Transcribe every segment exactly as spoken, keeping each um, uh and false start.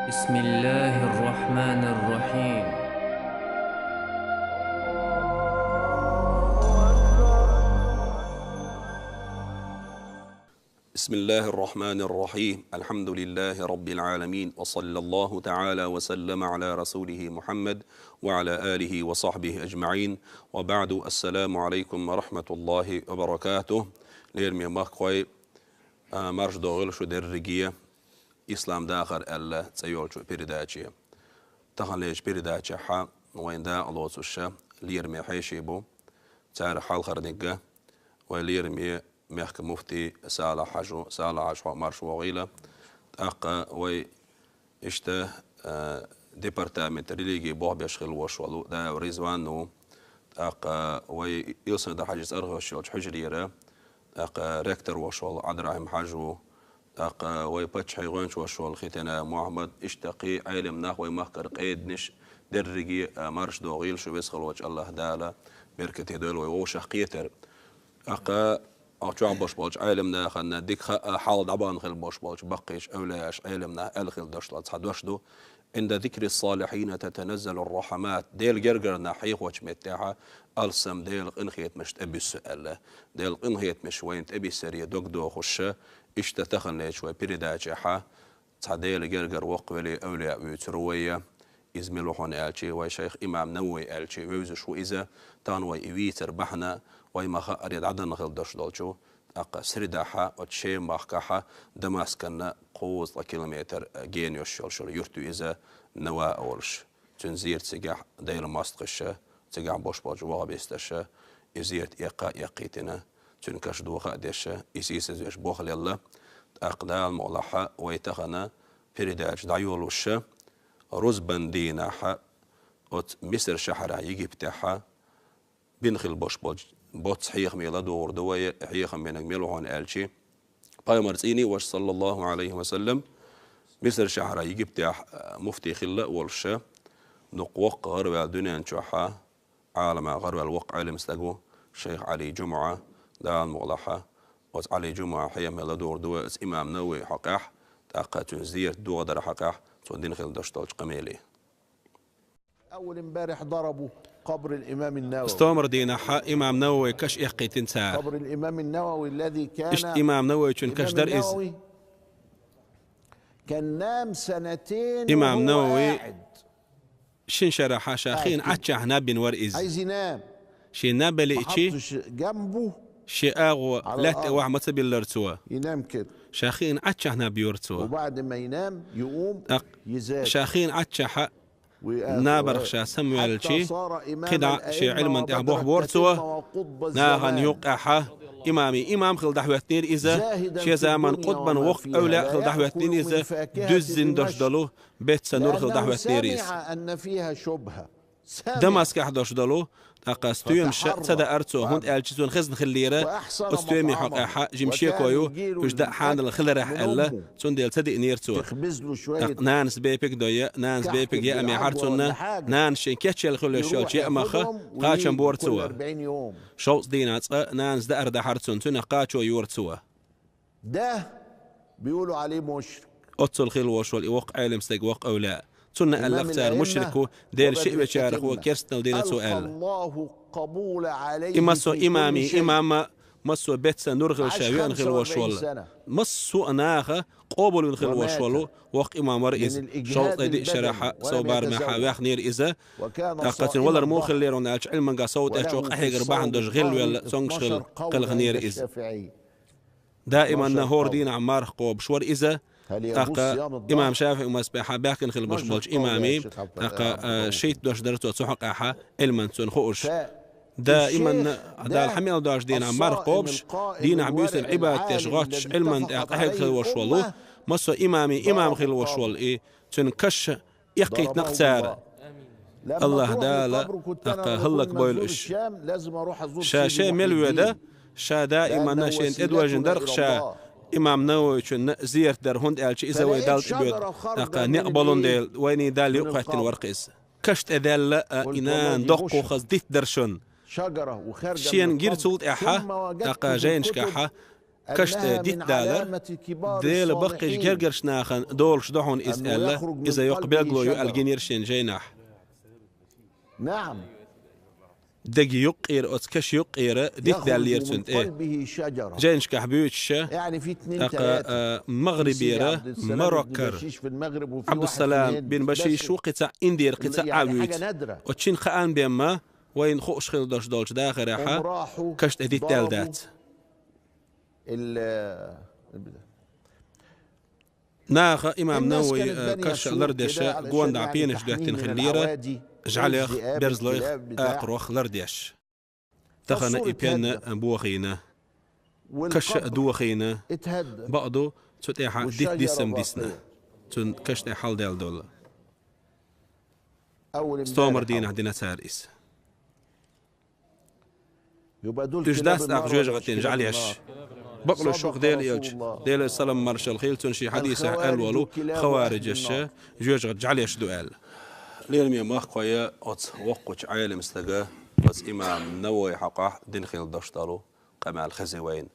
بسم الله الرحمن الرحيم. بسم الله الرحمن الرحيم. الحمد لله رب العالمين، وصلى الله تعالى وسلم على رسوله محمد وعلى آله وصحبه أجمعين. وبعد، السلام عليكم ورحمة الله وبركاته. Лераме махкхой, а, марш догӀийла шу дерриге, «Ислам дахар» аьлла цӀи йолчу передаче. Таханлерчу передачехь вайн дакъа лоцуш лераме хьеший бу. Царах хьалхарниг вай лераме мехкан муфти Салахь-Хьажа ву. Салахь-Хьажа, хьо марш вогӀийла. ТӀаккха вай иштта, а, департамент религии болх беш хилла волуш волу Даев Ризван ву. ТӀаккха вай Илсхан-Юьртара ХьаьжцӀа архош йолчу хьуьжарера, тӀаккха ректор волуш волу Ӏабдурахьим-Хьажа ву. ТӀаккха вай паччахьан гӀоьнча ваша волу Хитина Мухьаммад, иштта кхин Ӏелам нах вай махкара къеданаш, дерриге а марш догӀийла шу, веза хиллачу АллахӀ Дала беркате дойла вай вовшах кхетар. ТӀаккха ахь чохь болуш болчу Ӏелам нахана дика хаа, хьал дӀабахана хилла болуш болчу баккхийчу эвлаяаш, Ӏелам нах аьлла хилла долуш долу цхьа дош ду: «عند ذكر الصالحين تتنزل الرحمات». Дела гергара нах хьехочу меттехь алсам Делан къинхетамаш тӀебуьссу аьлла. Делан къинхетамаш вайна тӀебиссаре дог дохуш, иштта таханлерчу вай передачехь цхьа Делан гергара воккха вели эвлаяъ вуьйцур ву вай. Иза мила ву хьуна аьлча, вай шайх имам Навави аьлча вевзаш ву иза. Тахана вай и вийцар бахьана вай ма-хаъара дӀадахана хилла долуш долчу, тӀаккха средахь оцу Шема махкахь Дамаскана кхузткъа километр гена йолуш йолу юрт ю иза, Нава а волуш. Цуьнан зерат цигахь Делан мостагӀаша, цигахь болуш болчу ваххабисташа и зерат эккха а эккхийтина, цуьнан каш доха а деша, и сийсазвеш болх лелла. ТӀаккха Дала мукъалахь вай тахана передача дӀайолуш, рузбан дийнахь оцу Мисар шахьарахь, Египтехь бина хилла болуш болчу боцца хьехаме ладугӀур ду вай. Хьехам бинарг мила ву хьуна аьлча, Пайхамар цӀийний ваша, саллаллаху Ӏалайхи ва саллам, Мисар шахьарахь, Египтехь, а, муфти хилла а волуш, дукха воккха гӀараваьлла дуьнен чохь Ӏаламан гӀараваьлла воккха Ӏелам стаг ву шайх Ӏали Жумъа. Дала мукъалахь оцу Ӏали Жумъан хьехаме ладугӀур ду вай оцу имам Нававин хьокъехь, тӀаккха цуьнан зерат догӀа дар хьокъехь, цо дина хилла долуш долчу къамеле. أول امبارح ضربوا قبر الإمام النووي. Стомара дийнахь имам Нававин каш эккхийтина цара. قبر الإمام النووي الذي كان Иштта имам Нававичун каш дара иза. النووي كان نام سنتين إمام وهو نووي قاعد. Шина шарахь ша хиъна Ӏаччахь наб бина вара иза. عايز ينام. Шен наб беличи, حطش جنبه. шен агӀо лаьтта тӀе вахь ма ца биллара цо. ينام كده. Ша хиъна Ӏаччахь наб йора цо. وبعد ما ينام يقوم ТӀаккха يذاكر. ша хиъна Ӏаччахь набарх ша самаваьлчи, кхидӀа шен Ӏилман тӀехь болх бора цо. Нахана юккъехь имами имам хила дӀахӀоьттинера иза. Шен заман къутбан воккха эвлаяъ хила дӀахӀоьттинера иза. Дуьззина долуш долу беца нур хила дӀахӀоьттинера иза. Дамаскехь долуш долу, тӀаккха стоьмаш ца даара цо, хӀунда аьлча цунна хезна хиллера, оцу стоьмийн хьокъехь жима шеко ю, уьш даа хьанал хиларехь аьлла, цундела ца диънера цо. ТӀаккха нанас бепиг дойя, нанас бепиг яа мехьара цунна, нанас шен кечъелла хуьлуш йолчу яамах кхачам бора цо. Шовзткъа дийнахь цкъа нанас даар дахьара цунна, цунах кхачо йора цо. ده بيقولوا عليه مشرك. Оццул хилла волуш волу и воккха Ӏелам стаг, воккха эвлаяъ. Цунна аьллера цара мушрик ву, Делан шиъ вечарах ву, керстанал дина цо аьлла. И массо а имами имам, массо а беца нур хила ша веана хилла волуш волу, массо а наха къобалвина хилла волуш волу воккха имам вара иза. Шовзткъе диъ шарахь сов барамехь ваьхнера иза. ТӀаккха цуьнан валар муха хиллера аьлча, Ӏилманга сов тӀе чӀогӀа къахьегар бахьана долуш гӀиллавелла, цомгаш хилла кхелхинера иза. Даиманна хӀора дийнахь марха кхобуш вара иза. ТӀаккха имам ШафиӀи мазхабехь баьхкина хилла болуш болчу имами, тӀаккха, а, шийтта дош дара цо цу хьокъехь, Ӏилманца цунна хууш. Даиманна Дала хьан мел дош дийнахь марха кхобуш, дийнахь буьйсанна Ӏибадат деш гӀоттуш, Ӏилман тӀехь къахьега хилла волуш волу, массо а имами имам хилла волуш волу и, цуьнан каш эккхийтина-кх цара. АллахӀ Дала тӀаккха хӀаллакбойла уьш. Ша шен мел воьду, ша даиманна шена тӀедожийна дара-кх ша имам Нававичунна зерат дар, хӀунда аьлча иза вай Далла тӀебоьду, тӀаккха некъ болун дела, вайний Далла юкъахӀоьттина вара-кх иза. Каш тӀедаьлла а, и нана доккхо хаза дитт дара шуна. Шена гира цул тӀаьхьа, тӀаккха жайнашкахь Каш тӀе дитт далар Делан баккхийча гергарча нахана долуш ду хьуна иза аьлла, иза йоккха билгало ю аьлла гинера шена жайнахь. Дега юккъера, оцу каша юккъера дитт даьллера цуьнан тӀе. Жайнашкахь буьйцуш, тӀаккха, а, МагӀрибера, Мароккара Ӏабдуссалам бин Башиш ву, кхин цхьаъ Индера, кхин цхьаъ а вуьйцу. Оцу шина хаам бен ма вайна хууш хила долуш долчу дахарехь каш тӀе дитт даьлла дац. Наха имам Навави, э, каш лардеш, гонаха пенаш доьттина хиллера, жӀаьлех, берзалойх, акхарох лардеш. Тахана и пен а бохийна, каш а дохийна, бакъду, цу тӀехь дитт диссам дисна, цуьнан каш тӀе хьалдаьлла долу. Стомара дийнахь дина цара иза. Уьш дац тӀаккха жоьжахатин жӀаьлеш. Бакъ луш ву-кх Делан элча, Делера салам-маршалла хуьлда цунна, шен хьадисехь аьлла волу, хавариджаша жоьжахатин жӀаьлеш ду аьлла. Лераме махкахой, оцу воккхачу Ӏелам стага, оцу имам Нававин хьокъехь дина хила долуш долу къамел хези вайна.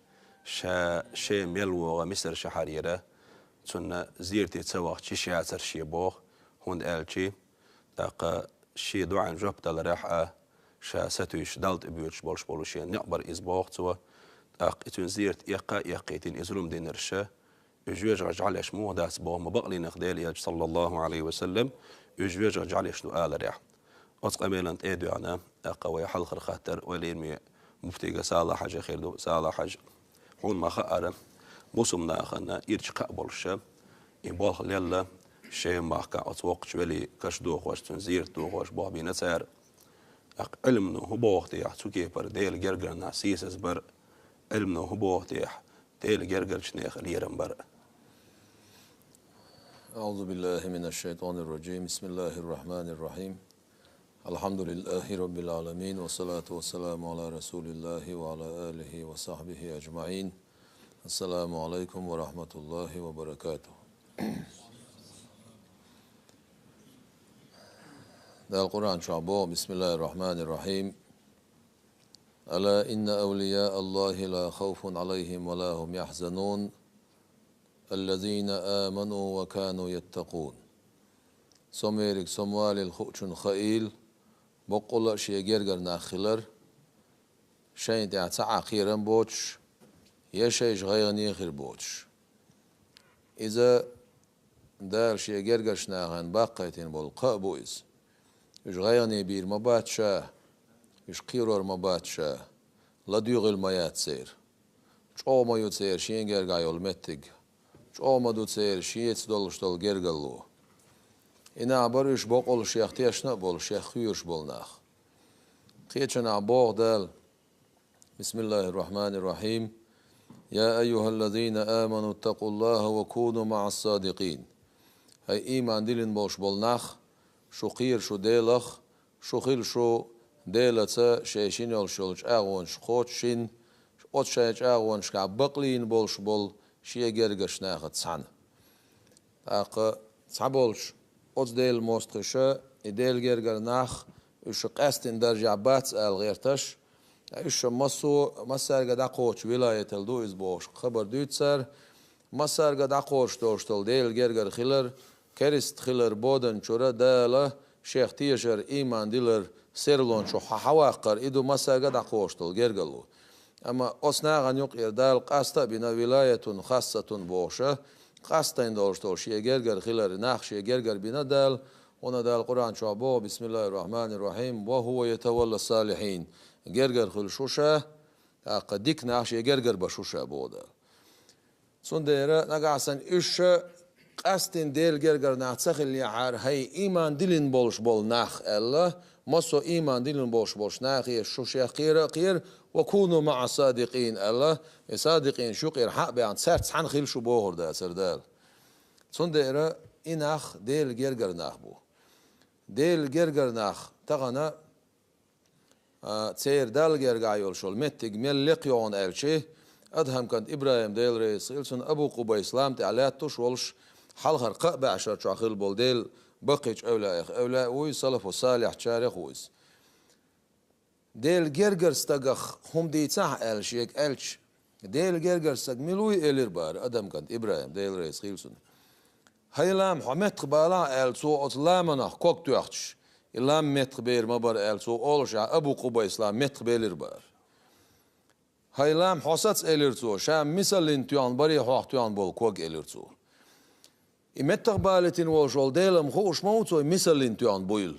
Ша шен мел вогӀу Мисар шахьарера, цунна зерате ца вахча йиш яцара шен боху, хӀунда аьлча тӀаккха шен доӀанна жоп даларехь а, ша сатуьйсуш Далла тӀе боьдуш болуш болу шен некъ бара иза боху цо. ТӀаккха и цуьнан зерат эккха а эккхийтина, и зулам динарша, уьш жоьжахатин жӀаьлеш муха дац боху ма бакъ лийнах Делан элча, саллаллаху Ӏалайхи ва саллам, уьш жоьжахатин жӀаьлеш ду аларехь. Оцу къамелан тӀе а доьгӀна, тӀаккха вай хьалхара хаттар вай лераме муфтига Сала-Хьажа хир ду. Сала-Хьажа, хьуна ма хаъара, бусулба нахана ирча кхаъ болуша, и болх лелла, Шема-махкахь оцу воккхачу велин каш дохош, цуьнан зерат дохош болх бина цара. ТӀаккха Ӏилмано хӀун боху техьа, цу кепара Делан гергара нах сийсазбар, Ӏилмано хӀун боху техьа, Делан гергарчу нехан лерам бар. أعوذ بالله من الشيطان الرجيم. بسم الله الرحمن الرحيم. الحمد لله رب العالمين، والصلاة والسلام على رسول الله وعلى آله وصحبه أجمعين. السلام عليكم ورحمة الله وبركاته. Дала Къуръан чохь боху: بسم الله الرحمن الرحيم. ألا إن أولياء الله لا خوف عليهم ولا هم يحزنون. الذين آمنوا وكانوا يتقون. Со верг, со валийла хуучунна хаийла, боккъалла а шен гергара нах хилар, шайна тӀехь цхьа а кхерам боцуш, я шайша гӀайгӀане хир боцуш. Иза Дала шен гергарчу нахана баккхийтина болу кхаъ бу иза. Уьш гӀайгӀане бийр ма бац ша, уьш кхерор ма бац ша, ладуьйгӀийла ма яц церан. ЧӀогӀа ма ю церан шен гергахь йолу меттиг, чӀогӀа ма ду церан шеца долуш долу гергарло. И нах бара уьш боккъалла шех тешна а болуш, шех кхоьруш болу нах. Кхечанахь боху Дала: بسم الله الرحمن الرحيم. يا أيها الذين آمنوا اتقوا الله وكونوا مع الصادقين. ХӀай, ийман диллина болуш болу нах, шу кхера шу Делах, шу хила шу Делаца шайн шина йолуш йолу чӀагӀонаш кхочушшина, оцу шайн чӀагӀонашкахь бакълийна болуш болу шен гергарчу нахаца цхьаьна. ТӀаккха цхьаболчу оцу Делан мостагӀаша, и Делан гергара нах, уьш шу къаьстина даржехь бац ала гӀерташ, уьш шу массо а, массаьрга дӀакхочу вилаятал ду иза бохуш хабар дуьйцу цара, массаьрга дӀакхочуш долуш долу Делан гергара хилар, керста хилар боданчуьра Дала шех тешар, ийман дилар, серлончух хьа-, хьаваккхар, и ду массаьрга дӀакхочуш долу гергарло. Амма оцу нахана юкъера Дала къаста а бина, вилаятун хассатун бохуша, къастайн долуш долу шен гергара хилар, нах шен гергара бина Дала, хӀунда Дала Къуръан чохь боху: بسم الله الرحمن الرحيم. وهو يتولى الصالحين. Гергара хуьлуш ву ша, тӀаккха дика нах шен гергара беш ву ша, боху Дала. Цундела нагахь санна уьш ша къаьстина Делан гергара нах ца хиллехьара, хӀай, ийман диллина болуш болу нах аьлла, массо а ийман диллина болуш болчу нахе шу шех кхера а кхера, وكونوا مع الصادقين аьлла, и садикъинаш юкъера хьа а баьхна, цаьрца цхьаьна хила шу бохура дацара Дала. Цундела и нах Делан гергара нах бу. Делан гергара нах тахана а, церан Далла гергахь йолуш йолу меттиг мел лекха ю хьуна аьлча, Адхьам кӀант ИбрахӀим, Дела реза хуьлда цунна, Абу Къубайс лам тӀехь лаьтташ волуш, хьалхара кхаа бӀешар чохь хилла болу Делан баккхийчу эвлаех эвлаъ ву иза, салафу салихьчарех ву иза. Делан гергара стагах хӀума дийцахьа аьлла шега аьлча, Дела гергара саг мила вуй, элира бара, Адам кӀант ИбрахӀим, Дела реза хилва цунна. ХӀай лам, хьо меттахбалахь, аьлла, цо оцу ламанах ког тоьхча, и лам меттахбер ма бара, аьлла, цо олуш, Абу Къубайс лам меттахбелира бара. ХӀай лам, хьо саца, элира цо, ша мисаллин тоьхна барий хьох тоьхна болу ког, элира цо. И меттахбалийтина волуш волу Дела-м хууш ма ву цо, и мисаллин тоьхна буйла.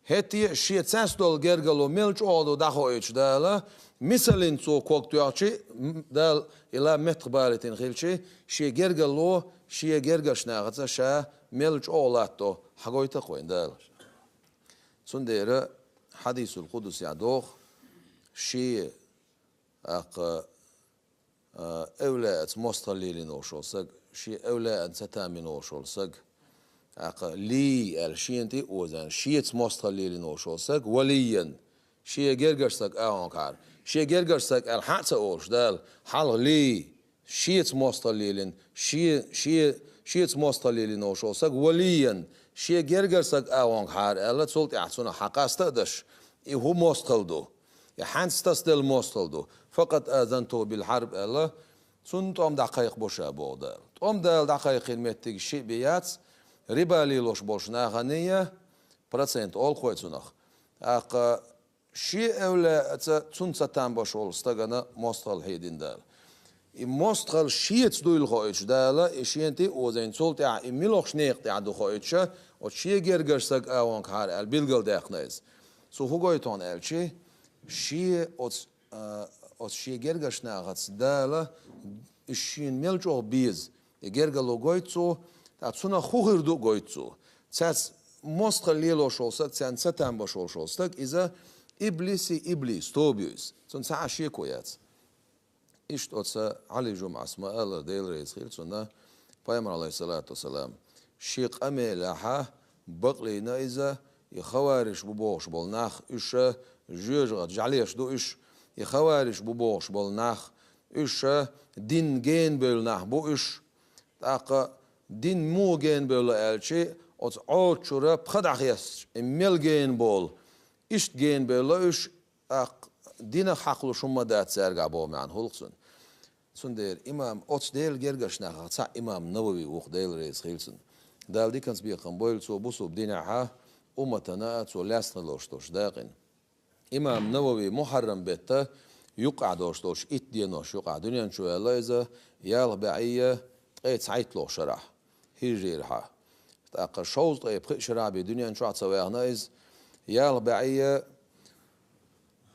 ХӀетте а шен цецдолу гергарло мел чӀогӀа ду дӀахоуьйтуш Дала, мисаллин цо ког тоьхча, м, Дала и лам меттахбалийтина хилча, шен гергарло шен гергарчу нахаца ша мел чӀогӀа латтадо хьагойту-кх вайна Дала. Цундела хьадисул къудсехь доху, шен, тӀаккха, а, эвлаъаца мостагӀалла лелийна волуш волу саг, шен эвлаъана ца тамбина волуш волу саг, тӀаккха лий аьлла шена тӀе а озийна, шеца мостагӀалла лелийна волуш волу саг, валиййан, шен гергарчу стаг агӀонгахьара. Шен гергарчу стаг аьлла хьа а ца олуш Дала, хьалха лий, шеца мостагӀалла лелийна, шен, шен, шеца мостагӀалла лелийна волуш волу саг, валиййан, шен гергара стаг агӀонгахьара аьлла, цул тӀаьхьа цунах хьан къаста а даш, и хӀун мостагӀалла ду? И хьаьнца тасаделла мостагӀалла ду. Факъад азантуху бил хьарб аьлла, цунна тӀом дӀакхайкхабо ша, боху Дала. ТӀом Дала дӀакхайкхийна меттиг шиъ бен яц, риба лелош болчу нахана я, процент олу-кх вай цунах. ТӀаккха шен эвлаъаца цунна ца тамбаш волу стагана мостагӀалла хьедина Дала. И мостагӀалла шеца дуйла хоуьйтуш Дала, и шена тӀе а озийна, цул тӀаьхьа и муьлхачу некъа тӀехь ду хоуьйтуш, оцу шен гергарчу стаг агӀонгахьара аьлла билгалдаьккхина иза. Цо хӀун гойту хьуна аьлча, шен оцу, а, оцу шен гергарчу нахаца Дала, уьш шена мел чӀогӀа беза, и гергарло гойту цо, ткъа цунах хӀун хир ду а гойту цо. Цаьрца мостагӀалла лелош волу стаг, царна ца тамбаш волуш волу стаг, иза иблиси иблис, тоба ю иза. Цунна цхьа а шеко яц. Иштта оцу Ӏали ЖумӀас ма-аллара, Дела реза хила цунна, Пайхамар, Ӏалайхиссалату вассалам, шен къамелехь бакълийна иза, и хавариш бу бохуш болу нах, уьш жоьжахати жӀаьлеш ду уьш, и хавариш бу бохуш болу нах, уьш дин генабевлла нах бу уьш, тӀаккха дин муха генабевлла аьлча, оцу Ӏода чуьра пха дӀахецча, и мел генаболу, иштта генабевлла уьш, тӀаккха динах хьакхалуш хӀумма дац цаьргахь боху маьӀна хуьлу-кх цунна. Цундела имам, оцу Делан гергарчу нахах цхьаъ имам Навави ву-кх, Дела реза хила цунна. Дала диканца бекхам бойла цо бусулба динехь а, умматана а цо лаьцна долуш долуш дакъина. Имам Навави Мухьаррам беттан юккъехь долуш долчу итт денош юкъахь дуьнен чу ваьлла иза, ялх бӀе ткъе цхьайтталгӀачу шарахь, хӀижрийрхьа. ТӀаккха шовзткъе пхи шарахь бен дуьнен чохь а ца ваьхна иза, ялх бӀе,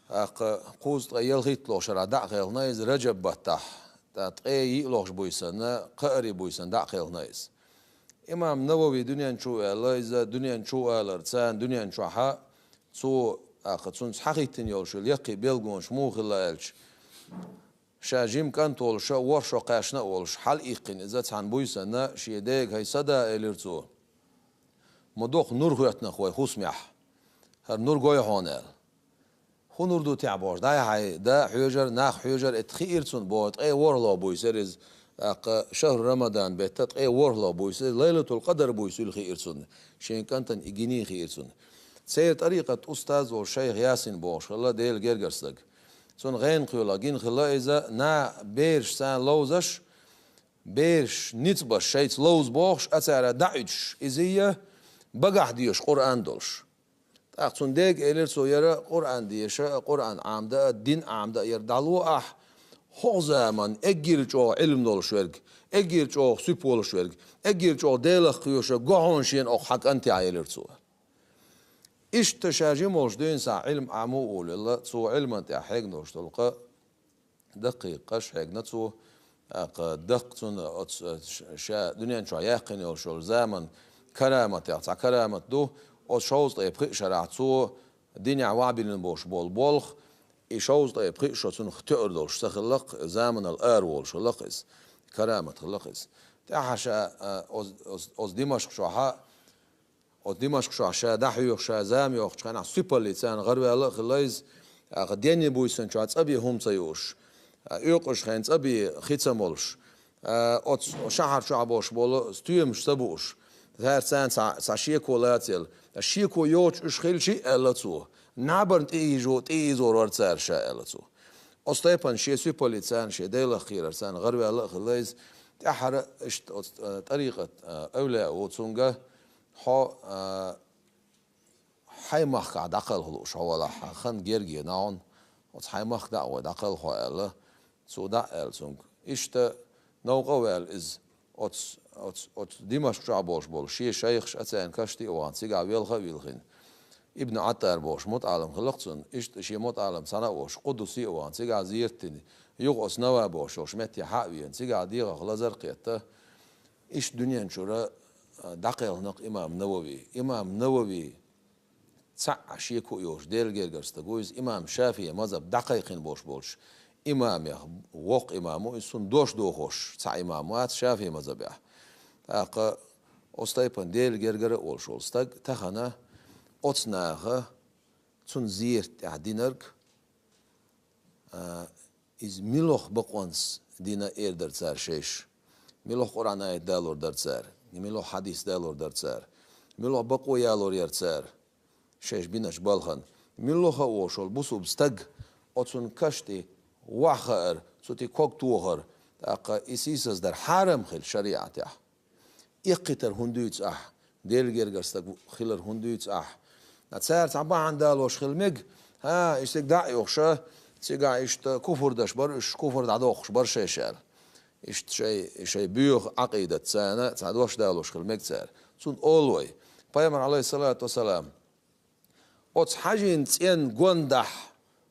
тӀаккха кхузткъе ялхитталгӀачу шарахь дӀа а хелхина иза Раджаб баттахь, ткъе йиълагӀчу буьйсанна, кхаарин буьйсанна дӀа а хелхина иза. Имам Навави дуьнен чу а ваьлла иза, дуьнен чу а валарца дуьнен чохь а цо, тӀаккха цунца схьахӀиттина йолуш йолу яккхий билгалонаш муха хилла аьлча, ша жима кӀант волуш а, ворхӀ шо кхаьчна а волуш, хьалаиккхина иза цхьана буьйсанна шен дега: «ХӀай сан да», — элира цо, — «ма доккха нур хӀоьттина-кх вай хӀусамехь, хӀара нур гой хьуна», — аьлла. «ХӀун нур ду техь?» — бохуш, дӀай-хьай да а хьоьжура, нах а хьоьжура, это хиира цунна, боху, ткъе ворхӀалгӀа буьйса яра иза, тӀаккха шахьру Рамадан беттан ткъе ворхӀалгӀа буьйса, Лайлатул-Къадар буьйса хуьлу хиира цунна, шен кӀантана и гиний хиира цунна. Церан тӀарикъат устаз волу шайх Ясин бохуш хилла Делан гергарчу стаг. Цунна гӀенах кхоьлахь гина хилла иза, наха бераш царна ловзаш, бераш ницкъ беш шайца ловза бохуш, а цара дӀа а уьдуш, иза а багахь дезаш Къуръан долуш. ТӀаккха цунна дега элира цо: «ХӀара Къуръан деша а, Къуръан Ӏамда а, дин Ӏамда а яра дӀало ахь, хӀокху заманна эггара чӀогӀа Ӏилма долуш верг, эггара чӀогӀа суьпа волуш верг, эггара чӀогӀа Делах кхоьруш верг го хьуна шена окху хьан кӀантехь», — элира цо. Иштта ша жима волуш дуьйна схьа Ӏилма Ӏамо а волавелла, цо Ӏилман тӀехь хьегна долуш долу къа даккхий къаш хьегна цо, тӀаккха даккха цунна оцу, ш-, ша дуьнен чохь яьккхина йолуш йолу заман караматех цхьа карамат ду, оцу шовзткъе пхи шарахь цо динехь ваьхьабиллина болуш болу болх, и шовзткъе пхи шо цунах тоьар долуш ца хилла-кх, заманал ара волуш хилла-кх иза, карамат хилла-кх иза. ТӀаьхьа ша, а, оз-, оз-, оцу Димашкъ чохь а, оцу Димашкъ чохь ша дӀахьоьхуш, ша зама йохучу хенахь, суьпаллий царна гӀараваьлла а хилла иза, тӀаккха денний буьйсанна чохь цӀа бен хӀума ца юуш, а, оькъуш хенахь цӀа бен хи ца молуш, а, оцу шахьар чохь болуш болу стоьмаш ца бууш, цара царна цхьа, цхьа шеко лацаелла. Шеко йоцуш уьш хилча а, аьлла цо, набарна тӀеийзо-, тӀеийзор вара цара ша, аьлла цо. Оцу тайпана шен сипаллица, шен Делах кхерарца гӀарваьлла а хилла иза, тӀаьххьара иштта оцу, а, тӀарикъат, а, эвлаяъ ву цуьнга, хьо, а, хьайн махкахь дӀакхалха лууш хьо валахь, хьан хан герга ена хьуна, оцу хьайн махка дӀа а гӀой, дӀакхалха хьо аьлла, цо дӀа а аьлла цуьнга. Иштта новкъа а ваьлла иза, оцу, оцу, оцу Димашк чохь болуш болу шен шайхаш а, царна кашти а вахана, цигахь велха а вилхина. Ибн Ӏаттар бохуш мутаӀалам хилла-кх цуьнан, иштта шен мутаӀалам цхьаьна а волуш, Къудуси а вахана, цигахь зерат дина, юха оцу Нава бохуш йолуш метте хьа а веана, цигахь дегӀах лазар а кхетта, иштта дуьнен чуьра, а, дӀакхелхина-кх имам Навави. Имам Навави цхьа а шеко а йоцуш, Делан гергара стаг ву иза, имам ШафиӀи мазхӀаб дӀакхайкхина болуш болчу имамех воккха имам ву иза, цунна дош дохош цхьа имам вац ШафиӀи мазхӀабехь. ТӀаккха оцу тайпана Делан гергара а волуш волу стаг тахана оцу наха цунна зерат тӀехь динарг, а, иза муьлха бакъонца дина эр дара цара шайша. Муьлха Къуръан аят далор дара цара, муьлха хьадис далор дара цара, муьлха бакъо ялор яра цара шайша биначу балхана. Муьлха а волуш волу бусулба стаг оцунна кашти ваха хаар, цу тӀе ког тохар, тӀаккха и сийсаздар хьарам хилла шариӀатехь. Эккхийтар хӀунда дуьйцу ахь? Делан гергара стаг хилар хӀунда дуьйцу ахь? Ткъа цара цхьа бахьана далош хила мега, хӀа, и стаг дӀа а юхуша, цигахь иштта куфр даш бара уьш, куфр дӀадоккхуш бара шайша аьлла. Иштта шай, шай боьха Ӏакъидат царна цхьа дош далош хила мега цара. Цунна олу вай. Пайхамар, Ӏалайхиссалату вассалам, оцу хьаьжин цӀенна гондахь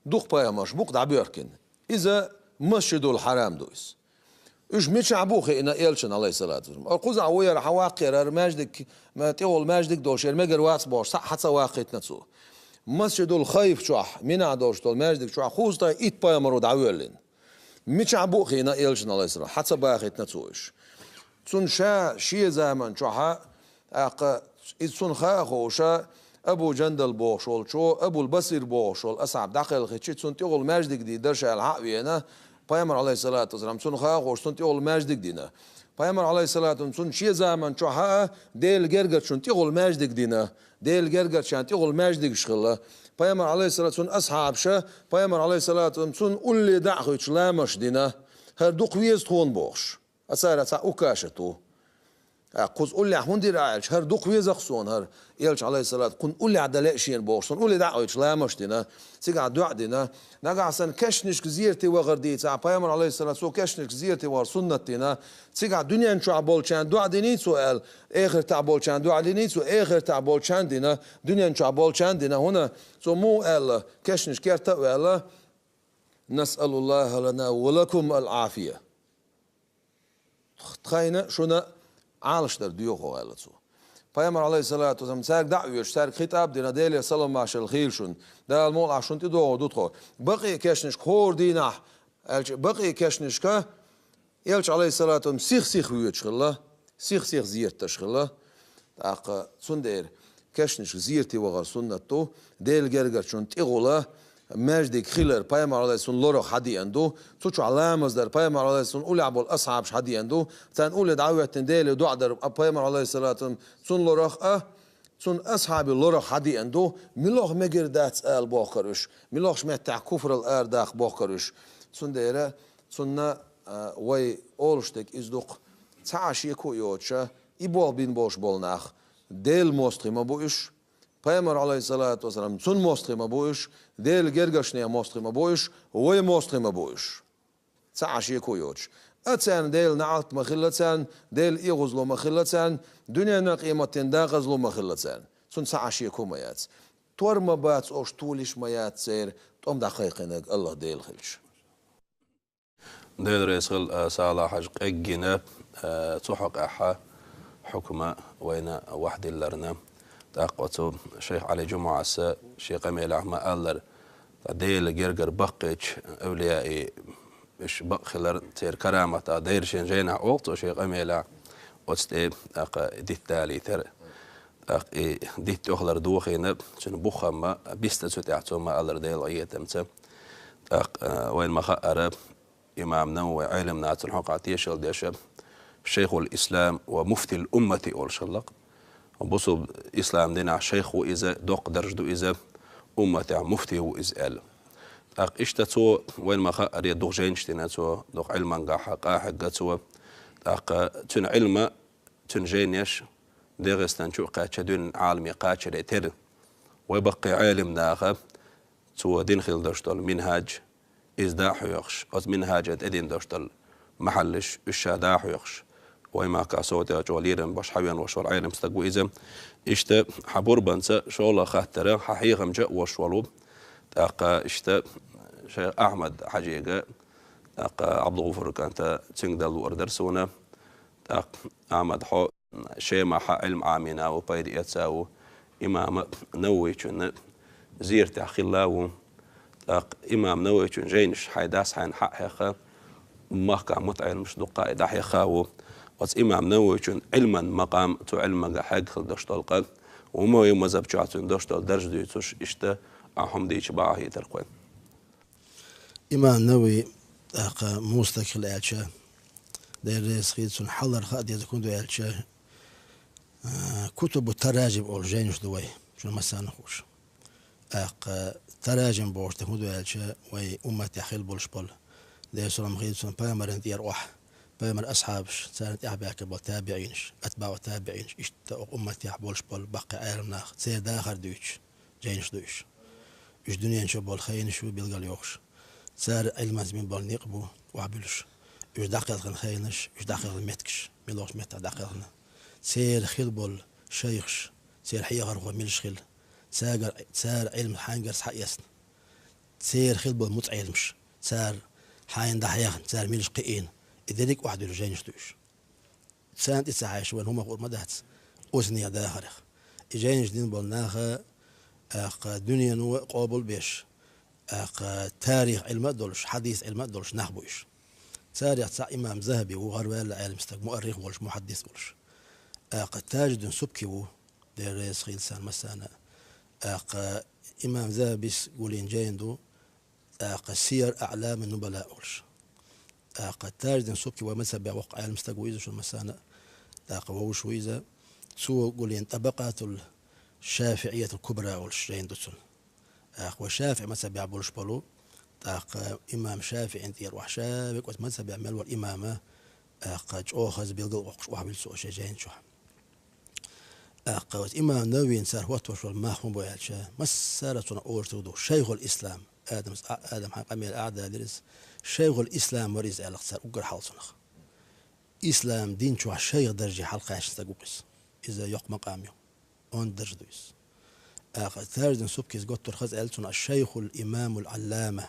дукха пайхамарш бу-кх дӀабоьркина. Иза Масжидул Хьарам ду иза. Уьш мичахь бу хиъна элчана, Ӏалайхиссалату вассалам. Оцу кхузахь ву яра хьан ваккхера, хӀара маьждиг, ма, тӀехула маьждиг долуш яра мегар вац бохуш, цхьаъ хьан ца ваккхийтина цо. Масжидул Хайф чохь, Мина долуш долу маьждиг чохь кхузткъе итт пайхамар ву дӀавоьллина. Мичахь бу хиъна элчана, Ӏалайхиссалам, хьан ца бахийтина цо уьш. Цунна ша шен заман чохьа, тӀаккха иза цунна хаа а хууша, Абу Жандал бохуш волчо, Абул Басир бохуш волу асхьаб дӀакхелхичи, цунна тӀехула маьждиг дийр дара ша аьлла хьа а веана, пайхамар, Ӏалайхиссалату вассалам, цунна хаа а хууш, цунна тӀехула маьждиг дина. Пайхамар, Ӏалайхиссалату вассалам, цунна шен заман чохьа а Делан гергарчунна тӀехула маьждиг дина. Делан гергарчарна тӀехула маьждигаш хилла. Пайхамар, Ӏалайхиссалату, цунна асхьабаша, пайхамар, Ӏалайхиссалату, цунна улле дӀа а хуьйцуш ламаш дина. ХӀара дукха веза тхуна бохуш. А цара цхьа укашат ву. А кхуза уллехь хӀунда дира аьлча, хӀара дукха веза-кх суна хӀара. Элча, Ӏалайхиссалату, кхунна уллехь дан лаьа шена бохуш, суна улле дӀа а хуьйцуш ламаш дина. Цигахь доӀа дина. Нагахь санна кешнашка зерате вахар дийцахь, пайхамар, Ӏалайхиссалату, цо кешнашка зерате вахар суннат дина. Цигахь дуьнен чохь болчарна доӀа диний цо аьлла, эхартахь болчарна доӀа диний цо, эхартахь болчарна дина, дуьнен чохь болчарна дина. ХӀунда цо муха аьлла, кешнаш керта а ваьлла, «Насъалуллаха лана ва лакум ал-Ӏафия». Тхайна, шуна Ӏалашдар доьху аьлла цо. Пайхамар, Ӏалайхиссалату вассалам, цаьрга дӀа а оьцуш, цаьрга хитӀаб дина, Делера салам-маршалла хийла шуна. Дала мукъалахь шуна тӀедогӀур ду тхо. Бакъи а кешнашка хӀора дийнахь, аьлча, бакъи а кешнашка, Элча, Ӏалайхиссалату вассалам, сих-сих воьдуш хилла, сих-сих зерат деш хилла. ТӀаккха цундела кешнашка зерате вахар суннат ду, Делан гергарчунна тӀехула маьждиг хилар, пайхамар, Ӏалайхиссалам, лорах хьадеана ду, цу чохь ламаз дар, пайхамар, Ӏалайхиссалам, уллехь болу асхьабаш хьадеана ду, царна улле дӀа а хӀоьттина, Деле доӀа дар, а, пайхамар, Ӏалайхиссалату вассалам, цунна лорах а, цунна асхьабе лорах хьадеана ду, муьлха мегар дац ала бохкар уьш, муьлхачу меттехь куфрал арадаккха бохкар уьш. Цундела цунна, а, вай олуш дерг иза ду-кх, цхьа а шеко а йоцуша, и болх бина болуш болу нах, Делан мостагӀий ма бу уьш, пайхамар, Ӏалайхиссалату вассалам, цунна мостагӀий ма бу уьш, Делан гергарчу нехан мостагӀий ма бу уьш, вай мостагӀий ма бу уьш. Цхьа а шеко йоцуш. А царна Делан неӀалт ма хилла царна, Делан оьгӀазло ма хилла царна, дуьненан, къематдийнан декъазло ма хилла царна. Цунна цхьа а шеко ма яц. Тор ма бац, ош толуш ма яц церан, тӀом дӀакхайкхинарг АллахӀ Дела хилча. Дела реза хила, а, Сала-Хьаьжа, къеггина, а, цу хьокъехь хьукма вайна вахьдилларна. ТӀаккха оцу шайх Ӏали Жумуъас шен къамелехь ма-аллара, ткъа Делан гергара баккхийчу эвлияийн уьш бакъ хилар, церан караматах дайра шен жайнахь, олу цо шен къамелехь, оцу тӀе, тӀаккха, дитт далийтар. ТӀаккха и дитт тӀехула дохийна, цуьнан бухам-м бисна цу тӀехь, цо ма-аллара, Делан къинхетамца. ТӀаккха, а, вайна ма-хаъара, имам Навави Ӏелам нахана хьокъехь тешалла деш, Шайхул-Ислам ва Муфтил-Уммати олуш хилла-кх. Бусулба ислам динехь шайх ву иза, доккха дарж ду иза, умматехь муфти ву иза аьлла. ТӀаккха иштта цо, вайна ма хаъара, дукха жайнаш дина цо, дукха Ӏилмангахьа къахьегна цо. ТӀаккха цуьнан Ӏилма, цуьнан жайнаш ДегӀастан чу а кхаьчча, дуьненан Ӏаламе кхачаре терра. Вай баккхий Ӏелам наха цо дина хилла долуш долу минхьаж, иза дӀа а хьоьхуш, оцу минхьажан тӀе дина долуш долу махьаллаш, уьш ша дӀа а хьоьхуш, вай махкахь сов тӀе чӀогӀа лерам беш хьавеана волуш волу Ӏелам стаг ву иза. Иштта хьан бурбанца шолгӀа хаттара, хьан хьехамча а волуш волу. ТӀаккха иштта шайх Ахьмад-Хьажига, тӀаккха Ӏабдулгъафур кӀанта, цуьнга Дала луъур дара суна. ТӀаккха, Ахьмад, хьо Шемахь Ӏилма Ӏамийна ву, пайда эца ву, имам Нававичун зияртехь хилла ву. ТӀаккха имам Нававичун жайнаш хьайн дас хьайна хьа а хьехна, махкахь мутаӀеламаш дуккха а дӀахьехна ву. Оцу имам Нававичун Ӏилман макъам, цу Ӏилманга хьегна хилла долуш долу къа, ву ма вай мазхӀаб чохь цуьнан долуш долу дарж дуьйцуш, иштта ахьа хӀума дийча бахьа хетарх вайн. Имам Навави, тӀаккха муха стаг хилла аьлча, Дела реза хила цунна, хьалхара хаа деза хӀун ду аьлча, а, кутубу таражим олу жайнаш ду вай, шуна массарна а хууш. ТӀаккха таражим бохуш дерг хӀун ду аьлча, вай умматехь хилла болуш болу, Дела салам хила цунна, пайхамаран тӀера охьа, пайхамаран асхьабаш, царна тӀаьхьа баьхкина болу табиӀинаш, атбаӀу табиӀинаш, иштта окху умматехь болуш болу баккхий Ӏелам нах, церан дахар дуьйцуш жайнаш ду уьш. Уьш дуьнен чу болу хенаш ю билгалйохуш. Цара Ӏилманца мила болу некъ бу охьабуьллуш. Уьш дӀакхелхина хенаш, уьш дӀакхелхина меттигаш, мила волчу меттехь дӀакхелхина. Церан хилла болу шайхаш, церан хьехархо милаш хилла. Цаьргара, цара Ӏилма хьаьнгара схьаэцна. Церан хилла болу мутаӀеламаш, цара хьайна дӀахьехна, цара милаш кхиийна. И дерриг а охьадуьллу жайнаш ду уьш. Царна тӀе ца хьаьжча, вайн хӀума хуур ма дац. Оцу нехан дахарх. И жайнаш дина болу наха, тӀаккха дуьнено а къобал беш, тӀаккха тарих Ӏилма а долуш, хьадис Ӏилма а долуш нах бу уьш. Царех цхьаъ имам ЗахӀаби ву, гӀарваьлла Ӏелам стаг, муаррих волуш, мухьаддис волуш. ТӀаккха Тажуддин Субки ву, Дела реза хила царна массарна а. ТӀаккха имам ЗахӀабис гулйина жайна ду, тӀаккха Сияр Аълами Нубала олуш. ТӀаккха Тажуддин Субки вай мазхӀабехь воккха Ӏелам стаг ву иза, шуна массарна а тӀаккха вовзаш ву иза. Цо гулйина ТӀабакъатул ШафиӀиятул Кубра олуш жайна ду цуьнан. ТӀаккха вай ШафиӀи мазхӀабехь болуш болу, тӀаккха имам ШафиӀин тӀера охьа ша векъа оцу мазхӀабехь мел волу имама, тӀаккха чӀогӀа хаза билгал а воккхуш охьавуьллу цо шен жайна чохь. ТӀаккха оцу имам Нававина цара хӀоттош волу мах хӀун бу аьлча, массара а цунах олуш стаг ду, Шайхул Ислам, Адамс, а, Адам хьан къамел а далира иза, Шайхул Ислам вара иза аьлла цара уггар хьалха цунах. Ислам дин чохь шайх дарже хьалакхаьчна стаг ву иза. Иза йоккха макъам ю. Онда дарж ду иза. ТӀаккха Тажуддин Субкис готтур хаза аьлла цунах, Шайхул Имамул Аллама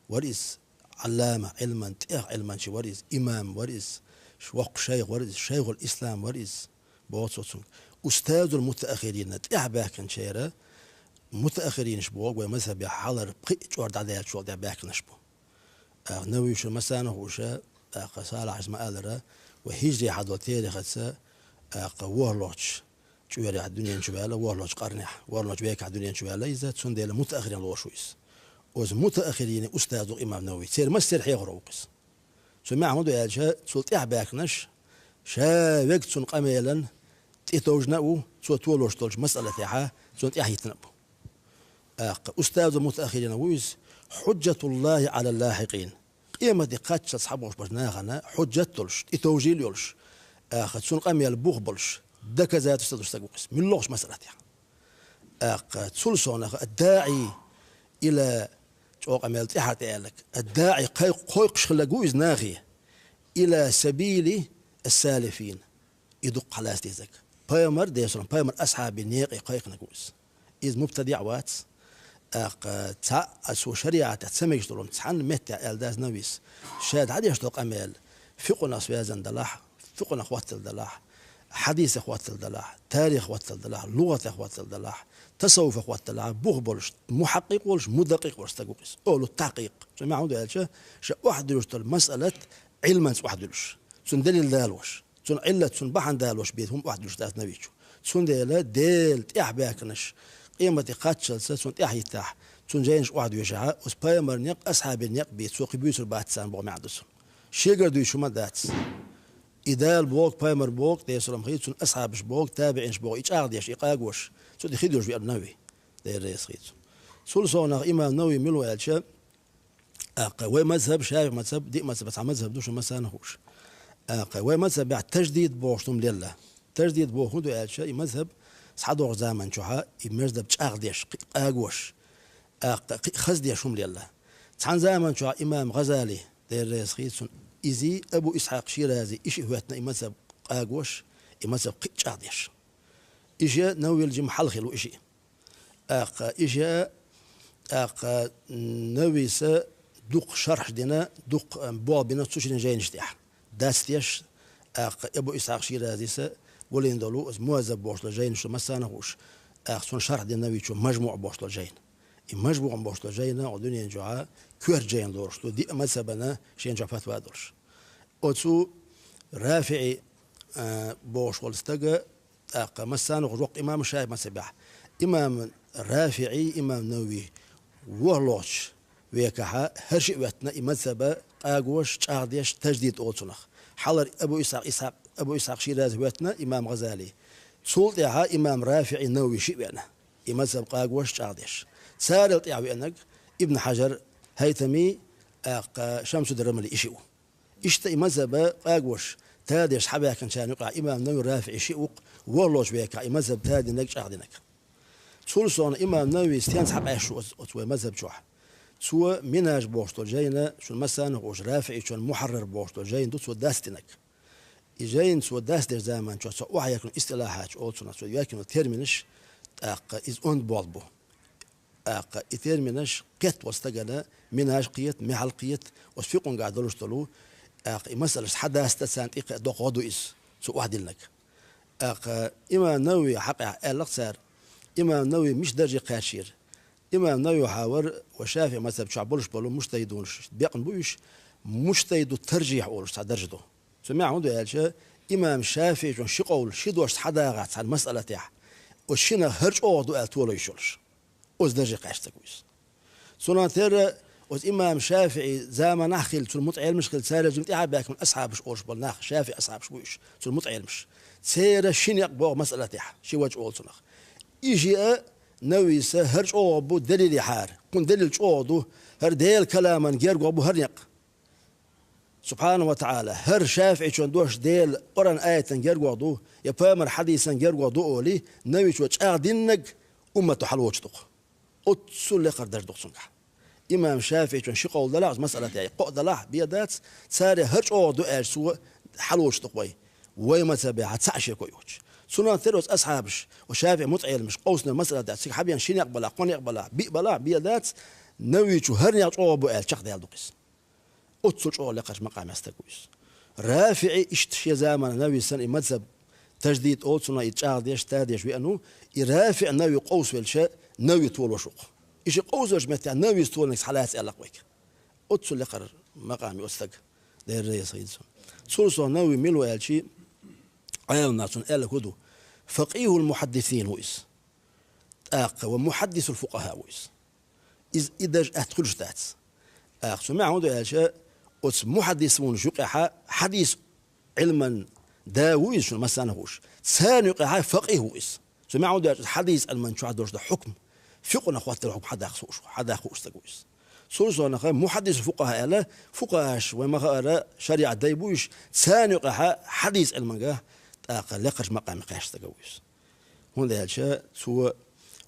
вара иза. Аллама, Ӏилман, тӀех Ӏилманчи вара иза, имам вара иза, ш-, воккха шайх вара иза, Шайхул Ислам вара иза, боху цо цуьнга. Устазул мутаахирина, тӀаьхьа баьхкинчеран, мутаахиринаш боху вай мазхӀабехь хьалара пхиъ чӀор дӀадаьллачул тӀаьхьа баьхкинарш бу. ТӀаккха Навави, шуна массарна а хууш, тӀаккха Салахьас ма-аллара, вай хӀижрехь долу терихаца, тӀаккха ворхӀалгӀачу чуьрехь дуьнен чу ваьлла, ворхӀалгӀачу къарнехь, ворхӀалгӀачу векахь дуьнен чу ваьлла иза, цундела мутаахирина лоруш ву иза. Оцу мутаахиринийн устаз ву имам Навави. Церан массеран хьехаро ву иза. Цуьнан маьӀна хӀун ду аьлча, цул тӀаьхьа баьхкинарш, ша вега цуьнан къамелан тӀетовжина а ву, цо толуш долчу масъалатехьа цунна тӀаьхьахӀиттина а бу. ТӀаккха устазу мутаахирина ву иза, хьуджатуллахӀи Ӏалал лахьикъин. Къематде кхаччалц схьабогӀуш болчу нахана хьуджат долуш, тӀетовжийла йолуш, тӀаккха цуьнан къамел бух болуш, доказательство долуш стаг ву иза, муьлххачу масъалатехь. ТӀаккха цул совнаха, ад-даӀи ила, чӀогӀа къамел тӀаьхьара тӀеаьлларг, ад-даӀи кхой-, кхойкхуш хилларг ву иза нахе, ила сабили ас-салифин. И дуккха хьалаца дезарг. Пайхамар, Делан салам, пайхамар асхьабийн некъе кхайкхинарг ву иза. Иза мубтадиӀ вац. ТӀаккха цхьаъ а цо шариӀатехь ца мегаш долу цхьанна меттехь аьлла дац Нававис. Ша дӀадеш долу къамел, фикъхӀунах связан далахь, фикъхӀунах хӀоттал далахь, хьадисах хӀоттал далахь, тарихах хӀоттал далахь, лугӀатах хӀоттал далахь, тасаввуфах хӀоттал далахь, бух болуш, мухьаккъикъ волуш, мудаккъикъ волуш стаг ву иза. Олу тахькъикъ. Цуьнан маьӀна хӀун ду аьлча, ша охьадуьллуш долу масъалат Ӏилманца охьадуьллуш, цуьнан далил далош, цуьнан Ӏиллат, цуьнан бахьана далош бен хӀума охьадуьллуш дац Нававичо. Цундела Делан тӀаьхьа баьхкинарш, къематде кхаччалца цунна тӀаьхьахӀиттахь, цуьнан жайнаш охьадоьшахьа, оцу пайхамаран некъ, асхьабийн некъ бен цо кхин буьйцур бац царна боху маьӀна ду цуьнан. Шегара дуьйцуш хӀума дац. И Дала боху, пайхамар боху, Делан салам хила цунна, асхьабаш боху, табиӀинаш боху, и чӀагӀдеш, и къагош, цу тӀе хи дуьллуш веара Навави, Дела реза хила цунна. Цул совнаха имам Навави мила ву аьлча, ТӀаккха вай мазхаб, ШафиӀи мазхаб, диъ мазхаб, цхьа мазхаб ду шун массанахуш. ТӀаккха вай мазхабехь таждид бохуш хӀума лелла. Таждид боху хӀун ду аьлча, и мазхаб схьадохучу заман чохьа и мазхаб чӀагӀдеш, кхин къагош, тӀаккха кхин хаздеш хӀума лелла. Цхьана заман чохь имам ГӀазали, Дела реза хилва цунна, изий Абу Исхьакъ Ширази и шиъ хӀоьттина и мазхаб къагош, и мазхаб кхин чӀагӀдеш. И шиъ Нававил жима хьалха хилла ву и шиъ. ТӀаккха и шиъ, тӀаккха Нававис дукха шархь дина, дукха болх бина цу шинан жайнаш тӀехь. Дацдеш, тӀаккха Абу Исхьакъ Ширазис гулйина долу, оцу Мугьаззаб бохуш долу жайнаш ду массанахуш, тӀаккха цунна шархь дина Нававичо МажмуӀ бохуш долу жайна. И МажмуӀ бохуш долу жайна оцу дуьнен чохьа коьрта жайна лоруш ду, диъ мазхабана шен чохь фатва долуш. Оцу РафиӀи, а, бохуш волу стага, тӀаккха массанахуш воккха имам ШафиӀи мазхабехь. Имам РафиӀи, имам Навави ворхӀалгӀачу векахьа хӀара шиъ хӀоьттина и мазхаб къагош, чӀагӀдеш, таждид олу цунах. Хьалхара Абу Исхьакъ, Исхьакъ, Абу Исхьакъ Ширази хӀоьттина, имам ГӀазали. Цул тӀаьхьа имам РафиӀи, Навави шиъ веана, и мазхаб къагош, чӀагӀдеш. Царал тӀаьхьа веанарг Ибн Хьажар, ХӀайтами, тӀаккха Шамсуддин Рамли и шиъ ву. Иштта и мазхаб къагош, тадеш схьабаьхкинчарна юкъахь имам Навави, РафиӀи шиъ ву-кх ворхӀалгӀачу векахь и мазхаб тадинарг, чӀагӀдинарг. Цул сов имам Нававис стенца схьакъаьсташ ву оцу, оцу вай мазхаб чохь? Цо Минхьаж бохуш долу жайна, шун массанахуш РафиӀичун Мухьаррар бохуш долу жайна ду цо дацдинарг. И жайна цо дацдечу заман чохь цо охьаеркина истилахьаташ олу цунах, цо еркина терминаш, тӀаккха иза онда болх бу. ТӀаккха и терминаш кхетта волу стагана Минхьаж кхета, Мухьаррар кхета, оцу фикъхьунгахь долуш долу, тӀаккха и масалаш схьадаста царна тӀекхаъ доккха гӀо ду иза, цо охьадиллинарг. ТӀаккха имам Навави хьакъехь аьлла-кх цара, имам Навави мича дарже кхаьчнера? Имам Навави хьавар ва ШафиӀи мазхаб чохь болуш болу муджтахӀидунаш бекъна бу уьш, муджтахӀиду таржихь олуш цхьа дарж ду. Цу маьӀна хӀун ду аьлча, имам ШафиӀичун ши къовла, ши дош схьадагӀахь цхьана масъала тӀехь, оцу шинах хӀара чӀогӀа ду аьлла толуш йолуш. Оцу дарже кхаьчна стаг ву иза. Цунах терра, оцу имам ШафиӀи заманахь хилла, цуьнан мутаӀеламаш хилла, царел жимма тӀаьхьа баьхкина асхьабаш олуш болу нах, ШафиӀи асхьабаш бу уьш, цуьнан мутаӀеламаш. Церан ши некъ боху масъала тӀехь, ши ваджа олу цунах. И шиъ а Нававис хӀара чӀогӀа бу делилехьара, кхунна делил чӀогӀа ду, хӀара Делан каламан гергахь бу хӀара некъ. Субхьана ва ТаӀала, хӀара ШафиӀичун дош Делан Къуръан аятан гергахь ду, я пайхамар хьадисан гергахь ду олий, Нававичо чӀагӀдиннарг уммато хьалочу ду-кх. Оццул лекхара дарж ду-кх цуьнгахь. Имам ШафиӀичун ши къовла далахь, масъала тӀехь кхоъ далахь, бен дац, царел хӀара чӀогӀа ду аьлча цо хьалочу ду-кх вай. Вай мазхабехь цхьа а шеко йоцуш. Цунах терра оцу асхьабаш, оцу ШафиӀи мутаӀеламаш къовсинарг масъала тӀехь, цига хьабеана ши некъ балахь, кхо некъ балахь, биъ балахь, бен дац, Нававичо хӀара некъ чӀогӀа бу аьлла чекхдаьлла ду-кх иза. Оццул чӀогӀа лекхарчу макъамехь стаг ву иза. РафиӀи иштта шен заманахь Нававис санна и мазхаб таждид олу цунах, и чӀагӀдеш, тадеш веана ву, и РафиӀи Навави къовсавелча Навави толуш ву-кх. И шиъ къовсавелчу меттехь Нававис толинарг схьалаца аьлла-кх вайга. Оццул лекхара макъам ю оцу стага. Дела реза хилва цунна. Цул сов Навави мила ву аьлча, Ӏеламнаха цунна аьлларг хӀун ду? Факъихул мухьаддисин ву иза. ТӀаккха ва мухьаддисул фукъахӀа ву иза. Иза и дарж атта хуьлуш дац. ТӀаккха цу маьӀна хӀун ду аьлча, оцу мухьаддисунаш юкъехьа хьадис Ӏилман да ву иза шуна массанахуш. Царна юкъехьа факъихӀ ву иза. Цу маьӀна хӀун ду аьлча, хьадис Ӏилман чохь долуш долу хьукм, фикъхьунах хӀоттал хьукм хьадаккха хууш, хьадаккха хууш стаг ву иза. Цул совнаха мухьаддисул фукъахӀа аьлла, фукъахӀаш вай ма-хаара шариӀат дай бу уьш, царна юкъехьа хьадис Ӏилман гахь тӀаккха лекхарчу макъаме кхаьчна стаг ву иза. ХӀунда аьлча цо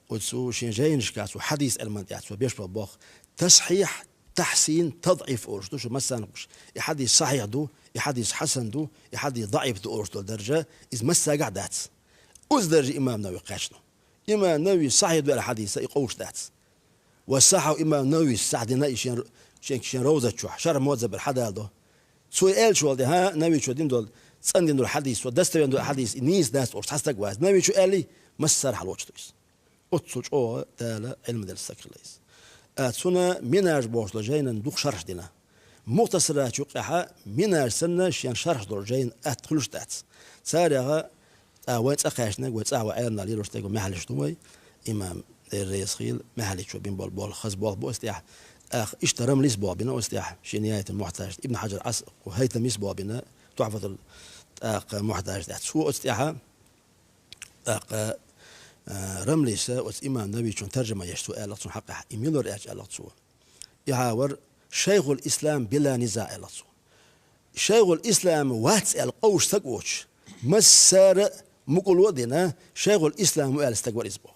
оцу шен жайнашкахь цо хьадис Ӏилман тӀехь цо беш болу болх тасхьихь, тахьсин, тадӀиф олуш ду шу массанхуш. И хьадис сахьихь ду, и хьадис хьасан ду, и хьадис даӀиф ду олуш долу даржа, иза массагахь дац. Оцу дарже имам Навави кхаьчна. Имам Навави сахьихь ду аьлла хьадиса и къовсуш дац. Ва сахьаху имам Нававис сахьдина и шен, шен, шен ровзат чохь, шархь Мугьаззаб хьадалдо. Цо аьллачул тӀаьхьа Нававичо дина долу, цӀандина долу хьадис, цо достоверно долу хьадис, и нийса дац олуш цхьа стаг вац. Нававичо аьллий, массара хьалочу ду иза. Оццул чӀогӀа Дала Ӏилма делла стаг хилла иза. А, цунна Минхьаж бохуш долу жайнан дукха шархьаш дина. Мухтасарат юкъехьа Минхьаж санна шен шархьаш долу жайна атта хуьлуш дац. Царех а вайн цӀа кхаьчнарг, вай цӀахь вай Ӏеламнах лелош дерг вай маьхьалиш ду вай. Имам, Дела реза хила, маьхьаличо бина болу болх, хаза болх бу оцу тӀехь. ТӀаккха иштта Рамлис болх бина оцу тӀехь, шен Нигаятул Мухьтажехь, Ибн Хьажар Ас-, ХӀайтамис болх бина, Тухьфатул, тӀаккха Мухьтажехь. Цо оцу тӀехьа, тӀаккха, а, Рамлиса оцу имам Нававичун таржама еш цо аьлла-кх цунна хьакъехь, и мила вара аьлча аьлла-кх цо. И хьавар «Шайхул Ислам била низа», — аьлла цо. «Шайхул Ислам вац», — аьлла, къовсуш стаг воцуш, массара а мукъало а дина, «Шайхул Ислам ву», — аьлла, стаг вара иза боху.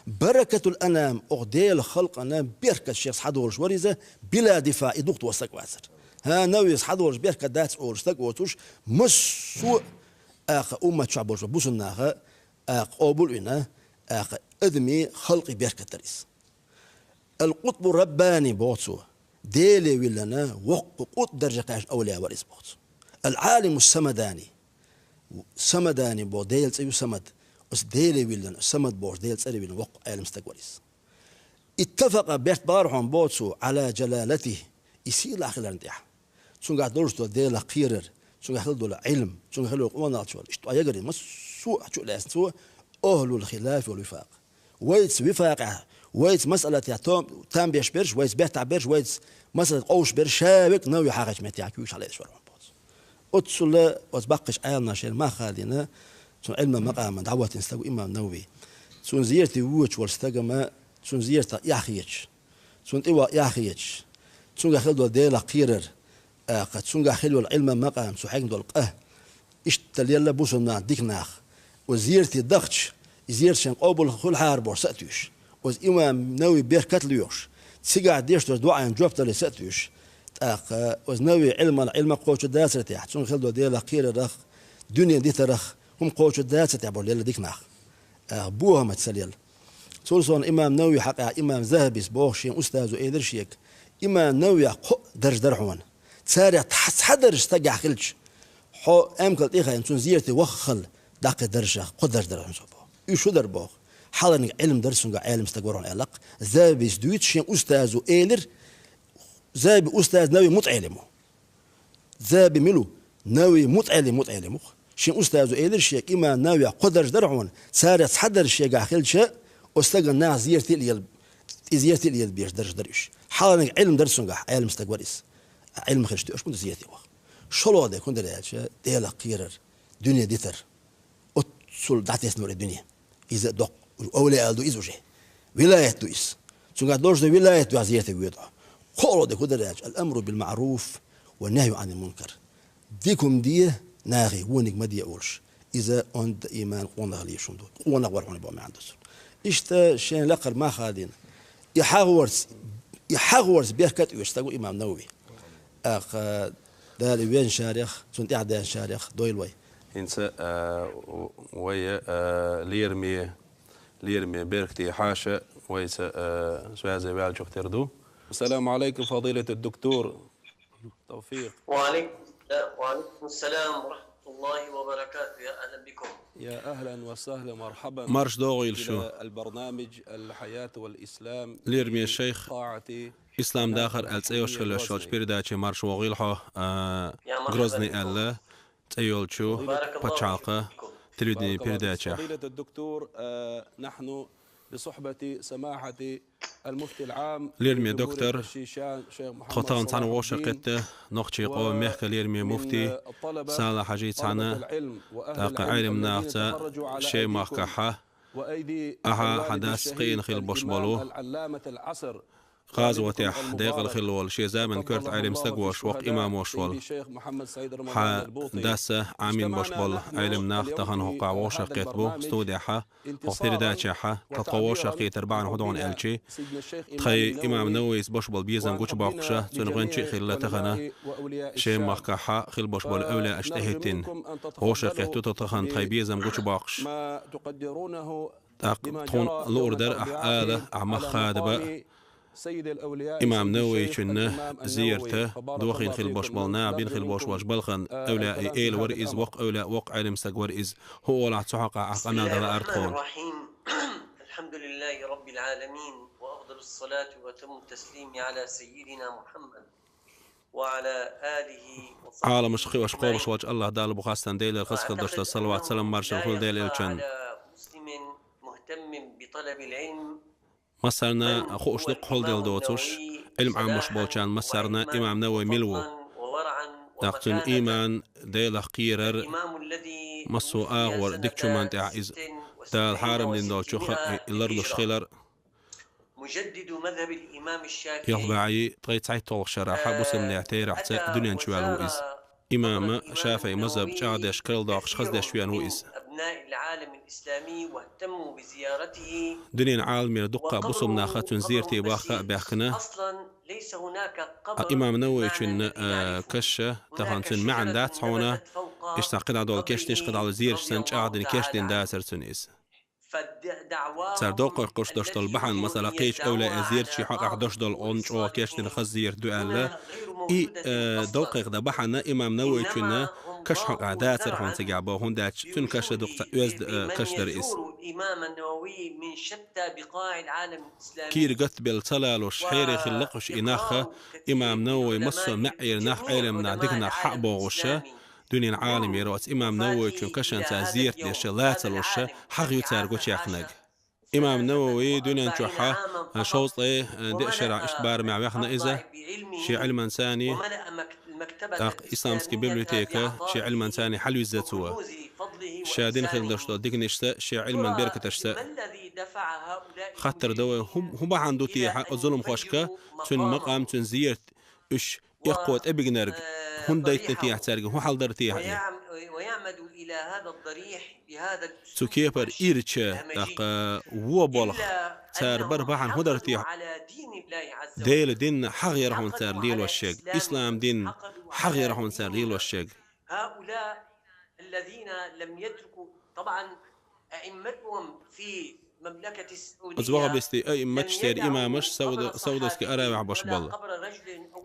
«Баракатул анам», оха Делан халкъана беркат шех схьадолуш вара иза, «била дифа», и духтор стаг вацара. «ХӀа, Нававис схьадолуш беркат дац», — олуш стаг воцуш, массо а, аьлла, уммат чохь болчу бусулба наха, аьлла, къобал а вина, аьлла, адамийн, халкъийн беркат дара иза. «Ал-Къутбу Раббани», — боху цо, Деле виллина, воккха къутб дарже кхаьчна овлия вара иза, боху цо. «Ал-Ӏалиму Самадани». Самадани боху Делан цӀе ю Самад. Оцу Деле виллина, Самад бохучу Делан цӀаре виллина воккха Ӏелам стаг вара иза. «Иттафакъа», — бертбахара хьуна, боху цо, «Ӏала джалалатихи», и сийлахь хиларна тӀехь. Цуьнгахь долуш долу Делах кхерар, цуьнгахь хила долу Ӏилм, цуьнгахь хила долу къонахчалла. Иштта ткъа ягарий массо а чу а лаьцна цо, «ахӀлул хилафи вал вифакъ». Вайца вифакъехь, вайца масъалатехь там, там беш берш, вайца бертахь берш, вайца масъалат къовсуш берш, ша верг Навави хьахийчу меттехь куьйгаш хьалаэцаш вара хьуна, боху цо. Оццула оцу баккхийчу Ӏеламнаха шайна мах а дина, цуьнан Ӏилман макъаман дӀавоьттина стаг ву имам Навави. Цунна зерате воьдуш волу стага ма, цунна зератах эхь хеташ, цунна тӀе ваха эхь хеташ, цуьнгахь хила долу Делах кхерар, аьлла, цуьнгахь хила йолу Ӏилман макъам, цо хьегна долу къа, иштта лелла бусулба нах, дика нах. Оцу зерате дахча, и зерат шайн къобал хуьлахьара бохуш са а туьйсуш, оцу имам Навави беркат а лоьхуш, цигахь деш долу доӀанна жоп далале са а туьйсуш, тӀаккха оцу Навави Ӏилман, Ӏилма кхочур дацара тӀехь, цуьнга хила долу Делах кхерарах, дуьне дитарах хӀума кхочур дацара тӀехь бохуш лелла дика нах. Аьлла, бохамца ца лелла. Цул сов имам Навави хьакъехь имам Захабис боху шен устазо элира шега: «Имам Нававех кхо а дарж дара хьуна. Царех цхьа, цхьа дарж стагехь хилча, хьо эмкал тӀе а хайна, цунна зерате ваха хала, даккхий даржех кхо дарж дара хьуна цо», — боху. Уьш шу дара боху. Хьаланиг Ӏилма дара цуьнгахь, Ӏелам стаг вара хьуна аьлла-кх. Захабис дуьйцу шен устазо элира, Захаби устаз Навави мутаӀелим ву. Захаби мила ву? Навави мутаӀелим, мутаӀелим ву-кх. Шен устазо элира шега: «Имам Нававех кхо дарж дара хьуна, царех цхьа дарж шегахь хилча, оцу стагана нах зерате а лела, и зерате а лелабеш дарж дара уьш». Хьаланиг Ӏилма дара цуьнгахь, Ӏелам стаг вара иза. Ӏилма хилча тоьуш ма ду зерате ваха. ШолгӀа дерг хӀун дара аьлча, Делах кхерар, дуьне дитар. Оццул дӀатесна вара и дуьне. Иза доккха овлияал ду иза уже. Вилаят ду иза. Цуьнгахь долуш ду вилаят, дуьхьа зерате воьду хьо. КхоалгӀа дерг хӀун дара аьлча, «Ал-амру бил-маӀруф ва нахью Ӏанил мункар». Дика хӀума де нахе, вониг ма де олуш. Иза онда иман, къонахалла еш хӀума ду. Къонах вара хьуна боху маьӀна ду цуьнан. Иштта шен лакхара мах а дина, и хьагӀорца, и хьагӀорца беркат а оьцу стаг ву имам Навави. ТӀаккха Дала и везначарех, цунна тӀаьхьа даьхначарех дойла вай. ХӀинца, а, вай, а, лераме, лераме Беркате хьаша вайца, а, связе ваьллачух тера ду. Ассаламу Ӏалайкум, фадилату ддуктур Тавфикъ. Ва Ӏалайкум салам, ва Ӏалайкум салам ва рахматуллахи ва баракатух. Я ахлан бикум. Я ахлан ва сахлан, мархьабан. Марша догӀийла шу. Ила аль-барнамидж аль-хьаят валь-ислам. Лераме шайх, «Ислам дахар» аьлла цӀе йолуш хила йолчу передаче марша вогӀийла хьо, а, Грозный аьлла цӀе йолчу пачхьалкхан телевиденин передачехь. Баракаллаху фик, фадилату ддуктур, а, нахьну би сухьбати самахьати аль-муфти аль-Ӏам. Лераме доктор, тхо тахана цхьаьна вовшахкхетта нохчийн къоман мехкан лераме муфти Салахь-Хьажий цхьаьна, тӀаккха Ӏелам нахаца шен махкахьа, ахьа хьан дас кхиъна хила болуш болу, гӀазотехь декъала хилла волу, шен заманан коьрта Ӏелам стаг волуш, воккха имам волуш волу хьан дас Ӏамийна болуш болу Ӏелам нах тахана хӀокхахь вовшахкхетта бу студехьа. ХӀокху передачехьа тхан тхо вовшахкхетар бахьана хӀун ду хьуна аьлча, тхайн имам Нававис беш болу безам гучубоккхуша, цуьнан гӀоьнча а хилла тахана, шен махкахьа хила болуш болу эвлаяаш тӀехӀиттина, вовшахкхетта тхо тахана тхайн безам гучубоккхуш. ТӀаккха тхуна луур дара ахь ала, ахь мах хадабан. Имам Нававичун зерата дохийна хила болуш болу наха бина хила болуш болчу балхана эвлаяийн эла вара иза, воккха эвлаяъ, воккха Ӏелам стаг вара иза. ХӀун олахь цу хьокъехь, ахь къамел дала ара тхуна. الحمد لله رب العالمين، وأفضل الصلاة وأتم التسليم على سيدنا محمد وعلى آله وصحبه أجمعين. Ӏаламаш кхиош, кхобуш волчу АллахӀ Далла бу хастам, Делера хаза хила долуш долу салават, салам, маршалла хуьлда Делан элчанна. وأعتقد أن كل شاعر مسلم مهتم بطلب العلم. Массарна хууш ду-кх хьулделла доцуш, Ӏилма Ӏамош болчарна массарна имам Навави мила ву. ТӀаккха цуьнан иман, Делах кхерар, массо а агӀор дикачу хӀуманна тӀехь иза Дала хьарам дина долчух а и ларлуш хилар. Ялх бӀаьи ткъе цхьайтталгӀа шера хьа бусалба наьха терахьца дуьнен чу ваьлла ву иза. Имам ШафиӀий мазхӀаб чӀагӀдеш, карладоаккхаш, хаздеш вена ву иза. Дуьнен Ӏаламера дуккха бусалба наха цун зерате бахка а баьхкина. А имам Нававийчун, э, каша, тахан цун маьӀна дац хьона, иштта кхидӀа дола кешнаш, кхидӀа дола зераш санна чӀагӀдина, кешдина дацар цун иза. Цар довкхойкхуш дош дола бахьана, масала, кхеча эвлаяй зерат ший хьокъехь дош дола, он чӀогӀа кешдина хаза зерат ду аьлла. И, э, довкхойкху дан бахьана имам Нававийчун каша хьокъехь дацар хьона цигахь боху, хӀунда аьлча цун каша дукха ца оьзда, э, каша дара иза. Кийра гатбелла ца лалуш, хьере хилла лакхаш и нах, имам Нававий массо а маьӀӀера нах, Ӏелам нах, дика нах хьа а бохуш, дуьнен Ӏаламера оцу имам Нававийчун кашанца зерат деш, лаца луш, хьагӀ ю цара гучуяьккхинарг. Имам Нававий дуьнен чохь шовзткъе деа шарахь иштта барамехь ваьхна иза, шен Ӏилманцаний, тӀаккха исламский библиотека шен Ӏилманцаний хьалвизза цо. Ша дина хилла дош долу диканашца, шен Ӏилман беркаташца. Хаттар дан вай, хӀун, хӀун бахьана ду техьа оцу зуламхошка цуьнан макъам, цуьнан зерат, уьш эккхо тӀебигнарг, хӀунда дайтина техьа цаьрга, хӀун хьал дара техьа и? Цу кепара ирча, тӀаккха вон болх цара бар бахьана хӀун дара техьа? Делан дин хьагӀ яра хьуна цара лелош шег, ислам дин хьагӀ яра хьуна цара лелош шег. Оцу ваххабистийн аимматаш, церан имамаш Сауда-, Саудовский Аравехь болуш болу.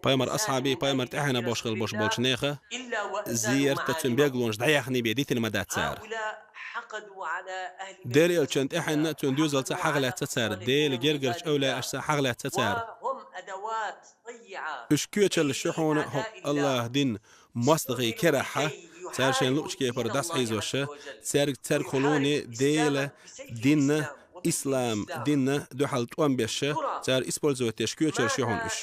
Пайхамар асхьабий, пайхамар тӀаьхьенах болуш хилла болуш болчу нехан зерат а, цуьнан билгалонаш дӀаяхна бен дитина ма дац цара. Делан элчанна тӀаьхьенна а, цуьнан доьзалца а хьагӀ лаьцна цара, Делан гергарчу эвлаяашца а хьагӀ лаьцна цара. Уьш коьчаллаш ю хьуна хӀокху АллахӀан дин мостагӀийн керахь, цара шайна луучу кепара дӀасахьийзош, цаьрга, цаьргахула Делан динна, ислам динна дуьхьал тӀом беш, цара использовать деш коьчаллаш ю хьуна уьш.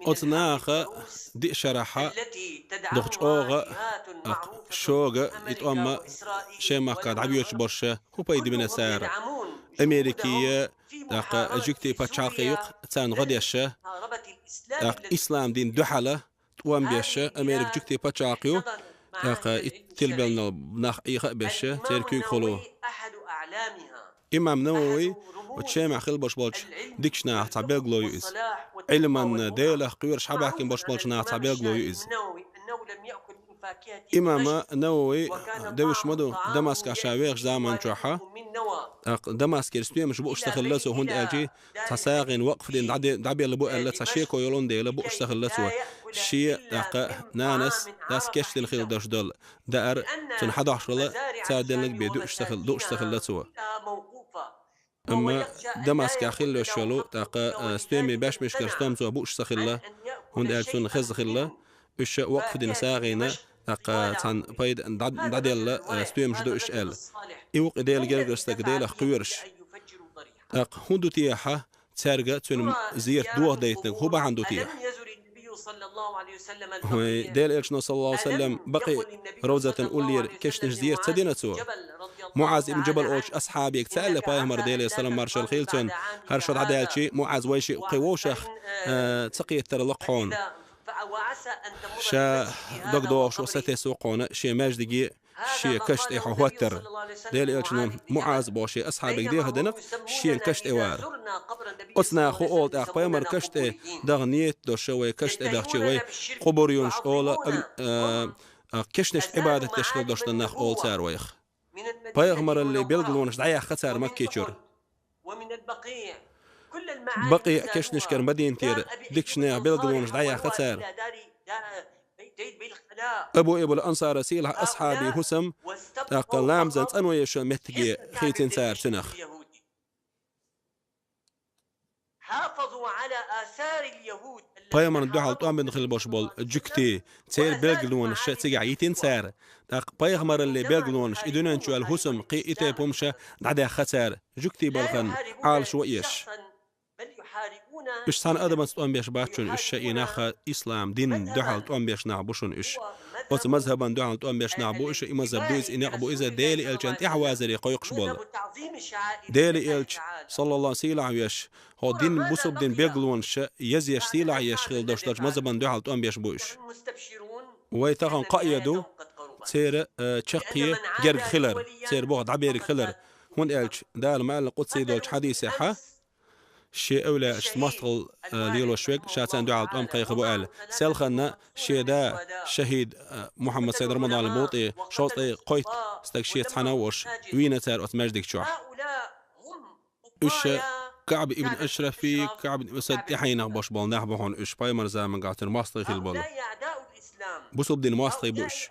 Оцу наха диъ шарахь дукха чӀогӀа, шога и тӀом шен махка дӀабоьдуш болуш, хӀун пайда бина цара? Америкин, тӀаккха жуьгтийн пачхьалкх ю-кх царна гӀо деш, тӀаккха ислам дин дуьхьал тӀом беш, Америка жуьгтийн пачхьалкх ю, тӀаккха и тилбелла нах Ӏеха а беш, церан куьйгахула. Имам Нававий оцу Шемахь хилла болуш болчу дикачу нахах цхьа билгало ю иза. Ӏилманна, Делах кхоьруш хьабаьхкина болуш болчу нахах цхьа билгало ю иза. Имам Нававий девзаш ма ду Дамаскехь ша вехачу заман чохь, тӀаккха Дамаскера стоьмаш бууш ца хилла цо, хӀунда аьлча цхьа сагӀина вакъф дина дӀаде-, дӀабелла бу аьлла, цхьа шеко йолун дела бууш ца хилла цо. Шен, тӀаккха, нанас, дас кечдина хилла дош долу даар, цунна хьадохьуш хилла, цара делларг бен дууш ца хилла, дууш ца хилла цо. Амма Дамаскехь хилла йолуш йолу, тӀаккха, а, стоьмийн бешмашкара стом цо бууш ца хилла, хӀунда аьлча цунна хезна хилла, уьш вакъф дина сагӀина, тӀаккха цхьана пайда дӀа-, дӀаделла, а, стоьмаш ду уьш аьлла. И ву-кх и Делан гергара стаг, Делах кхоьруш. ТӀаккха хӀун ду техьа цаьрга цуьнан зерат дохадайтинарг, хӀун бахьана ду техьа? Вай Делан Элчано, саллаллаху Ӏалайхи ва саллам, Бакъиъ ровзатан уллера кешнаш зерат ца дина цо? МуӀаз ибн Джабал олучу асхьабега ца аьлла пайхамара, Делера салам маршалла хуьлда цунна, хӀара шо дӀадаьлча, МуӀаз, вайшиъ кхин вовшах, э, ца кхетар лакха хьуна. Ша догдохуш ву, сатесна ву-кх хьуна шен маьждиге, шен каш тӀе хьо хӀоттар. Делан Элчано МуӀаз боху шен асхьабега деха дина-кх, шен каш тӀе вара. Оцу наха хӀун олу тӀаккха, пайхамар каш тӀе даха нийят долуш, вай каш тӀе дахча, вай къубур юнуш олу, аг-, а, а, кешнашна Ӏибадат деш хила долуш дан нах олу цара вайх. Пайхамаралле билгалонаш дӀаяьхна цара Макки чуьра. Бакъиъ кешнашкара Мадинатера дикачу нехан билгалонаш дӀаяьхна цара. Абу Айюб ал-Ансари сийлахь асхьабий хӀусам, тӀаккха ламазан цӀано еш йолу меттиге хийцина цара цунах. Пайхамарна дуьхьал тӀом бина хила болуш болу жуьгтий, церан билгалонаш цигахь йитина цара. ТӀаккха пайхамаралле билгалонаш, и дуьнен чу ваьлла хӀусам, кхин и тайпа хӀумнаш дӀадаьхна цара, жуьгтий балхана Ӏалашо еш. Уьш цхьана адамаца тӀом беш бац шуна, уьш шайн и нах, ислам динна дуьхьал тӀом беш нах бу шуна уьш. Оцу мазхабан дуьхьал тӀом беш нах бу уьш, и мазхаб ду иза, и некъ бу иза, Дела элчан тӀаьхьавазаре кхойкхуш болу. Дела элча, саллаллаху, сийлахь веш, хӀо дин, бусулба дин беглонаш езъеш, сийлахь еш хила долуш долчу мазхабан дуьхьал тӀом беш бу уьш. Вай тахана кхоъ ду, церан, э, чаккхе герга хилар, церан боху дӀаберга хилар, хӀунда аьлча Дала ма аьлла къудсий долчу хьадисехь, шен эвлаяашца мостагӀалла, э, лелош верг, ша царна дуьхьал тӀом кхайкха бу аьлла. Селхана шен да, шахӀид, э, Мухьаммад Сайд Рамадан БутӀи, шовзткъе кхойтта стаг шен цхьаьна а волуш, вийна цара оцу маьждиг чохь. Уьш КаӀб ибн Ашрафи, КаӀб ибн Асад тӀаьхьенах болуш болу нах бу хьуна уьш, пайхамар замангахь цуьнан мостагӀий хила болу. Бусулба дин мостагӀий бу уьш.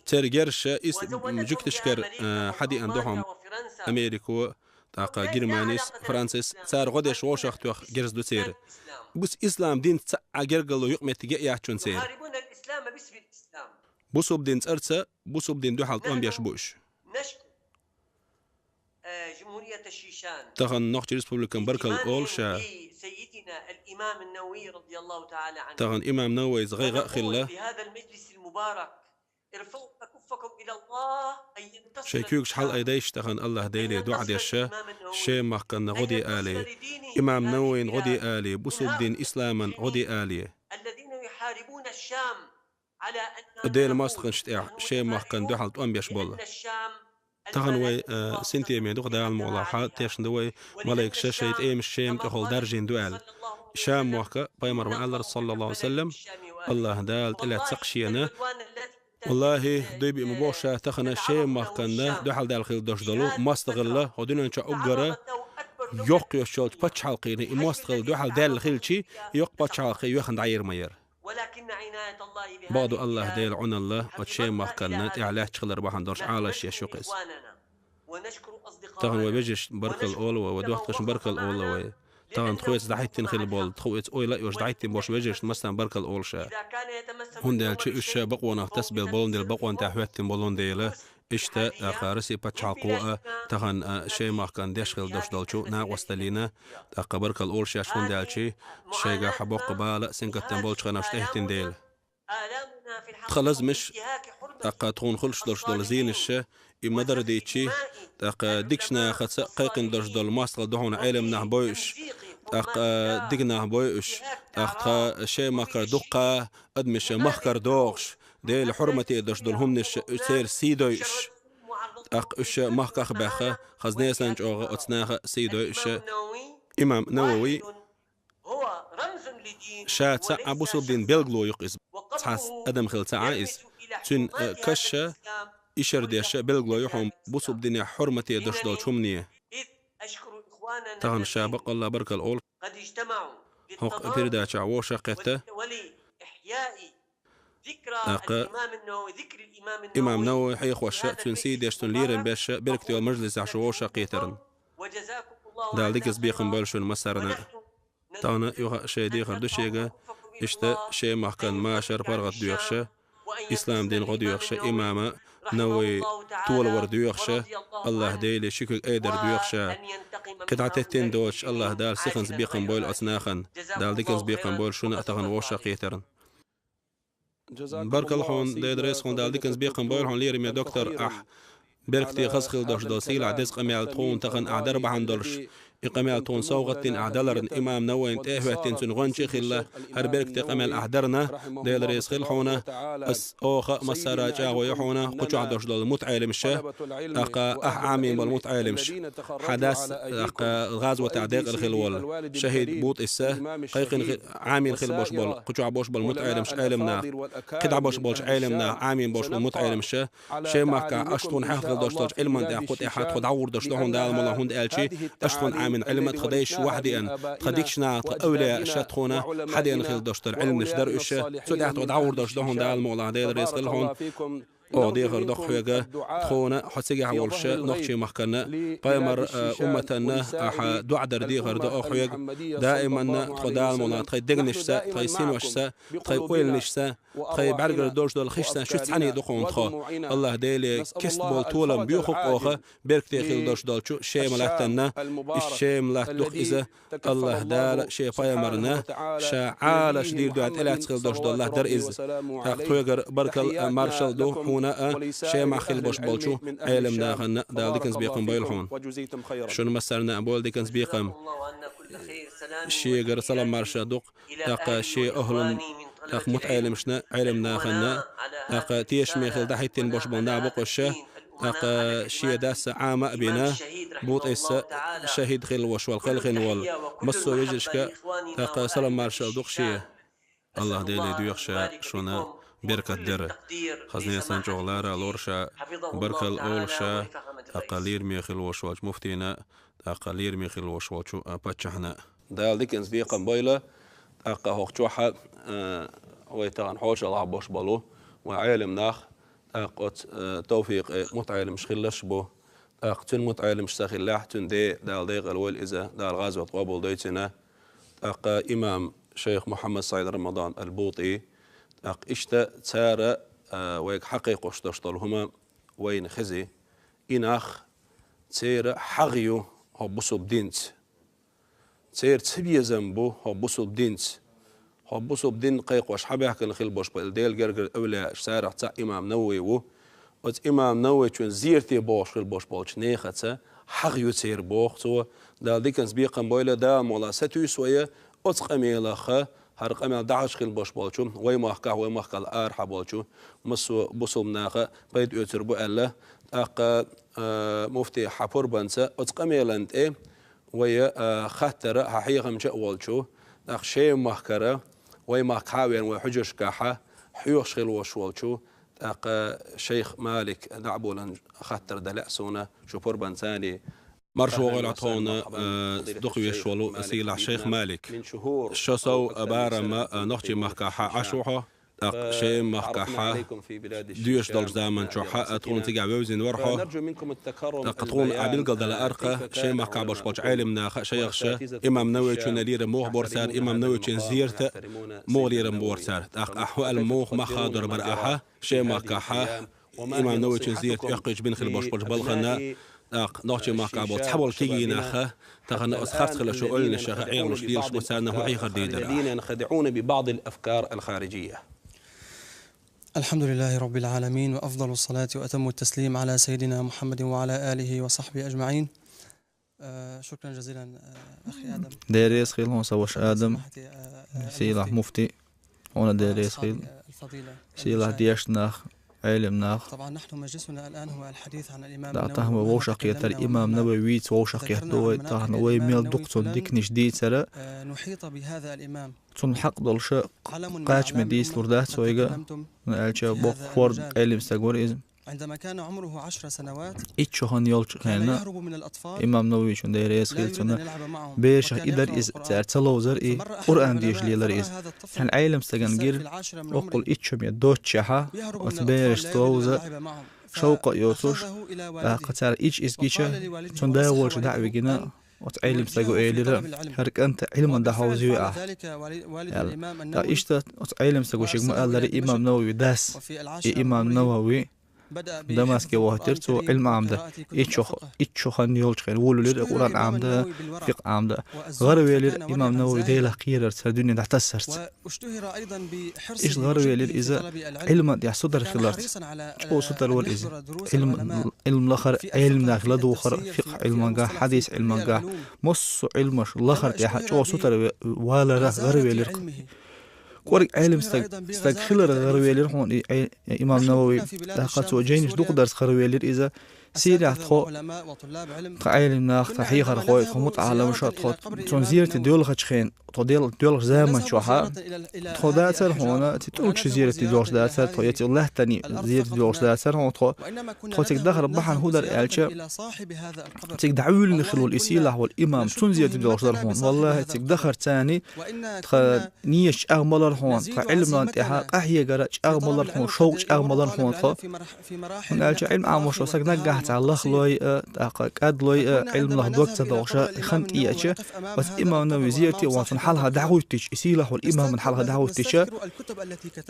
Церан герша ис-, жуьгташкара, э, хьадеана ду хьуна Америко, тӀаккха Германис, Францис, цара гӀо деш вовшах тоьхна герз ду церан. Бус ислам динца цхьа а гергарло юкъаметтиге а яц церан. Бусулба дин цӀарца, бусулба дин дуьхьал тӀом беш бу уьш. Тахана Нохчийн Республикан баркалла олу ша. Тахана имам Нававис гӀайгӀа а хилла. Шайн куьйгаш хьалаайдайша тахана АллахӀ Деле дуӀа деш, Шем-махкана гӀо де алий, имам Нававина гӀо де алий, бусулба дин исламан гӀо де алий. Делан мостагӀашна тӀехь Шем-махкана дуьхьал тӀом беш болу. Тахана вай, э, синтеме ду-кх Дала мукъалахь, тешна ду вай, малайкаша шайн тӀемаш Шем тӀехула даржийна ду аьлла. Шем-мохк, пайхамара ма-аллара, саллаллаху Ӏалайхи ва саллам, АллахӀ Дала тӀелаьцна цхьаъ шена. ВаллахӀи, дуй биъ ма боху ша, тахана Шем-махкана дуьхьал даьлла хила долуш долу мостагӀалла хӀокху дуьнен чохь уггара йоккха йолчу пачхьалкхана и мостагӀалла дуьхьал даьлла хилча, йоккха пачхьалкх юьхна дӀайийр ма яра. Бакъду, АллахӀ Делан Ӏуналла оцу Шем-махкана тӀехь лаьтташ хилар бахьана долуш Ӏалашъеш ю-кх иза. Тахана вай вежаршна баркалла олу вай, вай дохкашна баркалла олу вай. Тахана тхоьца дӀахӀиттина хила болу, тхоьца ойла а йолуш дӀахӀиттина болуш вежаршна массарна баркалла олу ша. ХӀунда аьлча уьш ша бакъонах тасабелла болун дела, бакъонна тӀехь хӀоьттина болун дела, иштта, тӀаккха Россин пачхьалкхо а, тахана, а, Шем-махкана деш хила долуш долчу накъосталлина, тӀаккха баркалла олу шаьш, хӀунда аьлча шайгахь боккха бала а, сингаттам болчу хенахь тӀехӀиттина дела. Тхан лазамаш, тӀаккха тхуна хуьлуш долуш долу зенаш, и ма-дарра дийцича, тӀаккха дикачу нахаца кхайкхина долуш долу мостагӀалла ду хьуна Ӏеламнах бойуш, тӀаккха дика нах бойуш, тӀаккха тхан Шем-махкара дуккха адамаш махкара догӀуш, Делан хьурмате долуш долу хӀуманаш церан сий дойуш, тӀаккха уьш махках а баьхна, хаза несан чӀогӀа оцу наха сий дойуш, имам Навави ша цхьа а бусулба дин белгало ю-кх иза. Цхьа адам хила ца Ӏа иза. Цуьнан, э, каш а, ишар деш а белгало ю хьуна бусулба динехь хьурмате долуш долчу хӀумане. Тахана ша баккъалла баркалла олу хӀокху передачехь вовшах а кхетта. ТӀаккха имам Навави хьехош а, цуьнан сий деш, цуьнан лерам беш а, беркате йолу мажлисехь шу вовшах а кхетарна. Дала диканца бекхам бойла шуна массарна. Тахана юха шайн дехар ду шега, иштта Шем-махкана машар, паргӀат доьхуш а, ислам дин гӀо доьхуш а, имам Навави толавар доьхуш а, АллахӀ Деле ши куьг айдар доьхуш а, кхидӀа теттина доцуш АллахӀ Дала сиханца бекхам бойла оцу нахана. Дала диканца бекхам бойла шуна а, тахана вовшах а кхетарна. Баркалла хьуна, Дела реза хуьлда, Дала диканца бекхам бойла хьуна, лераме доктор, ахь беркате хаза хила долуш долу сийлахь деза къамел тхуна тахана ахь дар бахьана долуш. И къамел тхуна совгӀат дина ахь даларна, имам Нававина тӀе а хӀоьттина, цуьнан гӀоьнча а хилла, хӀара беркате къамел ахь дарна, Дела реза хила хьуна. Ас оха а массара а чӀагӀо йо хьуна, кху чохь долуш долу мутаӀеламаш а, тӀаккха ахь Ӏамийна болу мутаӀеламаш, хьан дас, тӀаккха гӀазотехь декъала хила волу шахӀид БутӀис а, кхайкхина хи-, Ӏамийна хила болуш болу, кху чохь болуш болу мутаӀеламаш, Ӏеламнах, кхидӀа болуш болчу Ӏеламнах Ӏамийна болуш болу мутаӀеламаш а, Шем-махкахь аша тхуна хьехна хила долуш долчу Ӏилман тӀехь, кху тӀехь тхо дӀагӀур долуш ду хьуна Дала мукъалахь, хӀунда аьлча аша тхуна Ӏамийна Ӏилма а тхан дайша вахьа деана, тхан дикачу наха, тхан эвлаяаша тхуна хьадеана хила долуш долу Ӏилманаш дара уьш, цу тӀехь тхо дӀагӀур долуш ду хьуна Дала мукъалахь, Дела реза хила хьуна. Оха дехар да хьоьга, тхона хьо цигахь волуш нохчийн махкана, пайхамар, а, умматанна ахьа дуӀа дар дехар да оха хьоьга, даиманна тхо Дала мукъ лахь тхайн дегнашца, тхайн синошца, тхайн ойланашца, тхайн бӀаьргара долуш долу хишца шуьца цхьаьна ду хьуна тхо. АллахӀ Деле кист болу толам боьху оха, беркате хила долуш долчу Шема латтанна, и Шема латта ду-кх иза, АллахӀ Дала шен пайхамарна ша Ӏалаш дийр дуьхьа тӀелаьцна хила долуш долу латта дара иза. ТӀаккха тхоьгара баркалла, а, маршалла ду хьуна, а, Шемахь хила болуш болчу Ӏелам нахана, Дала диканца бекхам бойла хьуна. Шуна массарна а бойла диканца бекхам. Шегара салам марша ду-кх, тӀаккха шен ахӀлун, тӀаккха мутаӀеламашна, Ӏелам нахана, тӀаккха тешаме хила дӀахӀиттина болуш болу нах бу-кх уьш, тӀаккха шен дас Ӏама а бина, бутӀесса шахӀид хилла волуш волу, кхелхина волу массо а вежаршка, тӀаккха салам маршалла ду-кх шен. АллахӀ Деле доьху ша шуна беркат дара. Хазне санна чӀогӀа лара лора ша, баркалла олу ша, тӀаккха лераме хила волуш волчу муфтийна, тӀаккха лераме хила волуш волчу, а, паччахьна. Дала диканца бекхам бойла, тӀаккха хӀокху чохь, а, вай тахана хьошалгӀахь болуш болу вайн Ӏелам нах, тӀаккха оцу, а, Тавфикъе мутаӀеламаш хилларш бу. ТӀаккха цуьнан мутаӀеламаш ца хиллехь, цуьнан ден Дала декъала войла иза, Дала гӀазот къобалдойла цуьнан. ТӀаккха имам шайх Мухьаммад СаӀид Рамадан ал-БутӀи, тӀаккха иштта цара, а, вайга хьакхайкхош долуш долу хӀума вайна хези. И нах церан хьагӀ ю хӀокху бусалба динца. Церан цабезам бу хӀокху бусалба динца. ХӀокху бусалба дин кхайкхош хьабаьхкина хила болуш болу Делан гергара эвлаяаш, царах цхьаъ имам Навави ву. Оцу имам Нававичун зерате богӀуш хила болуш болчу нехаца хьагӀ ю церан боху цо. Дала диканца бекхам бойла, Дала мукъ лахь сатуьйсу вай оцу къамелах, хӀара къамел дахьаш хила болуш болчу, вай махкахь, вай махкал арахьа болчу массо а бусалба наха пайда оьцур бу аьлла. ТӀаккха, а, муфти, хьан пурбанца оцу къамелан тӀе вай, а, хаттара, хьан хьехамча а волчу, тӀаккха Шема махкара, вай махка хьа а веана, вай хьуьжаршкахьа хьоьхуш хила волуш волчу, тӀаккха шайх Малик дӀа а болан хаттар дан лаьа суна, шу пурбанца. Марша вогӀийла тхуна, а, дукха везаш волу сийлахь шайх Малик. Шо сов барамма, а, нохчийн махкахьа Ӏаш ву хьо, тӀаккха Шема махкахьа доьшуш долчу заман чохьа, а, тхуна цигахь вевзина вара хьо. ТӀаккха тхуна а билгалдала аркъа, Шема махкахь болуш болчу Ӏелам наха, шайхаша, имам Нававичун лерам муха бора цара, имам Нававичун зерата муха лерам бора цара. ТӀаккха ахьа хӀу аьлла муха мах хадор бара ахьа, Шема махкахьа, имам Нававичун зерат оьккхуьйтуш бина хила болуш болчу балхана, тӀаккха нохчийн махкахь болу цхьаболу кегий наха, тахана оцу харц хилла шу ойланашаха Ӏехалуш лелаш бу, царна хӀун хьехар дийр дара? الذين ينخدعون ببعض الأفكار الخارجية. الحمد لله رب العالمين، وأفضل الصلاة وأتم التسليم على سيدنا محمد وعلى آله وصحبه أجمعين. آه، شكرًا جزيلًا، آه، أخي آدم. Дела реза хила хьуна, сан ваша Адам, сийлахь муфти, хьуна Дела реза хила. Сийлахь дешна нах, Ӏелам нах. طبعًا نحن مجلسنا الآن هو الحديث عن الإمام النووي. ТӀаккха тахана вай вовшахкхетар имам Нававица вовшахкхетар ду вай, тахана вай мел дукха цунна диканаш дийцара. آه، نحيط بهذا الإمام. Цунна хьакъ долуша кхачаме дийцалур дац вайга, хӀунда аьлча боккха хӀордан Ӏелам стаг вара иза. عندما كان عمره عشر سنوات، итт шо хан йолчу хенна, كان يهرب من الأطفال، имам Нававичун, Дела реза хила цунна, لا يريد أن يلعب معهم، берашах и дара иза, цара ца ловзара и, Къуръан деша лелара иза. Цхьана Ӏелам стагана гира, оккхул итт шо ме доццушехьа, оцу берашца ловза, шовкъа а йоцуш, тӀаккха цара ича иза гича, цунна да волчу дӀа а вигина, оцу Ӏелам стага элира: «ХӀара кӀанта Ӏилман дӀахьовзаве ахь», аьлла. ТӀаккха иштта оцу Ӏелам стага шега ма-аллара, имам Навави дас, и имам Навави Дамаске вахийтира цо Ӏилма Ӏамда. Итт шо, итт шо хан йолчу хенна волавелира Къуръан Ӏамда, фикъхӀ Ӏамда. ГӀаравелира имам Навави Делах кхерарца, хӀара дуьне дӀатассарца. Иштта гӀаравелира иза Ӏилма тӀехь сутара хиларца. ЧӀогӀа сутара вара иза. Ӏилма, Ӏилма лахар, Ӏелам нах ладувгӀар, фикъхӀ Ӏилманга, хьадис Ӏилманга, массо а Ӏилмаш лахар тӀехь чӀогӀа сутара ве-, валара гӀаравелира. КӀорга Ӏелам стаг, стаг хилар гӀаравелира хьуна и Ӏе-, имам Навави, тӀаккха цо жайнаш дукха дарца гӀаравелира иза, Сирехь тхо, тхан Ӏелам нах, тхан хьехархой, тхо мутаӀаламаш, тхо цунна зерате доьлхучу хенахь, тхо дел-, доьлхучу заман чохь, тхо дацара хьуна, цу тӀулгаш зерате доьлхуш дацара тхо, я цу лаьттан зерате доьлхуш дацара хьуна тхо. Тхо цига дахар бахьана хӀун дара аьлча, цига дӀавуьйлина хилла волу и сийлахь волу имам, цунна зерате доьлхуш дара хьуна. Валлахи, цига дахар царна тхан нийса чӀагӀ ма лара хьуна, тхан Ӏилманна тӀехь къахьегар чӀагӀ ма лара хьуна, шовкъ чӀагӀ ма лара хьуна тхо. ХӀунда аьлча Ӏилма Ӏамош волу саг наггахь цхьа лахлой а, тӀаккха кӀадлой а, Ӏилманах дог ца дохуш а, и хан тӀеэцча, оцу имам Навави зерате а вахана, цунна хьалха дӀахӀуьттича, и сийлахь волу имамна хьалха дӀахӀуьттича,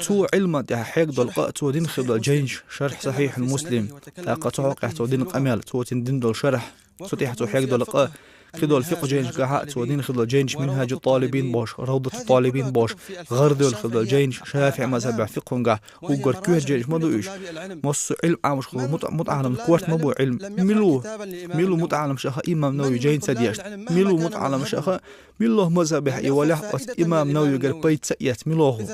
цо Ӏилманна тӀехь хьегна долу къа, цо дина хилла долу жайнаш, шархь Сахьихьул Муслим, тӀаккха цу хьокъехь цо дина къамел, цо цуьнан дина долу шархь, цу тӀехь цо хьегна долу къа, кхидолу фикъхӀ жайнашкахь а цо дина хилла долу жайнаш, Минхьаджу ТӀалибин бохуш, Равдату ТӀалибин бохуш, гӀарадевлла хилла долу жайнаш, ШафиӀи мазхьабехь фикъхӀангахь, уггар коьрта жайнаш ма ду уьш. Массо а Ӏилма Ӏамош хилла мута-, мутаӀаламна корта ма бу Ӏилма. Мила ву? Мила ву мутаӀаламашха имам Навави жайна ца дешна? Мила ву мутаӀаламашха, муьлхха мазхьабехь и валахь а оцу имам Нававигара пайда ца эцна муьлхха ву?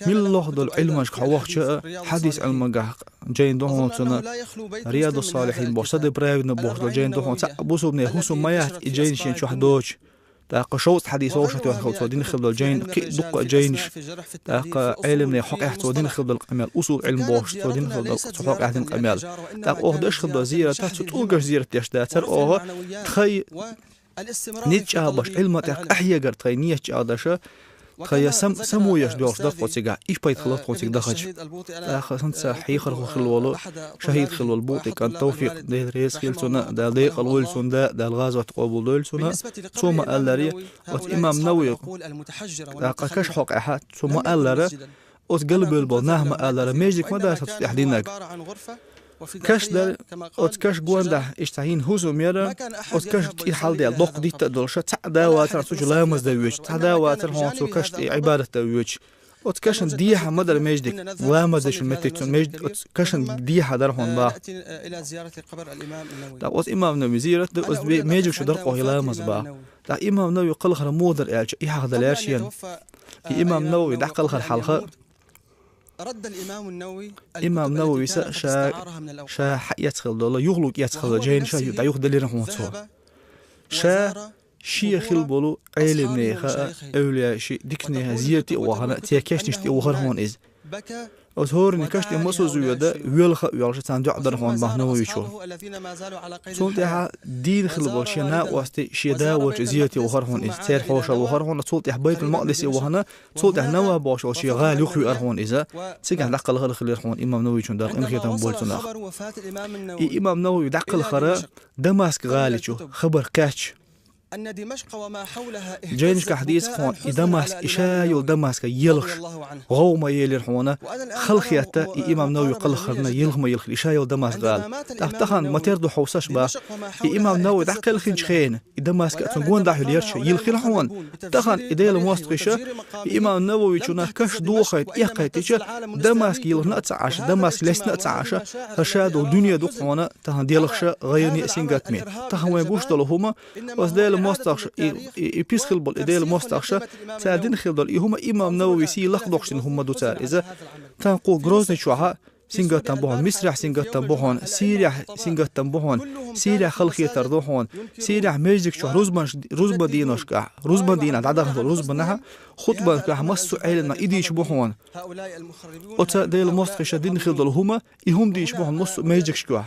Муьлхха долу Ӏилманашка хьо вахча а, хьадис Ӏилманехь жайна ду хьуна цунна, Риядус-Салихьин бохуш, Саду-Праведни бохуш долу жайна ду хьуна, цхьа а бусулбанан хӀусам ма яц и жайнаш шен чохь доцуш. ТӀаккха шовзткъа хьадис вовшахтоьхна хилла цо дина хилла долу жайна, кхин а дуккха а жайнаш, тӀаккха Ӏелам Нававин хьокъехь цо дина хилла долу къамел, усул Ӏилма бохуш цо дина хилла долу, цу хьокъехь дина къамел. ТӀаккха оха деш хилла долу зерат, цу тӀулгаш зерат деш дацара оха, тхайн ницкъ чӀагӀбеш, Ӏилманна тӀехь къахьегар тхайн нийса чӀагӀдеш, тхайн сам-, самоеш доьлхуш дара тхо цигахь, и пайда хилла тхуна цига дахча. ТӀаккха хӀинца хьехархо хилла волу, шахӀид хилла волу БутӀи кӀант Тавфикъ, Дела реза хуьлда цунна, Дала декъал войла цунна, Дала гӀазот къобал дойла цунна, цо ма-аллара, оцу имам Навави, тӀаккха каш хьокъехь, цо ма-аллара, оцу галбевлла болу нах ма-аллара, междик ма дац цу тӀехь динарг. Каш дара, оцу каш гондахь иштта хӀинца хӀусам яра, оцу каш тӀера хьалдаьлла, доккха дитта а долуш, цхьа а да вацара цу чу ламаз дан воьдуш, цхьа а да вацара хьуна цу каш тӀе Ӏибадат дан воьдуш. Оцу кашан дехьа ма дара междик, ламаз дечун меттиг цу межд-, оцу кашан дехьа дара хьуна бах. ТӀаккха оцу имам Нававин зерат ду, оцу бе-, междик чу дара кхо и ламаз бах. ТӀаккха имам Навави кхалхар муха дара аьлча, и хьахдалара шена. И имам Навави дӀакхалхар хьалха, имам Нававис ша, ша хьаэцна хилла долу, юхалург эцна хилла жайнаш дӀаюхаделира хьуна цо. Ша шен хилла болу Ӏелам нехан а, эвлаяийн, дикачу нехан зерате а вахана, церан кешнаш тӀе вахара хьуна иза. Оцу хӀораннан каш тӀе массо а зуда, воьлха а воьлхуш, царна доӀа дара хьуна бах Нававичо. Цунна тӀехь дийна хилла болу шен накъостий, шен да волчу зерате вахара хьуна иза. Церан хьошалла вахара хьуна, цул тӀехь Байтул-Макъдисе вахана, цул тӀехь Навах бохуш йолу шен гӀала юхавеара хьуна иза. Цигахь дӀакхалхар хилира хьуна имам Нававичун, Дала къинхетам бойла цунах. И имам Навави дӀакхалхар Дамаск гӀали чу, хабар кхаьчча. Жайнашкахь дийца хьуна, и Дамаск, и ша йолу Дамаск елхаш, гӀовгӀа ма елира хьуна, халахетта и имам Навави кхалхарна елха ма елхира и ша йолу Дамаск гӀала. ТӀаккха тахана ма тера ду хьовсаш бах, и имам Навави дӀакхелхинчу хенахь, и Дамаск а цунна гондахь йолу ярташ йилхира хьуна. Тахана и Делан мостагӀаша, и имам Нававичунах каш дохайта, эккхайтича, Дамаск йилхина а ца Ӏаш, Дамаск лестина а ца Ӏаш, хӀара ша долу дуьне ду хьуна, тахана делхаша, гӀайгӀане а, сингаттаме. Тахана вайн гуш долу хӀума, оцу Делан мостагӀаша, и, и, и писхилла болу и Делан мостагӀаша, цара дина хилла долу и хӀума имам Навави сий лакхдоккхуш дина хӀума ду цара иза. Тахана кху Грозный чохь а сингаттам бу хьуна, Мисрахь сингаттам бу хьуна, Сирехь сингаттам бу хьуна, Сирехь халахетар ду хьуна, Сирехь междиг чохь рузбанаш, рузбан дийнашкахь, рузбан дийнахь дӀадахана долу рузбанахь, хутбанашкахь массо а Ӏелам нах и дийча бу хьуна. Оцу Делан мостагӀаша дина хилла долу хӀума, и хӀума дийча бу хьуна массо а междигашкахь.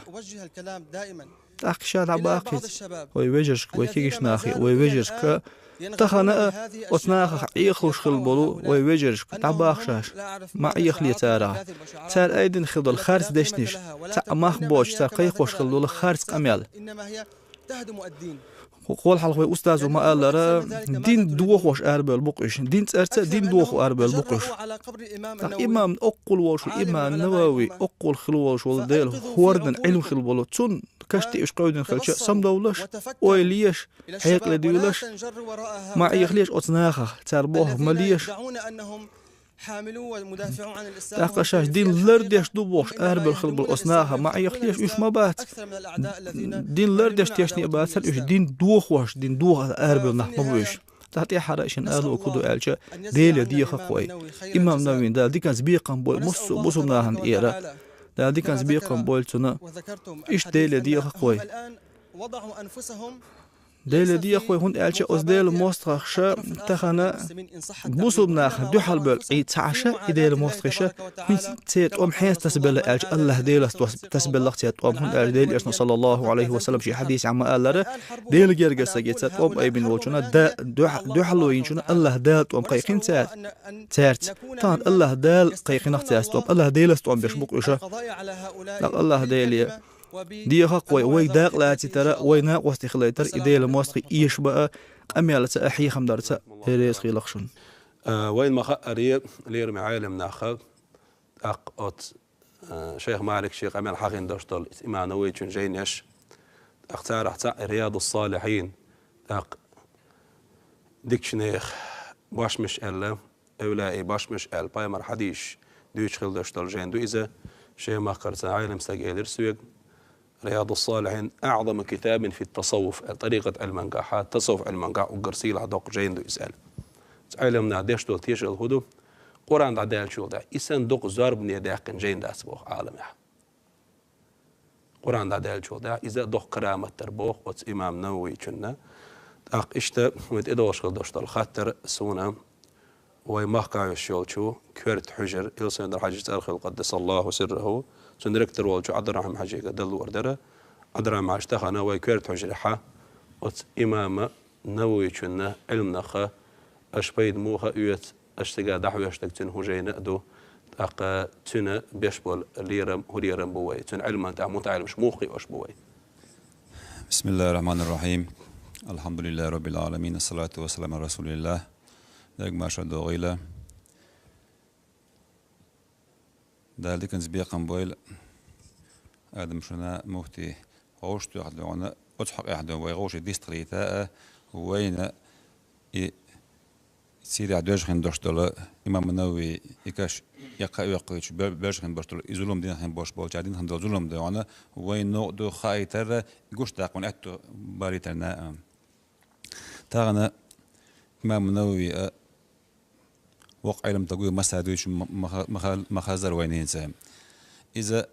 ТӀаккха ша дӀабахкхийца, вай вежаршка, вай кегийчу нахе, вай вежаршка, тахана а оцу нахах Ӏехалуш хилла болу вай вежаршка, дӀабахка шаьш, ма Ӏехале царах. Цара айдина хилла долу харц дешнаш, цхьаъ мах боцуш, цара кхайкхош хилла долу харц къамел. Кху-, кхол хьалха вай устазо ма-аллара, дин дохош арабевлла бу-кх уьш, дин цӀарца дин дохо арабевлла бу-кх уьш. ТӀаккха имам, оккхул волуш ву имам Навави, оккхул хилла волуш волу Делан хӀордан Ӏилма хилла болу, цунна каш тӀе уьш кхевдина хилча, самадовлалаш, ойла еш, хьекъале дуьйлалаш, ма Ӏехалеш оцу нахах, цара бохург ма леш. ТӀаккха шаьш дин лардеш ду бохуш арабевлла хилла болу оцу нахах ма Ӏехалеш, уьш ма бац. Дин лардеш тешне а бацара уьш, дин дохош, дин доха арабевлла нах ма бу уьш. ТӀаккха тӀаьххьара шен ала хӀун ду аьлча, Деле деха кхой. Имам Нававина Дала диканца бекхам бойла массо а бусулба нахана тӀера. Дала диканца бекхам бойла цунна. Иштта Деле дехах вай. Деле дехах вай, хӀунда аьлча оцу Делан мостагӀаша тахана бусулба нахана дуьхьал бевлла Ӏийд ца Ӏаш, и Делан мостагӀаша, хӀинца церан тӀом хьенца тасабелла аьлча, АллахӀ Делаца тас-, тасабелла церан тӀом, хӀунда аьлча Делан Элчано, саллаллахӀу Ӏалайхи ва саллам, шен хьадисехь ма-аллара, Делан гергара стагаца тӀом айбина волчунна, да-, дуьхь-, дуьхьало йинчунна АллахӀ Дала тӀом кхайкхина цаьрца. Цаьрца. Тахана АллахӀ Дала кхайкхинарг цаьрца тӀом, АллахӀ Делаца тӀом беш бу-кх уьш. ТӀаккха АллахӀ Деле дехах вай, вай дакъа лацийтара, вай накъостий хилийтара, и Делан мостагӀий эшабан а, къамелаца а, хьехам дарца а реза хуьлда шуна. А, вайна ма-хаъара, лераме Ӏелам наха, тӀаккха оцу, а, шайх Малика шен къамел хьахийна долуш долу имам Нававичун жайнаш, тӀаккха царах цхьаъ Риядус-Салихьин, тӀаккха дикачу нехан бошмаш аьлла, эвлаяийн бошмаш аьлла, пайхамаран хьадисаш дуьйцуш хилла долуш долу жайна ду иза, шен махкара цхьа Ӏелам стага элира соьга, Риядус-Салихьин аӀзаму китабин фит-тасаввуф аьлла, тӀарикъат Ӏилмангахьа, тасаввуф Ӏилмангахь уггар сийлахь доккха жайна ду иза аьлла. Цу Ӏелам наха деш долу тешалла хӀун ду? Къуръан дӀадаьллачул тӀаьхьа, и санна дукха зорбане даьккхина жайна дац боху Ӏаламехь. Къуръан дӀадаьллачул тӀаьхьа иза доккха карамат дара боху оцу имам Нававичунна. ТӀаккха иштта вайн тӀедогӀуш хилла долуш долу хаттар суна вайн махкахь йолчу коьрта хьуьжар, Илсхан-Юьртара Хьаьжин цӀарах хуьлу, къаддасаллахӀу сиррахӀу, цуьнан ректор волчу Ӏабдуррахьим-Хьаьжига дан луур дара. Ӏабдуррахьим-Хьаьжа, тахана вайн коьрта хьуьжарехьа оцу имам Нававичунна Ӏилманах аша пайда муха оьцу, аша цига дӀахьоьжуш дерг цуьнан хӀун жайна а ду, тӀаккха цуьнан беш болу лерам, хӀун лерам бу вай, цуьнан Ӏилманна тӀехь мутаӀеллимаш муха кхиош бу вай? بسم الله الرحمن الرحيم. الحمد لله رب العالمين. الصلاة والسلام على رسول الله. Дерг маршалла догӀийла. Дала диканца бекхам бойла, Адам, шуна, муфти, гӀовш тоьхна дуьйна, оцу хьокъехь дуьйна вай гӀовший дистхилийта а, вайна и Сирехь доьжна хин долуш долу имам Навави и каш эккха а оьккхуьйтуш бер-, бержа хин болуш долу, и зулам дина хин болуш болчара дина хин долу зулам дуьйна, вайна новкъа ду хаийтара, и гуш даккха вайн аьтто барийтарна а. Тахана имам Навави а воккха Ӏилма стаг ву, массара дуьйцуш ма-, ма-, ма-, ма-, хазар вайна хӀинца. Иза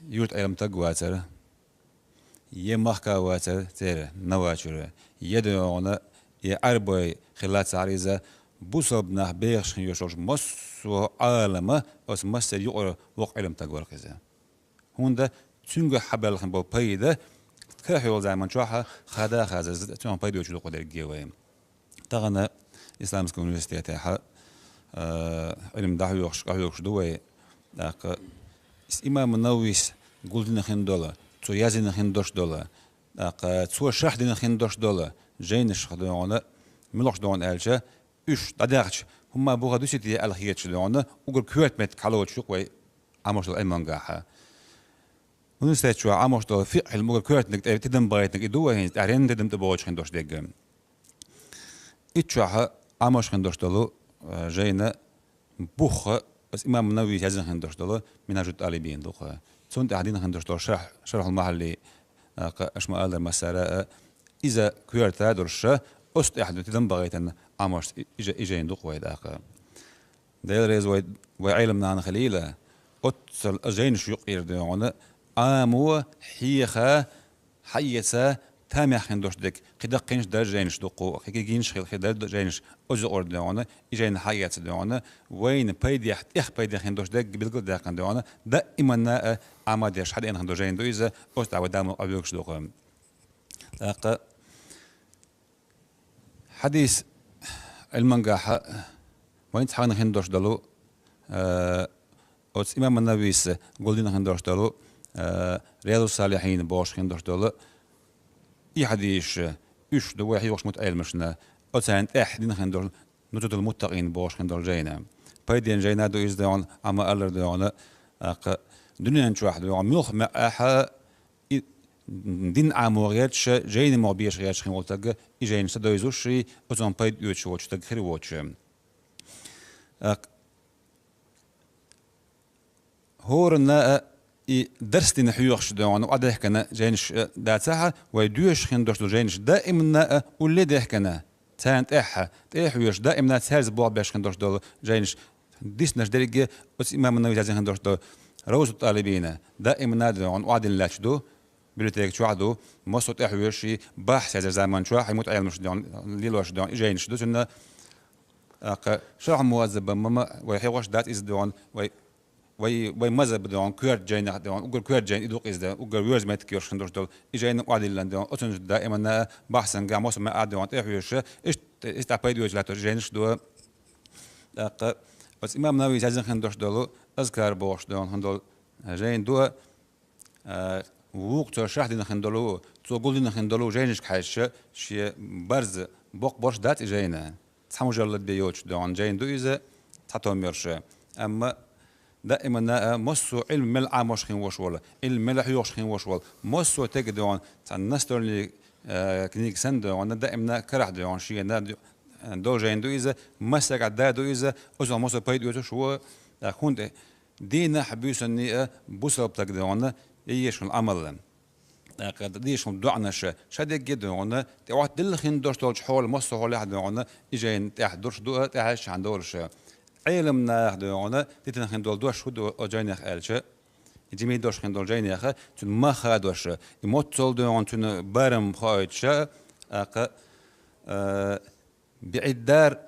юрт Ӏилма стаг вацара, я махка вацара церан Навачуьра, я дуьйна, я Ӏарбой хилла цара иза, бусалба нах бехаш хин йолуш массо а Ӏалама оцу массеран юкъара воккха Ӏилма стаг вара иза. ХӀунда цуьнга хьабаьлла хин болу пайда карахь йолу заман чохь хада а хаза, цуьнан пайда йолчу дукха дерг вай. Тахана Исламский университетехь, а, Ӏилма дӀахьоьхуш, къахьоьгуш ду вай. ТӀаккха иза имам Нававис гулдина хин долу, цо яздина хин долуш долу, тӀаккха цо шархь дина хин долуш долу жайнаш дуьйна, муьлхачу дуьйна аьлча, уьш дӀадаьхча, хӀумма буха дуьсуьйтий аьлла хеташ дуьйна, уггар коьрта меттиг хьалоцуш ю-кх вай Ӏамош долу Ӏилмангахьа. Университет чохь Ӏамош долу фикъхӀ Ӏилма уггар коьртаниг тӀе тидам бахийтинарг и ду вай хӀинца, тӀаьхьаренна тидам тӀе бохучу хин долуш дерг. Итт чохь Ӏамош хин долуш долу, а, жайна бухха, аса имам Нававис яздина хин долуш долу Минхьажут-ТӀалибин ду-кх. Цунна тӀехь дина хин долуш долу шархь, Шархьул-Махьалли, а, кха, аша ма-аллара, массара а, иза коьрта долуш, оцу тӀехь ду тидам бахийтина Ӏамош и, и жа-, и жайна ду-кх вай тӀаккха. Дела реза вай, вай Ӏелам нана хилийла, оццул а жайнаш юкъера дуьйна, Ӏамо, хьеха, хьаэца, тамехь хин долуш дерг, кхин даккхийнаш дара жайнаш дуккха, кхин гигийнаш хила хир дара жайнаш, оцу юкъара дуьйна, и жайна хьаэца дуьйна, вайна пайдехь, тӀех пайдехь хин долуш дерг билгал а даьккхина дуьйна, даиманна а Ӏама деш хьадеана хин долу жайна ду иза, оцу тӀехь вай дама къавелаш ду-кх. ТӀаккха хьадис Ӏилмангахьа вайна цхьана хин долуш долу, а, оцу имам Нававис гулдина хин долуш долу, а, Риядус-Салихьин бохуш хин долуш долу, и хьадисаш, уьш ду вай хьоьхуш мутаӀеллимашна, оцарна тӀехь дина хин долуш Нузатул-Муттакъин бохуш хин долу жайна. Пайденна жайна ду иза дуьйна, Ӏама-аллара дуьйна, тӀаккха дуьнен чохь дуьйна, муьлхха маьӀӀехь и дин Ӏамо гӀерташ, жайна могӀа безаш гӀерташ хин волу стаг, и жайнаш ца девзаш, оцунна пайда оьцуш волчу стаг хир воцуш. ТӀаккха хӀоранна а и дарс дина хьоьхуш дуьйна, Ӏодехкина жайнаш а дацахь, вай доьшуш хин долуш долу жайнаш даиманна а улле дехкина, царна тӀехь, тӀе а хьоьжуш, даиманна цаьрца болх беш хин долуш долу жайнаш диснарш дерриге оцу имам Нававис яздина хин долуш долу Равзату ТӀалибина, даимна догӀун охьадиллача ду, библиотека чохь ду, массо а тӀехьоьжуш, бахьс езар заман чохь, хьаймут Ӏеламаш догӀун, лелош догӀун, и жайнаш ду цуьнан, тӀаккха Шархь Муаззаб бан ма вай хьехош дац иза догӀун, вай, вай, вай маза ба догӀун, коьрта жайнах догӀун, уггар коьрта жайна и ду-кх иза, уггар воьрза меттиг йолуш хин долуш долу, и жайна охьадиллина догӀун, оцунна даимна бахьсан гахь массо а ма а догӀун тӀехьоьжуш, иштта, иштта пайда йоцуш латтош жайнаш ду. ТӀаккха оцу имам Нававис язйина хин долуш долу Азкар бохуш догӀун хин долу жайна ду, а, вукху цо шархь дина хин долу, цо гулдина хин долу жайнашка хьаьжча, шен барз боккха болуш дац и жайна. Цхьа мужаллад бен йоцуш догӀун жайна ду иза, цхьа том йолуш. Амма даимна а массо а Ӏилма мел Ӏамош хин волуш волу, Ӏилма мел хьоьхуш хин волуш волу, массо а тега догӀун, цхьа настольный, а, книга санна догӀун, даимна карахь догӀун, шена д-, долу жайна ду иза, массаьрга да ду иза, оцунах массо а пайда оьцуш ву, а, хӀунда дийнахь а, буьйсанна а бусалба стаг догӀун, еш хӀун Ӏамал. ТӀаккха дийшина доӀанаш ша дегге догӀун, тӀе Ӏоттаделла хин долуш долчу хьоле, массо а хьолехь догӀун, и жайна тӀехь дурш ду, тӀехьаьжча хьан долуш. Ӏеламнаха догӀун, дитина хин долу дош хӀун ду оцу жайнех аьлча, и жимий дош хин долу жайнех, цуьнан мах хадош, и моццал догӀун, цуьнан барам хоуьйтуш, тӀаккха, а, биӀиддар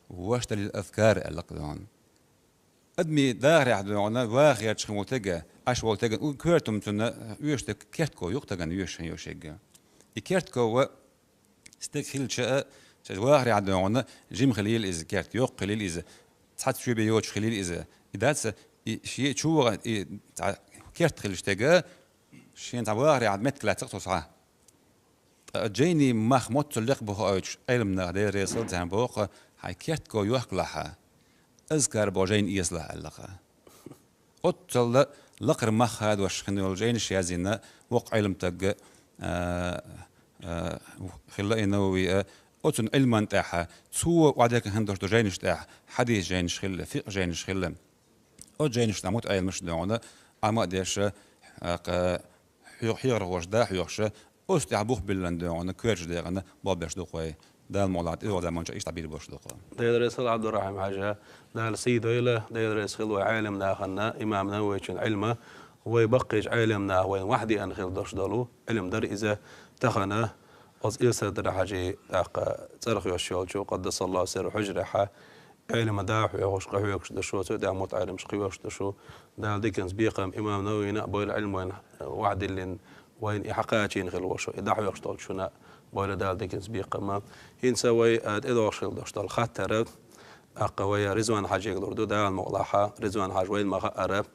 вашталил азкар аьлла-кх догӀун. Адамийн дахарехь догӀун, ваха гӀерташ хин волу тега, Ӏаш волу тега, у коьртамца оьшуш дерг кертков ю-кх тагана оьшуш хин йолуш ерг. И кертков стаг хилча а, шаьш вахарехь догӀун, жима хилийла иза, керт йоккха хилийла иза, цхьацца чоь бен йоцуш хилийла иза. И дац, и шен чу ваха, и цхьа керт хилча стага, шена цхьа вахарехь меттиг лаьцна-кх цо схьа. Ткъа жайнийн мах моццал лекха бу хоуьйтуш Ӏеламнаха, Дела реза хила царна, боху, хьайн кертков йохкалахь, азкар боху жайна эцалахь аьлла-кх. Оццал лакхара мах хадош хин йолу жайнаш язйина воккха Ӏеламстаг, а, а, хилла и Навави а, оцунна Ӏилманна тӀехь, цо охьадехкина хин долуш долу жайнаш тӀехь, хьадис жайнаш хилла, фикъхӀ жайнаш хилла. Оцу жайнашна мутаӀеламаш догӀун, Ӏама а деш, а, кха, хьо-, хьехархоша да хьоьхуш, оцу тӀехь бух биллина догӀун, коьртачу декъана болх беш ду-кх вай. Дала мукъ лахь, тӀедогӀу заманчохь иштта бийр болуш ду-кх. Дела реза хила, Ӏабдуррахьим-хьаьжа, Дала сий дойла, Дела реза хила вай Ӏеламнахана, имам Нававичун Ӏилма, вай баккхийчу Ӏеламнаха вайна вахьа деана хила долуш долу Ӏилма дара иза тахана, оцу Илсардара-Хьаьжин тӀаккха цӀарах йолуш йолчу, къаддасаллаху сирраху, хьуьжрехь, Ӏилма да хьоьхуш, къахьоьгуш ду шу, цу тӀехь мутаӀеламаш кхоьхуш ду шу. Дала диканца бекхам, имам Нававина а бойла Ӏилма вайна вахьа диллина, вайна и хьакхачийна хила волуш, и дӀахьоьхуш долчу шуна а бойла Дала диканца бекхам. ХӀинца вай, а, тӀедогӀуш хила долуш долу хаттар, тӀаккха вай Ризван-Хьаьжега лур ду, Дала мукъ лахь, Ризван-Хьаьжа вайна ма-хаъара,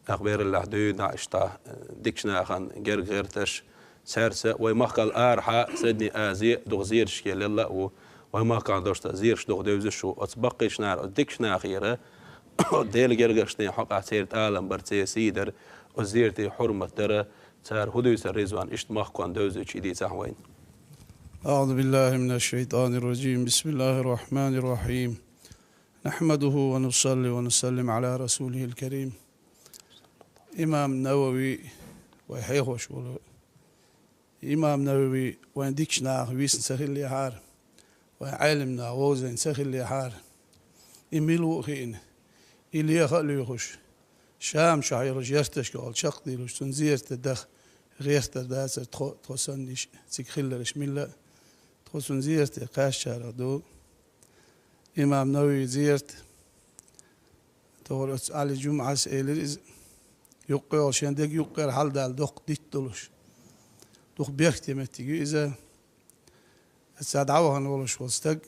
тӀаккха бераллехь дуьйна иштта, э, дикачу нахана герга гӀерташ, цаьрца вай махкал арахьа, Средний Ази, дукха зераш елла а ву, вай махкахь долуш дан зераш дукха девзаш ву, оцу баккхийчу наха, оцу дикачу нахера, Делан гергарчийн хьокъехь церан тӀалам бар, церан сий дар, оцу зератийн хьурмат дар, цара хӀун дуьйцура, Ризван, иштта махкахь девзича и дийцахь вайна. أعوذ بالله من الشيطان الرجيم. بسم الله الرحمن الرحيم. نحمده ونصلي ونسلم على رسوله الكريم. Имам Навави, вай хьехош волу. Имам Навави вайн дикачу нахах висна ца хиллехьара, вайн Ӏеламнаха вовзийна ца хиллехьара, и мила ву а хиъна, и леха а лоьхуш, Шам чохь йолу жерташка гӀолла чекхдийлуш, цунна зерат даха гӀертар дацара тхо, тхо санна йиш, цига хиллараш милла а, тхо цунна зерате кхаьчначарах ду. Имам Навави зерат, тохара оцу Ӏали Жумъас элира иза, юккъе йолу шен дег юккъера хьаладаьлла доккха дитт долуш. Дукха бехке меттиг ю иза. Цхьа дӀавахана волуш волу стаг,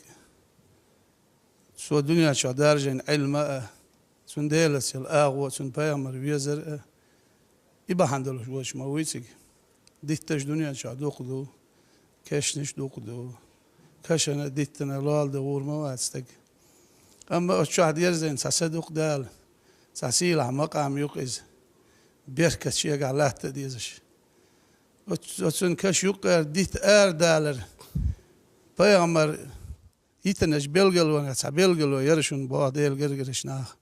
цо дуьнен чохь даржийна Ӏилма а, цуьнан Делаца йолу агӀо а, цуьнан пайхамар везар а, и бахьана долуш воцуш ма вуй цига. Дитташ дуьнен чохь дукха ду, кешнаш дукха ду. Кешнана а, диттана а лола дан гӀур ма вац стаг. Амма оцу чохь дерзийна цхьа са ду-кх Дала, цхьа сийлахь макъам ю-кх иза. Беркат шегахь латта а дезаш. Оц-, оцунна каш юккъера дитт арадалар пайхамар йитинарш белгалонех цхьа белгало яра шуна, боху Делан гергарчу наха.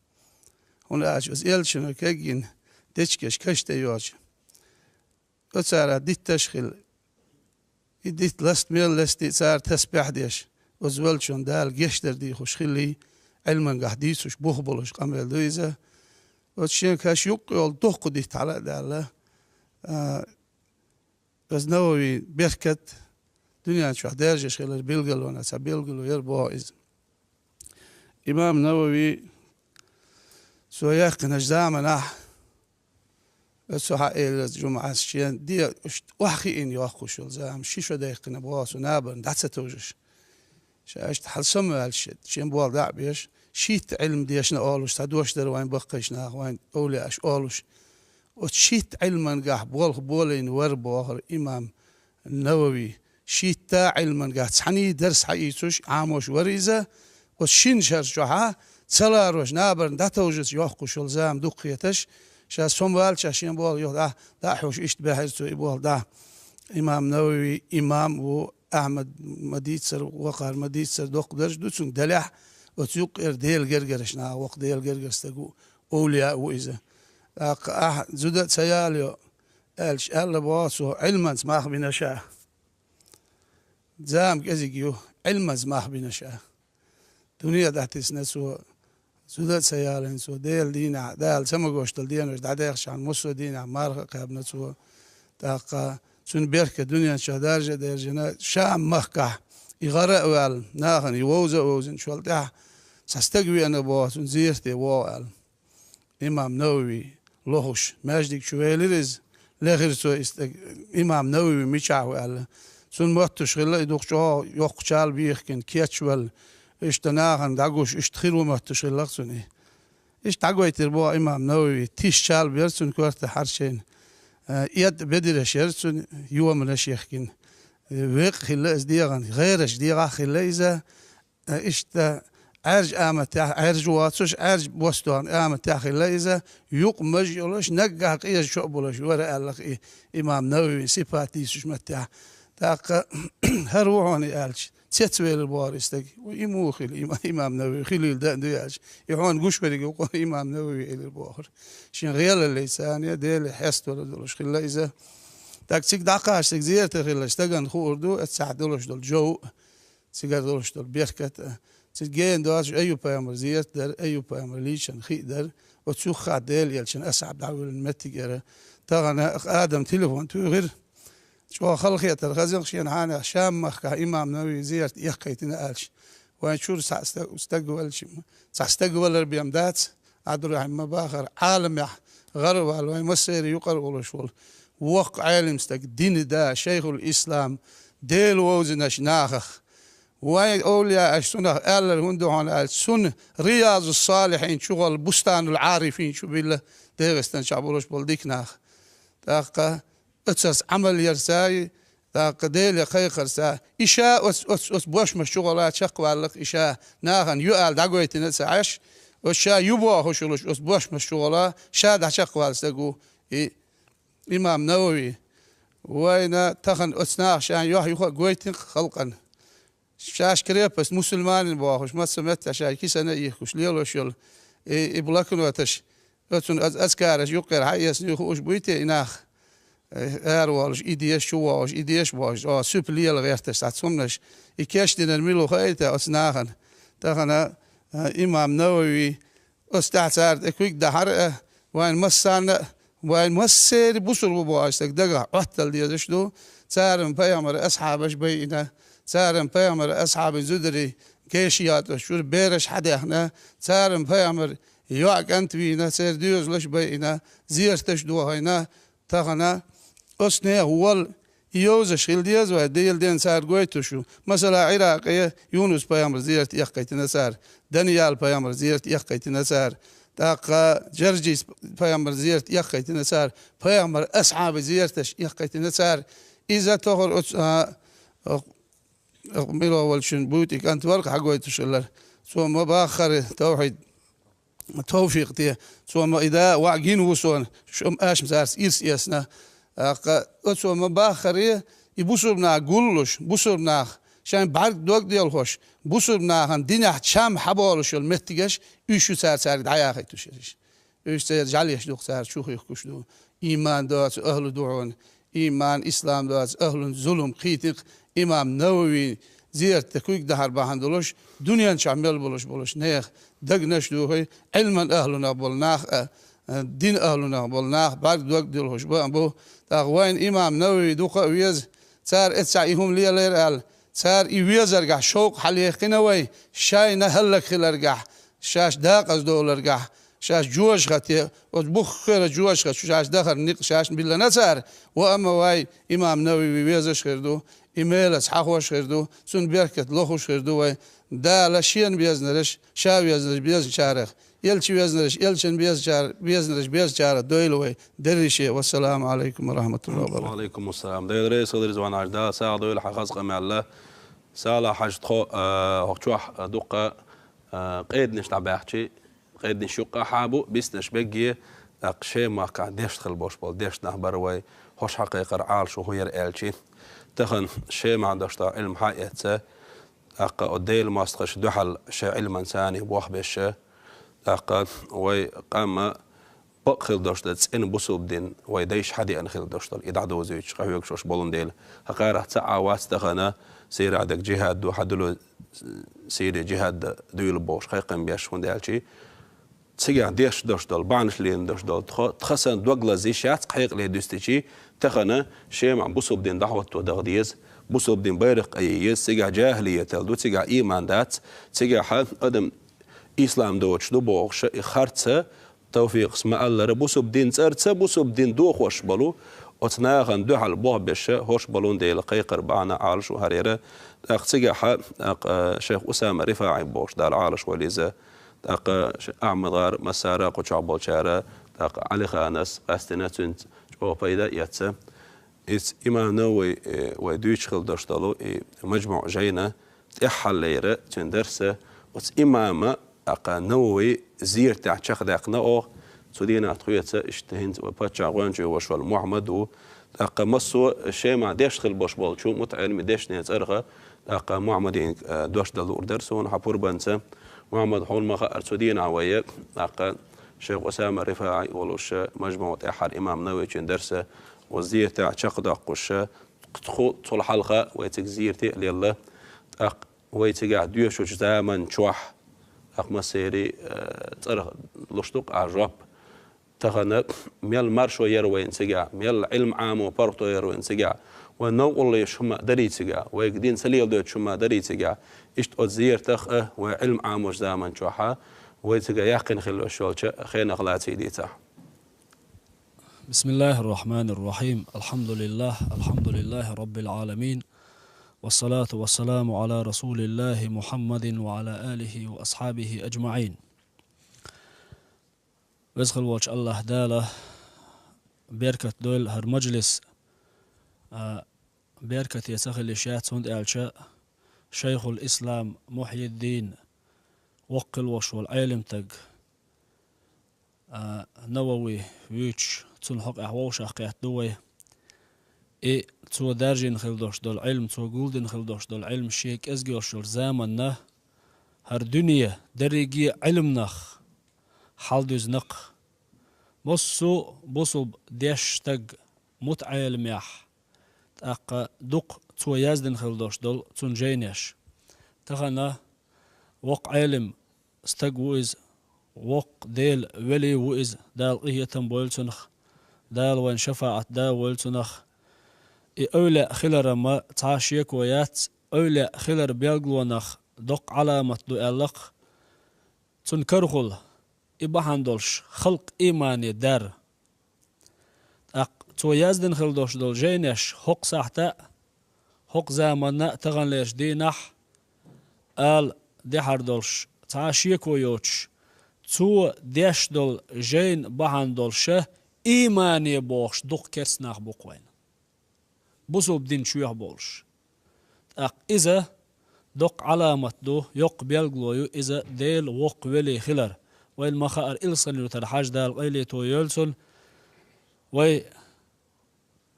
ХӀунда аьлча оцу элчано кегйина дечигаш каш тӀе йоцуш, оцара дитташ а хилла, и дитт ласта мел лестий цара тасбихь а деш, оцу веллачунна Дала гечдар дийхуш хиллий, Ӏилманехь дийцуш бух болуш къамел ду иза. Оцу шен каш юккъе йолу доккха дитт хьала а даьлла, а, оцу Нававин беркат дуьнен чохь даьржаш хилар билгалонан цхьа билгало яра боху иза. Имам Навави цо яьккхинчу заманахь, оцу хьан элира жумӀас шен де, иштта охьахиъна йоккхуш йолу зама, ши шо даьккхина боху цо набарна дӀа ца товжаш. Ша иштта хьала самаваьлча, шен болх дӀа а беш, шийтта Ӏилма дешна олуш, цхьа дош дара вайн баккхийчу наха, вайн овлияаш олуш. Оцу шийтта Ӏилмангахь болх болийна вара бохура имам Навави. Шийтта Ӏилмангахь цхьаьний дарс хьаийцуш, Ӏамош вара иза. Оцу шина шар чохьа ца ларош, набарна дӀатовжуш йоккхуш йолу зама дукха хеташ, ша самаваьлча шен болх юха дӀа, дӀа а хьоьжуш, иштта баьхьира цо и болх дӀа. Имам Навави имам ву, Ахьмад ма дийццара, вакхара ма дийццара, доккха дарж ду цуьнга, делахь, оцу юккъера Делан гергарчу наха воккха Делан гергара стаг ву, овлияъ ву иза. ТӀаккха ахь зуда а ца ялайо, аьлча, аьлла боху цо, Ӏилманца мах бина ша. Зама кӀезиг ю, Ӏилманца мах бина ша. Дуьне а дӀатесна цо, зуда а ца ялийна цо, Делан дийнахь, Дала ца магош долу денош дӀадаьхчахьана, массо а дийнахь марха а кхаьбна цо. ТӀаккха цуьнан беркат дуьнен чохь даржа а даьржина, Шам-махкахь и гӀара а ваьлла, нахана и вовза а вовзинчул тӀаьхьа цхьа стаг веана боху, цуьнан зерате вогӀу аьлла. Имам Навави лохуш, маьждиг чу велира иза, лехира цо и стаг, имам Навави мичахь ву аьлла. Цунна моттуш хилла и дукха чӀогӀа йоккха чалба ехкина, кечвелла, иштта нахана дӀагуш, иштта хир ву моттуш хилла-кх цунна и. Иштта дӀагойтира боху имам Навави, тиша чалба яра цуьнан коьрта хьарчийна, э, эд бедарш яра цуьнан, йоманаш ехкина. Э, веккъа хилла иза дегӀан, гӀераш дегӀахь хилла иза, э, иштта Ӏаьржа аматехь, Ӏаьржа воцуш, Ӏаьржа бостон аматехь хилла иза, юкъ маж а йолуш, наггахь къежа чо а болуш вара аьлла-кх и имам Нававин сипат дийцучу маттехь. ТӀаккха хӀара ву хьуна и аьлча, цецвелира бохура и стаг. Ву и муха хила, има-, имам Навави хилийла дан а дуй аьлча, и хьуна гуш верг ву-кх имам Навави элира бохура. Шен гӀелаллица царна Деле хьеставала долуш хилла иза. ТӀаккха цига дӀакхаччалц зерате хиллачу стагана хуур ду, эццахь долуш долу жов а, цигара долуш долу беркат а. Цига гена доцуш Айюб-пайхамар зерат дара, Айюб-пайхамар лийчан хи а дара. Оцу юххехь Делан элчан асхьаб дӀавоьллина меттиг яра. Тахана Адам телефон туьйхира. ЧӀогӀа халахетар хезна шена хьенех, Шам-махкахь имам Навави зерат эккхийтина аьлча. Вайн чуьра цхьа стаг, стаг велча, цхьа стаг валар бен дац, Ӏабдурахьим ма бахара, Ӏаламехь гӀаравала вайн массеран юкъара волуш волу воккха Ӏелим стаг, динан да, шайхул-ислам, Дела вовзинарш нахах. Вайн овлияаш цунах аьлларг хӀунда ду хьуна аьлча, цунна Риязу-ссалихьин чу гӀолла, Бустанул-Ӏарифин чу билла ДегӀастан чохь болуш болу дика нах. ТӀаккха оцарца Ӏамал ярца, и, тӀаккха Деле кхайкхарца, и ша оц-, оц-, оцу бошмаш чу гӀолла чекхваьлла-кх и ша, нахана ю ала дӀагойтина а ца Ӏаш, оцу ша ю бохуш йолуш оцу бошмаш чу гӀолла ша дӀачекхваьлла стаг ву и имам Навави. Вайна тахана оцу наха шайн юьхь-юха а гойтина-кх халкъана. Шаьш крепость мусульманин бохуш, мацца меттехь шайн кисана а йихкуш лелош йолу, и, и блокноташ, оцунна аз-, азкараш юккъера хьаэцна хууш буй те и нах? Э, ара волуш, и деш, чу вогӀуш, и деш бохуш, о, суьпа лела гӀерташ цхьа цхьа хӀуманаш. И кечдинарг мила ву хаий те оцу нахана? Тахана, э, имам Навави, оцу тӀехь цара тӀе куьг дахьара а, вайн массарна а, вайн массеран бусулба бу аьлла стаг дагахь Ӏоттала дезаш ду. Царан пайхамар асхьабаш байина, царан пайхамар асхьабан зударий гайша ятӀаш чуьра бераш хьадаьхна, царан пайхамар йоӀ кӀант вийна, церан доьзалаш байина, зерташ дохийна, тахана оцу нехан вал и йовзаш хила деза вай, Делан ден цара гойтуш ю. Масала, Ӏиракъе Юнус-пайхамар зерат эккхийтина цара, Даниял-пайхамар зерат эккхийтина цара, тӀаккха Жаржис-пайхамар зерат эккхийтина цара, пайхамар асхьабан зерташ эккхийтина цара. Иза тохара оцу, а, а, мила волчун бутӀи кӀант вара-кх хьагойтуш хилар. Цо ма баххара тавхьид, Товфикъ те, цо ма и да ваӀ гина ву суна, шума аша царца ирс эцна. ТӀаккха оцо ма баххаре, и бусурба нах гуллуш, бусурба нах шайн бӀаьрг дог делхош, бусурба нахана динехь чам хьаболуш йолу меттигаш, уьш ю цара цаьрга дӀаяхийтуш ерш. Уьш церан жӀаьлеш ду-кх цара чухуьхкуш ду. Ийман доцу ахӀлу ду хьуна. Ийман, ислам доцу ахӀлун зулам кхийтина-кх имам Нававин зерат тӀе куьг дахьар бахьана долуш, дуьнен чохь мел болуш болуш нехан дагнаш а духий, Ӏилман ахӀлунах болу нах а, э, дин ахӀлунах болу нах бӀарг дог дилхуш баъ бу. ТӀаккха вайн имам Навави дукха а веза, цара эццахь и хӀума лелайра аьлла, цара и везаргахь шовкъ хьалаяккхина вай, шайна хӀаллакьхиларгахь, шаьш дакъаза доларгахь, шаьш жожахате, оцу буххера жожахате шаьш дахар никъ шаьшна биллина цара, ва амма вай имам Навави везаш хир ду, и мелаца хьахош хир ду, цунна беркат лохуш хир ду вай. Дала шена безнараш, ша везнараш безначарах, элча везнараш, элчан безачар-, безнараш безачарах дойла вай деррише. Вассаламу алайкум ва рахматуллахи ва баракатух. Ва алайкум ассалам. Дела реза хила, Ризван-Хьаьжа, Дала сагӀа дойла хьан хаза къамел. СагӀа Хьаьжа, тхо, а, хӀокху чохь, а, дуккха, а, къеданаш дӀабаьхчи, къеданаш юккъахь а бу, биснарш бегге, тӀаккха Шемахкахь дешна хила болуш болу дешна нах бара вай, хӀорш хьакхайкхар Ӏалашо хӀун яра аьлчи. Тахана Шемахь долуш долу Ӏилма хьаэцна, тӀаккха оцу Делан мостагӀашна дуьхьал шайн Ӏилманца бохбеш, тӀаккха вай къам бакъ хила долуш долу цӀена бусулба дин вай дайша хьадеана хила долуш долу, и дӀадовзуьйтуш къахьоьгуш болун дела. Хьан кхарах цхьа а вац тахана, Сирехь дерг жихӀад ду, хьан дуьло Сири жихӀад дуьйла бохуш кхайкхам беш, хӀунда аьлчи цигахь деш долуш долу, бахьанаш лийна долуш долу тхо, тхан санна дог лазийш яц кхайкхале дуьстичи, тахана Шемахь бусулба дин дӀахӀотто даха деза, бусулба дин байракх айе еза, цигахь жахӀилиятал ду, цигахь ийман дац, цигахь адам ислам доцуш ду бохуша, и харца Тавфикъас ма-аллара, бусулба дин цӀарца, бусулба дин дохош болу, оцу нахана дуьхьал бохбеша хӀорш болун дела кхайкхар бахьана Ӏалашо хӀара яра, тӀаккха цигахьа, тӀаккха, шайх Усама РифаӀи бохуш Дала Ӏалашо валийза, тӀаккха ш-, Ахьмад-ГӀар, массара а кху чохь болчара, тӀаккха Ӏалиханас, къаьстина цуьнца чӀогӀа пайда а эцна. Иза имам Навави, э, вай дуьйцуш хила долуш долу и МажмуӀ жайна тӀаьххьара лерина цуьнан дарса оцу имама, тӀаккха Навави зияртехь чекхдаьккхина оха. Цу дийнахь тхоьца иштта хӀинца вай паччахь гӀоьнчий ваша волу Мухьаммад ву. ТӀаккха массо а Шемахь дешна хила болуш болчу мутаӀеллимийн дешнийн цӀарах, тӀаккха Мухьаммадин, э, дош дан луур дара суна хьан пурбанца. Мухьаммад, хьуна ма-хаъара, цу дийнахь вай, тӀаккха шайх Усама РифаӀи волуш, МажмуӀ тӀаьххьара имам Нававичун дарса, оцу зияртехь чекхдоккхуш, тхо цул хьалха вай цига зиярте а лелла, тӀаккха вай цигахь доьшучу заман чохь, тӀаккха массерий, э, цӀарах луш ду-кх ахь жоп. Тахана мел маршо яра вайна цигахь, мел Ӏилма Ӏамо паргӀато яра вайна цигахь, вайн новкъарло еш хӀума дарий цигахь, вайга дин ца леладойтуш хӀума дарий цигахь. Иштта оцу зияртах а, вай Ӏилма Ӏамочу заман чохь а, вай цигахь яьккхина хила йолуш йолчу хенах лаций дийцахь. بسم الله الرحمن الرحيم. الحمد لله، الحمد لله رب العالمين. والصلاة والسلام على رسول الله محمد وعلى آله وأصحابه أجمعين. Веза хила волчу АллахӀ Дала беркат дойла хӀара мажлис, а, беркате ца хила йиш яц, хӀунда аьлча Шайхул-Ислам Мухьйиддин воккха хила волуш волу Ӏелимстаг, а, Навави вуьйцуш, цунна хьокъехь вовшахкхетта ду вай. И цо даржийна хила долуш долу Ӏилма, цо гулдина хила долуш долу Ӏилма шен кӀезиг йолуш йолчу заманна хӀара дуьне дерриге а Ӏилманах хьалдуьзна-кх. Массо а бусулба дешна стаг мутаӀелимех, тӀаккха дукха цо яздина хила долуш долу цуьнан жайнаш. Тахана воккха Ӏелим стаг ву иза, воккха Делан вели ву иза, Дала къинхетам бойла цунах, Дала вайн шафаӀат да войла цунах. И эвлаъ хиларан-м цхьа а шеко яц, эвлаъ хиларан белгалонах доккха Ӏаламат ду аьлла-кх. Цунна карахула и бахьана долуш халкъ иймане дар. ТӀаккха цо яздина хила долуш долу жайнаш хӀокху сахьта а, хӀокху заманна а, таханлерчу дийнахь а ала дехьар долуш, цхьа а шеко йоцуш, цо деш долу жайна бахьана долуша иймане бохуш дукха керста нах бу-кх вайна. Бусулба дин чоьхьа болуш. ТӀаккха иза доккха Ӏаламат ду, йоккха белгало ю иза Делан воккха вели хилар. Вайна ма-хаъара, Илсхан-Юьртара Хьаьжа, Дала къайле тойойла цунна, вай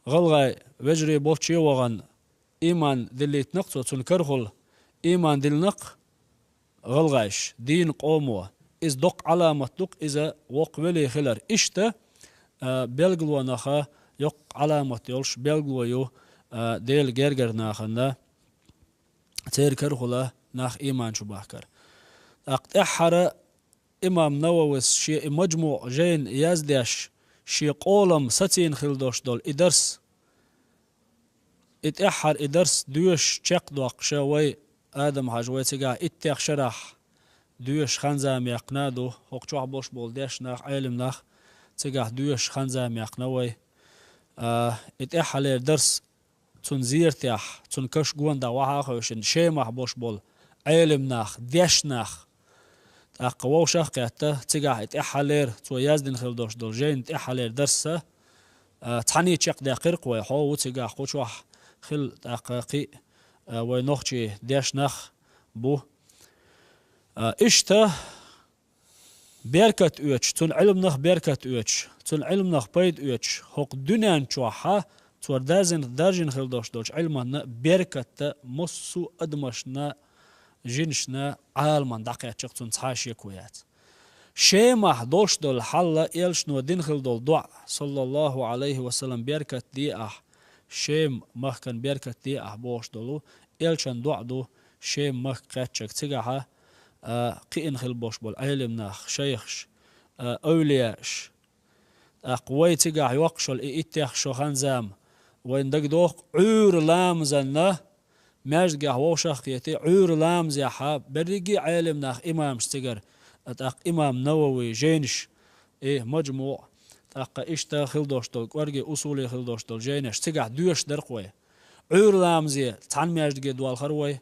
гӀалгӀай вежарий болчче а вахана, ийман диллийтина-кх цо, цунна карахула ийман диллина-кх гӀалгӀайша, дийна къомо. Иза доккха Ӏаламат ду-кх иза воккха вели хилар. Иштта, а, белгалонах йоккха Ӏаламат йолуш белгало ю, а, Делан гергара нахана, церан карахула нах ийман чу бахкар. ТӀаккха тӀаьххьара имам Нававис шен и МаджмуӀ жайна яздеш, шен къолам сацийна хила долуш долу и дарс, и тӀаьххьара и дарс доьшуш чекхдоккхуша вай, Адам-Хьажа, вай цигахь иттех шарахь доьшуш хан-зама яьккхина а ду, хӀокху чохь болуш болу дешнах, Ӏелимнах цигахь доьшуш хан-зама яьккхина вай. А, и тӀаьххьалера дарс цунна зератехь, цунна каш гонах вахьа а хевшина, Шемахь болуш болу Ӏелимнах, дешнах, тӀаккха вовшах а кхетта, цигахь и тӀаьххьалера, цо яздина хила долуш долу жайна тӀаьххьалера дарс а, а, цхьаьний чекхдаьккхира-кх вай, хьо ву цигахь, кху чохь хилла тӀаккха кхин а, а, вай нохчийн дешнах бу. А, иштта, беркат оьцуш, цуьнан Ӏилманах беркат оьцуш, цуьнан Ӏилманах пайда оьцуш, хӀокху дуьнен чохь а цо даржин-, даржина хила долуш долчу Ӏилманна беркат а массо а адамашна, жинашна, Ӏаламна дӀакхаьчча-кх цунна цхьа а шеко яц. Шемахь долуш долу хьал а, элчано дина хила долу доӀа, саллаллаху Ӏалайхи ва саллам, беркат де ахь, Шем махкана беркат де ахь бохуш долу, элчан доӀа ду, Шем махка кхаьчча-кх цигахь а, а, кхиъна хила болуш болу Ӏелимнах, шайхаш, а, эвлияаш. ТӀаккха вай цигахь йоккхуш йолу и иттех шо хан-зама, вайна дагадогӀу-кх, Ӏуьйра ламазанна, маьждигехь вовшах а кхетий, Ӏуьйра ламазехь а берриге а Ӏелимнах, имамаш цигара, а, тӀаккха имам Нававин жайнаш, и МаджмуӀ, тӀаккха иштта хила долуш долу, кӀорге усулий хила долуш долу жайнаш цигахь доьшуш дара-кх вай. Ӏуьйра ламазе цхьана маьждиге долхара вай,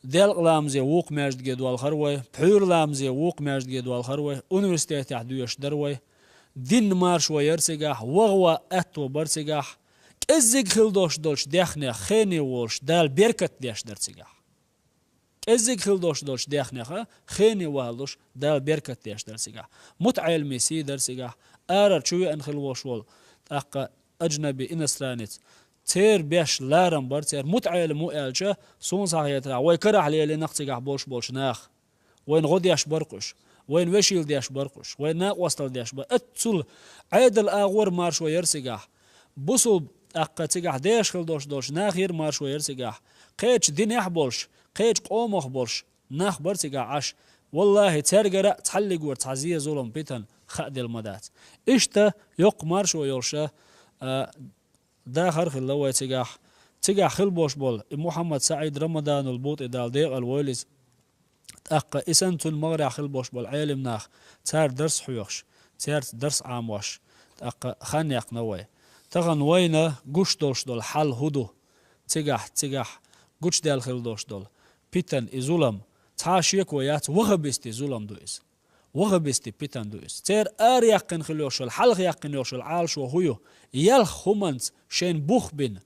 делкъа ламазе вукху маьждиге долхара вай, пхьуьйра ламазе вукху маьждиге долхара вай, университетехь доьшуш дара вай. Динна маршо яра цигахь, ваха-ваха аьтто бара цигахь, кӀеззиг хила долуш долчу даьхнех хене волуш, Дала беркат деш дара цигахь. КӀеззиг хила долуш долчу даьхнех а хене валалуш, Дала беркат деш дара цигахь. МутаӀелимийн сий дара цигахь, арара чу веана хила волуш волу, тӀаккха аджнаби, иностранец. Церан беш ларам бара, церан мутаӀелим ву аьлча, суна схьахетарехь, вай карахь лелийнарг цигахь болуш болчу наха. Вайна гӀо деш бара-кх уьш, вайна вешийла деш бара-кх уьш, вайна накъосталла деш бара. Оццул Ӏедал агӀор маршо яра цигахь. Бусулба, тӀаккха цигахь дехаш хила долуш долчу нахера маршо яра цигахь. Кхечу динехь а болуш, кхечу къомах болуш нах бара цигахь Ӏаш. Валлахи, цаьргара а цхьаллигора цхьа зе, зулам, питана хааделла ма дац. Иштта йоккха маршо йолуш а, а, дахар а хилла вай цигахь. Цигахь хила болуш болу и Мухьаммад СаӀид Рамаданул-БутӀи, Дала декъала войла иза. ТӀаккха и санна цуьнан магӀарехь хила болуш болу Ӏелимнах, цара дарс хьоьхуш, цаьрца дарс Ӏамош, тӀаккха хан яьккхина вай. Тахана вайна гуш долуш долу хьал хӀун ду? Цигахь, цигахь гучудаьлла хила долуш долу питана, и зулам, цхьа а шеко яц, ваххабистийн зулам ду иза. Ваххабистийн питана ду иза. Церан араяьккхина хила йолуш йолу, хьалха яьккхина йолуш йолу Ӏалашо хӀун ю? Ялх хӀуманца шайна бух бина.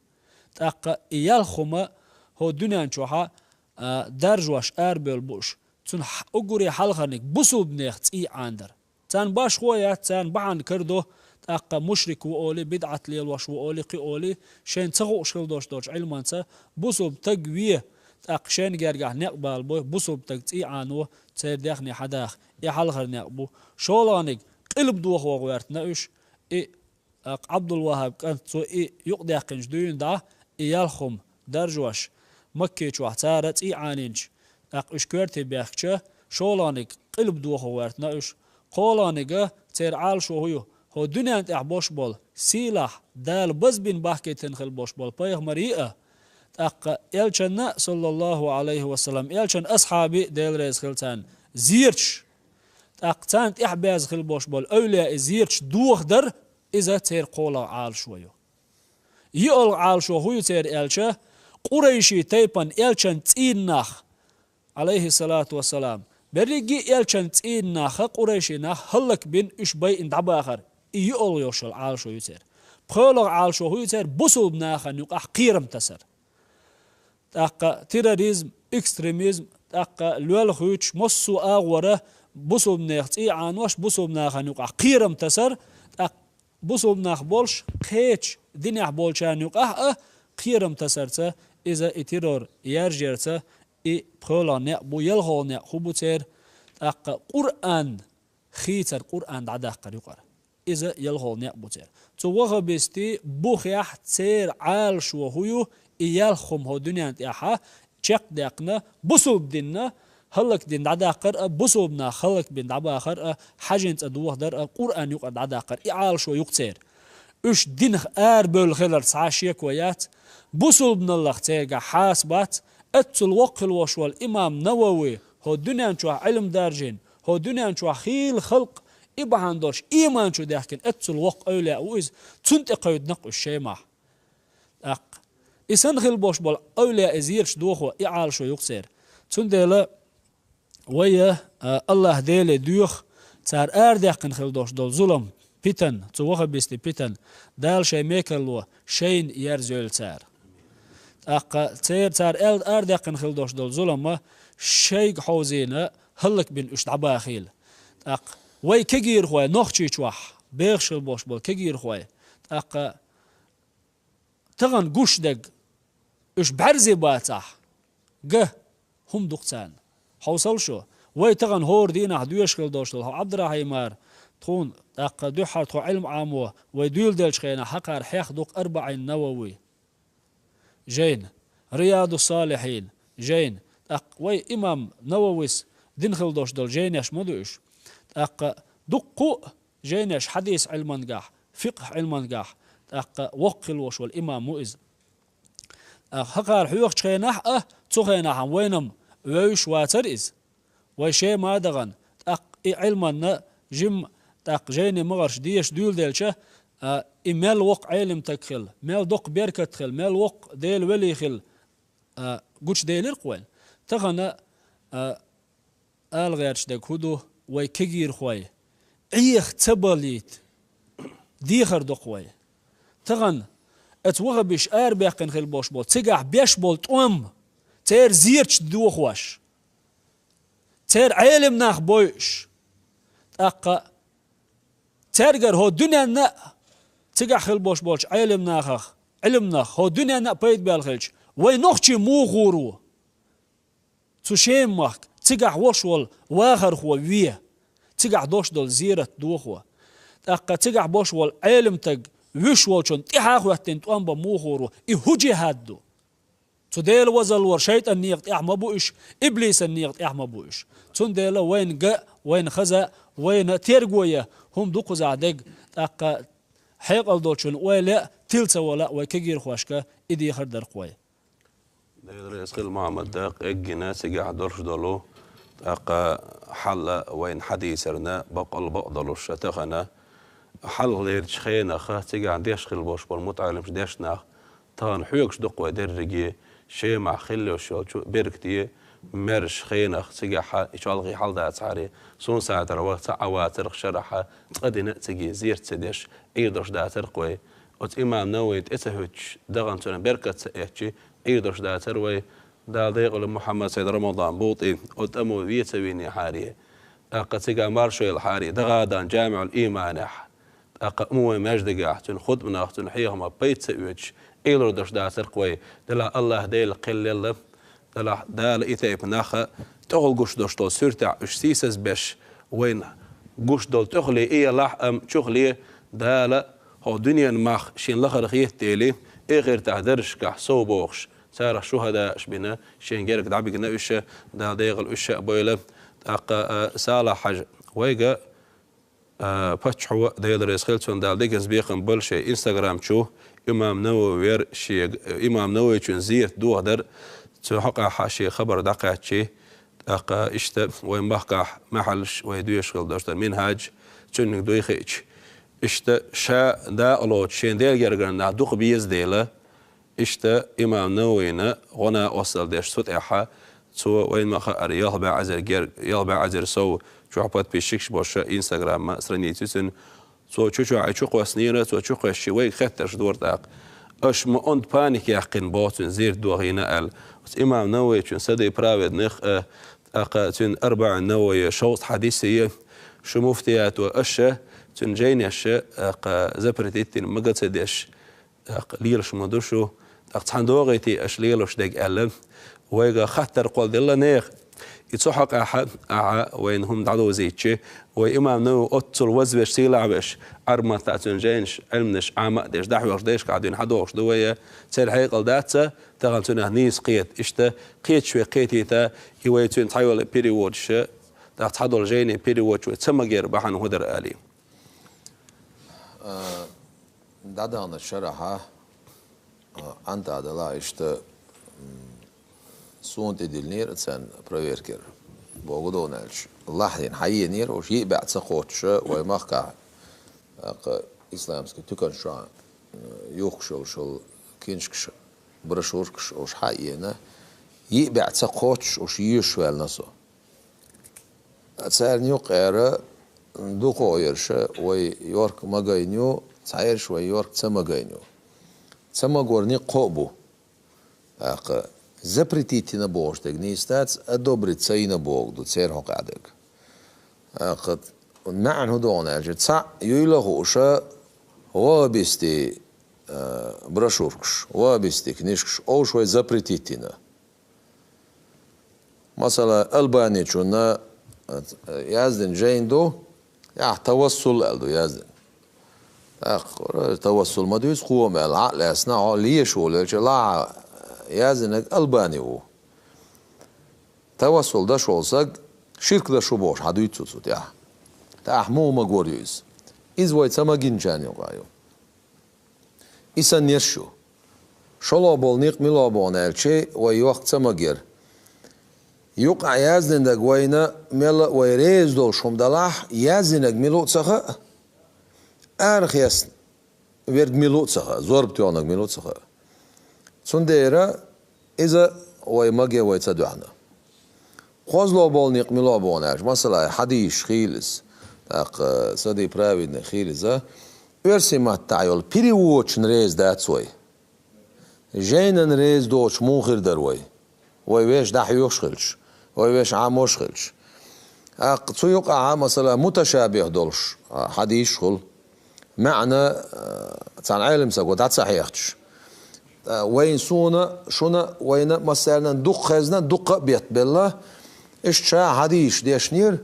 ТӀаккха и ялх хӀума хӀо дуьнен чохь а, а, даржош арабевлла бууш, цуьнан хь-, уггаре хьалхарниг бусулбанех цӀий Ӏанадар. Царна башхо а яц, царна бахьана карадо, тӀаккха мушрик ву олий, бидӀат лелош ву олий, кхин олий, шайна ца хууш хила долуш долчу Ӏилманца бусулба таг ве, тӀаккха шайна гергахь некъ балабой, бусулба таг цӀий Ӏано, церан даьхни хьадаха, и хьалхара некъ бу. ШолгӀаниг къилба дохо гӀоьртина уьш, и, тӀаккха Ӏабдул-ВаххӀаб кӀант, цо и юкъадаьккхинчу дуьйна дӀа, и ялх хӀума даржош, Макки чохь цара цӀий Ӏанийначу, тӀаккха уьш коьрте бехкича, шолгӀаниг къилба дохо гӀоьртина уьш. КхоалгӀанига церан Ӏалашо хӀун ю? ХӀо дуьнен тӀехь бош болу, сийлахь, Дала базбина бахкийтина хила бош болу пайхамар йиъа, тӀаккха элчанна, саллаллаху Ӏалайхи ва саллам, элчан асхьаби, Дела реза хила царна, зераш, тӀаккха царна тӀехь беза хила бош болу эвлияи зераш дохадар, иза церан кхоалгӀа Ӏалашо ю. ЙиъалгӀа Ӏалашо хӀун ю церан аьлча, къурайши тайпан элчан цӀийннах, Ӏалайхиссалату вассалам, берриге а элчан цӀийннаха къурайши нах хӀаллакбина, уьш байина дӀабахар, и йиъалгӀа йолуш йолу Ӏалашо ю церан. ПхоьалгӀа Ӏалашо хӀун ю церан? Бусулба нахана юкъахь кхерам тасар. ТӀаккха терроризм, экстремизм, тӀаккха лоьла хуьйцуш массо а агӀора бусулба нехан цӀий Ӏанош, бусулба нахана юкъахь кхерам тасар, тӀаккха бусулба нах болуш, кхечу динехь болчарна юкъахь а кхерам тасарца, иза и террор яржъярца, и пхоьалгӀа некъ бу, ялхолгӀа некъ хӀун бу церан? ТӀаккха Къуръан хийцар, Къуръан дӀадаккхар юкъара. Иза ялхолгӀа некъ бу церан. Цу ваххабистийн бухехь церан Ӏалашо хӀун ю, и ялх хӀума хӀо дуьнен тӀехьа чекхдаьккхина, бусулба динна хӀаллакдина дӀадаккхар а, бусулба нах хӀаллакбина дӀабахар а, хьажин цӀа дохадар а, Къуръан юкъара дӀадаккхар, и Ӏалашо ю-кх церан. Уьш динах арабевлла хилар цхьа а шеко яц, бусулбаналлах цаьргахь хьаса бац, эццул воккха хила волуш волу имам Навави, хӀо дуьнен чохь Ӏилма даржийна, хӀо дуьнен чохь хийла халкъ, и бахьана долуш, ийман чу даьхкина эццул воккха эвлаяъ ву иза, цунна тӀе кхевдина-кх уьш Шемахь. ТӀаккха и санна хила болуш болу эвлаяъ и зераш дохо, и Ӏалашо ю-кх церан. Цундела вай, а, АллахӀ Деле доьху, цара арадаьккхина хила долуш долу зулам, питан, цу ваххабистийн питан, Дала шайн мекарло шайна ерзайойла цара. ТӀаккха церан, цара аьл-, арадаьккхина хила долуш долу зулам а шайга хьовзийна, хӀаллакбина уьш дӀабахийла. ТӀаккха вай кегийрхой Нохчийчохь, бехаш хила болуш болу кегийрхой, тӀаккха тахана гуш дерг, уьш бӀаьрзе бацахь, ган хӀума ду-кх царна. Хьовсал шу, вай тахана хӀора дийнахь доьшуш хила долуш долу хьо Ӏабдурахьимара, тхуна, тӀаккха дуьххьара тхо Ӏилма Ӏамо вай дуьйладеллачу хенахь хьакхара хьех ду-кх АрбаӀин Навави. Жайна, Риядус-Салихьин жайна, тӀаккха вай имам Нававис дина хила долуш долу жайнеш ма ду уьш. ТӀаккха дуккха а жайнеш хьадис Ӏилмангахь, фикъхӀ Ӏилмангахь, тӀаккха воккха хила волуш волу имам ву иза. ТӀаккха хӀокхара хьоьхучу хенахь а, цу хенахь а вайна-м вевзаш вацара иза. Вай Шема а дахана, тӀаккха и Ӏилманна жимма, тӀаккха жайни магӀарш деша дуьйладелча, а, и мел воккха Ӏелим стаг хила, мел доккха беркат хила, мел воккха Делан вели хила, а, гучуделира-кх вайна. Тахана, а, ала гӀерташ дерг хӀун ду, вай кегийрхой Ӏеха ца балийта дехар до-кх вай. Тахана оцу ваххабисташ арабаьккхина хила болуш болу, цигахь беш болу тӀом, церан зерачу дохош, церан Ӏелим нах бойуш, тӀаккха цаьргара хӀо дуьненна а, цигахь хила болуш болчу Ӏелим нахах, Ӏилманах хӀо дуьненна а пайда баьлла хилча, вай нохчий муха гӀур ву? Цу Шема-махка цигахь волуш волу вахархо ве, цигахь долуш долу зерат дохо. ТӀаккха цигахь болуш волу Ӏелим стаг вуьш волчунна тӀаьхьа а хӀоьттина тӀом бан муха гӀур ву? И хӀун жихӀад ду? Цу Делан вазаллора шайтӀан некъа тӀехь ма бу уьш, иблисан некъа тӀехь ма бу уьш. Цундела вайна ган а, вайна хаза а, вайна терго ян хӀума ду кхузахь дерг, тӀаккха хьекъал долчунна ойла ян а, тила ца вала а вай кегийрхошка и дехар дара-кх вай. Дела реза хила, Мухьаммад, дакъа эггина цигахь долуш долу, тӀаккха хьал а вайна хьадийцарна бакъал бакъдолуш тахана. Хьалхалерчу хенахь цигахь деш хила болуш болу мутаӀалимаш дешнах тахана хьоьгуш ду-кх вай дерриге, Шемахь хила йолуш йолчу беркате, маьрша хенахь цигахь и чолхе хьал дацахьара, суна сацар ваха ца Ӏа вацарх шарахь цкъа дина а циге зерат ца деш, Ӏийр долуш дацар-кх вай. Оцу имам Нававина тӀе ца хӀуьттуш, дахана цунна беркат ца эцчи, Ӏийр долуш дацар вай. Дала декъала Мухьаммад-Сайд Рамадан БутӀи оцу тӀамо ве ца винехьара, тӀаккха цигахь маршо елахьара, даха а дахана, ЖамиӀул-Ийманехь, тӀаккха амма вайн маьждигехь, цуьнан хутбанах, цуьнан хьехамах пайда ца оьцуш, Ӏийр долуш дацар-кх вай. Делахь АллахӀ Дела кхеллалла, делахь Дала и тайпа нах тӀехула гуш долуш долу суьртехь уьш сийсаз беш, вайна гуш долу тӀехуле и елахь, амма чухуле Дала хӀокху дуьненан мах шен лахара хетта дели, эхартахь даржашкахь сов бохуш, царах шухӀадааш бина, шен герга дӀабигна уьш, Дала декъала уьш а бойла. ТӀаккха, а, Салахь-Хьаьжа, вайга, а, паччахьо, Дела реза хила цунна, Дала дегаза бекхам бойла, шен Instagram чу имам Нававера шега, имам Нававичун зерат дохадар, цу хьокъехь шен хабар дӀакхаьччи, тӀаккха иштта вайн махкахь маьхьалш, вай доьшуш хила долуш долу Минхьаж, цуьнниг дуй хиъча, иштта ша дакъалоцуш шен Делан гергара нах дукха беза дела, иштта имам Нававина гӀо-накъосталла деш цу тӀехь, цо вайна ма-хаъара ялх бӀе эзар герга, ялх бӀе эзар сов чохь подписчикаш болуш Instagram-ма страница ю цуьнан. Цо чу чохь и чу кхоьссинера, цо чу кхоьссича вайга хеттарш дора тӀаккха. Аша ма онда паника яьккхина боху цуьнан зерат дохийна аьлла. Оцу имам Нававичун сади праведных а, тӀаккха цуьнан АрбаӀин Нававия шовзткъа хьадис а, шу муфтиято аша цуьнан жайнеш а, тӀаккха запретить дина мага ца деш, тӀаккха лелаш ма ду шу, тӀаккха цхьаьна догӀийти аша лелош дерг аьлла, вайга хаттар кхолладелла нехан. И цу хьокъехь ахьа вайна хӀума дӀадовзийча, вай имам Навави оццул вазвеш, сийлахь веш, Ӏарбий маттахь цуьнан жайнаш, Ӏилманаш Ӏама а деш, дӀахьош дайшкахь дуьйна хьадохуш ду вай, церан хьекъал дац, тахана цунах нийса кхета. Иштта кхеташ вай кхетийта, и вай цуьнан цхьайола переводаш, тӀаккха цхьадолу жайнийн переводаш вай ца магар бахьана хӀун дара алий. А, дӀадаханчу шарахь, а, Ӏанта а далахь, иштта, м, суна тӀедиллинера царна проверкера. Боху дона аьлча, лахьийна хьаенера, уьш йиъ бӀе ца кхоччуш вай махкахь, тӀаккха исламский туьканаш чохь, м, юхкуш йолуш йолу киншкаш, брошюркаш уьш хьаена, йиъ бӀе ца кхоччуш уьш йоьшуш ваьлла со. Царна юккъера дукха ерш вай йохка магийна ю, цхьаерш вай йохка ца магийна ю. Ца магор некъ кхоъ бу. ТӀаккха запретить йина бохуш дерг нийса дац, одобрить ца йина бохург ду церан хьокъехь дерг. ТӀаккха маьӀна хӀун догӀу аьлча, цхьаъ юйла а хууш, ваххабистийн, а, брошюркаш, ваххабистийн книжкаш, уьш вай запретить йина. Масала, Албаничунна, э, яздина жайна ду, ахь тавассул аьлла ду яздина. ТӀаккха тавассул ма дуьйцу кхо ма аьлла, хьа а лаьцна, хьо леша волавелча, лахьа яздинарг Албани ву. Тавассул даш волу саг ширк даш ву бохуш хьан дуьйцу цу тӀехь. ТӀаккха ахь муха магор ю иза? Иза вай ца магинчарна юкъа ю. И санна ерш ю. ШолгӀа болу некъ мила боху аьлча, вай йохка ца магар. Юкъахь яздинарг вайна мелла а вай реза долуш хӀума далахь, яздинарг мила ву ца хаьа, арахецна верг мила ву ца хаьа, зорба тоьхнарг мила ву ца хаьа. Цундела иза вай маге вай ца дуьхьна. КхозлагӀа болу некъ мила боху аьлча, масала, хьадисаш хийла иза, тӀаккха сади праведный хийла иза, оьрсийн маттахь йолу переводчун реза дац вай. Жайнан реза доцуш муха хир дара вай? Вай вешан дӀахьоьхуш хилча, вай вешан Ӏамош хилча. ТӀаккха цу юкъахь, масала, муташабих долуш, а, хьадисаш хуьлу. МаьӀна, а, цхьана Ӏелам саго дӀа ца хьехчаш. ТӀа вайна, суна, шуна, вайна массарна дукха хезна, дукха а беттабелла, иштта ша хьадисаш дешнера,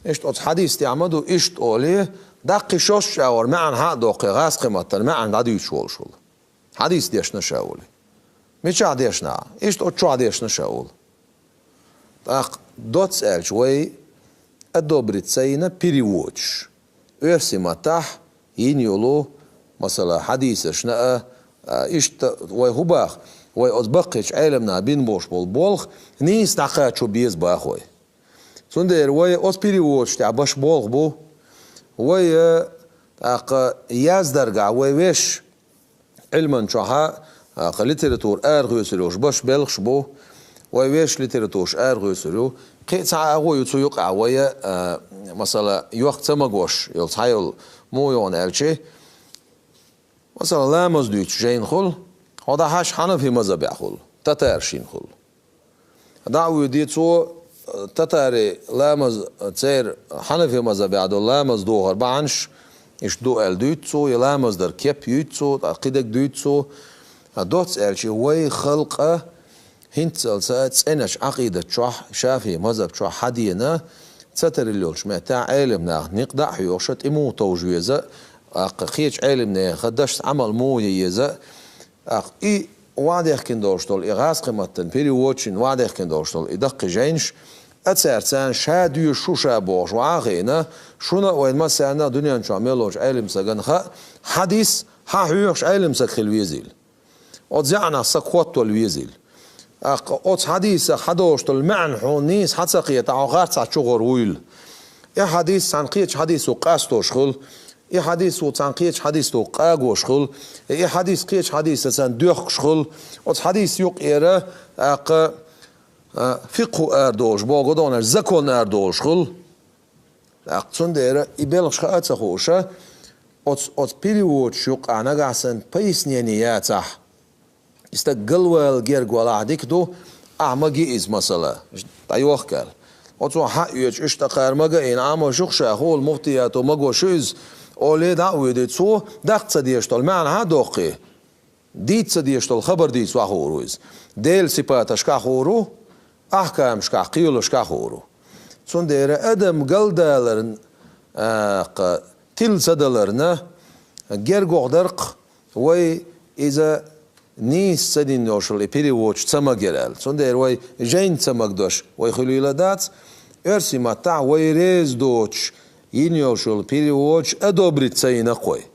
иштта оцу хьадис тӀехь ма ду, иштта олий, даккхий шош чӀагӀор маьӀна хьа а доккхий, гӀазкхи маттана маьӀна дӀадуьйцуш волуш волу. Хьадис дешна ша волий. Мичахь дешна? Иштта оцу чохь дешна ша волу. ТӀаккха доцца аьлча вай одобрить ца йина переводчаш. Оьрсийн маттахь йина йолу, масала, хьадисашна а, а, иштта вай хӀун баха, вай оцу баккхийчу Ӏеламнаха бина болуш болу болх нийса дӀакхачо беза баха вай. Цундела вай оцу переводаш тӀехь баш болх бу. Вай, а, тӀаккха яздаргахь вай веш, Ӏилман чохь, а, кху литература арахоьцур йолуш баш белхаш бу, вай вешан литератураш арахоьцур ю. Кхин а цхьа агӀо ю цу юкъахь вай, а, масала, йохка ца магош йолу цхьа йолу муха йогӀу аьлча, масала, ламаз дуьйцу жайна хуьлу, хьо дӀахьаьжча хьанафи мазхабехь хуьлу, татаршна хуьлу. ДӀа а воьдий цо, татарийн ламаз, церан хьанафи мазхабехь долу ламаз дохар бахьанаш, иштта ду аьлла дуьйцу цо, я ламаз дар кеп юьйцу цо, ткъа кхидерг дуьйцу цо. Доцца аьлча, вай халкъа хӀинццалца цӀеначу Ӏакъидат чохь, шафии мазхаб чохь хьадена, ца тарийла йолчу меттехь Ӏеламнаха некъ дӀа а хьоьхуш, тӀе муха товжа веза, тӀаккха кхечу Ӏеламнехан дашца Ӏамал муха ян еза, тӀаккха и охьадехкина долуш долу, и гӀазкхи маттана переводчийн охьадехкина долуш долу и даккхий жайнаш, а цаьрца ша доьшуш ву ша бохуш ван а хиъна, шуна а вайна массарна а дуьнен чохь мел волчу Ӏелам сагана хаьа, хьадис хьан хьоьхуш Ӏелам саг хила везийла. Оцу яӀнах саг хоттавала везийла. ТӀаккха оцу хьадисах хьан долуш долу маьӀна хьуна нийса хьан ца кхета, хьо харцахь чугӀур вуйла. И хьадис цхьана кхечу хьадисо къастош хуьлу, и хьадис ву цхьана кхечу хьадисо къагош хуьлу, и хьадис кхечу хьадисаца доьхкуш хуьлу, оцу хьадис юкъера, тӀаккха, а, фикъхӀу арадолуш, боху догӀунаш, закон арадолуш хуьлу. ТӀаккха цундела и белхаш хаа а ца хууша, оцу, оцу переводчу юкъахь нагахь санна пояснение яцахь, и стаг галвала герга валахь дика ду, ахьа маги иза масала, дӀайохка аьлла. Оцо хьаоьцу иштта кхара мага а йина, Ӏамош ю-кх ша, хӀула муфтиято магош ю иза, олий дӀа а воьдий, цо даккха ца дезаш долу маьӀна хьан а доккхий, дийца ца дезаш долу хабар дийца охьахуур ву иза. Делан сипаташкахь хуур ву, ахькамашкахь, кхелашкахь хуур ву. Цундела адам галдаларна, а, кха, тила ца даларна, гергох даркх вай иза нийса ца дина йолуш и переводаш ца магар аьлла. Цундела вай жайна ца магадеш вай хуьлийла дац, оьрсийн маттахь вай реза доцуш йина йолуш йолу переводаш одобрить ца йина кхой.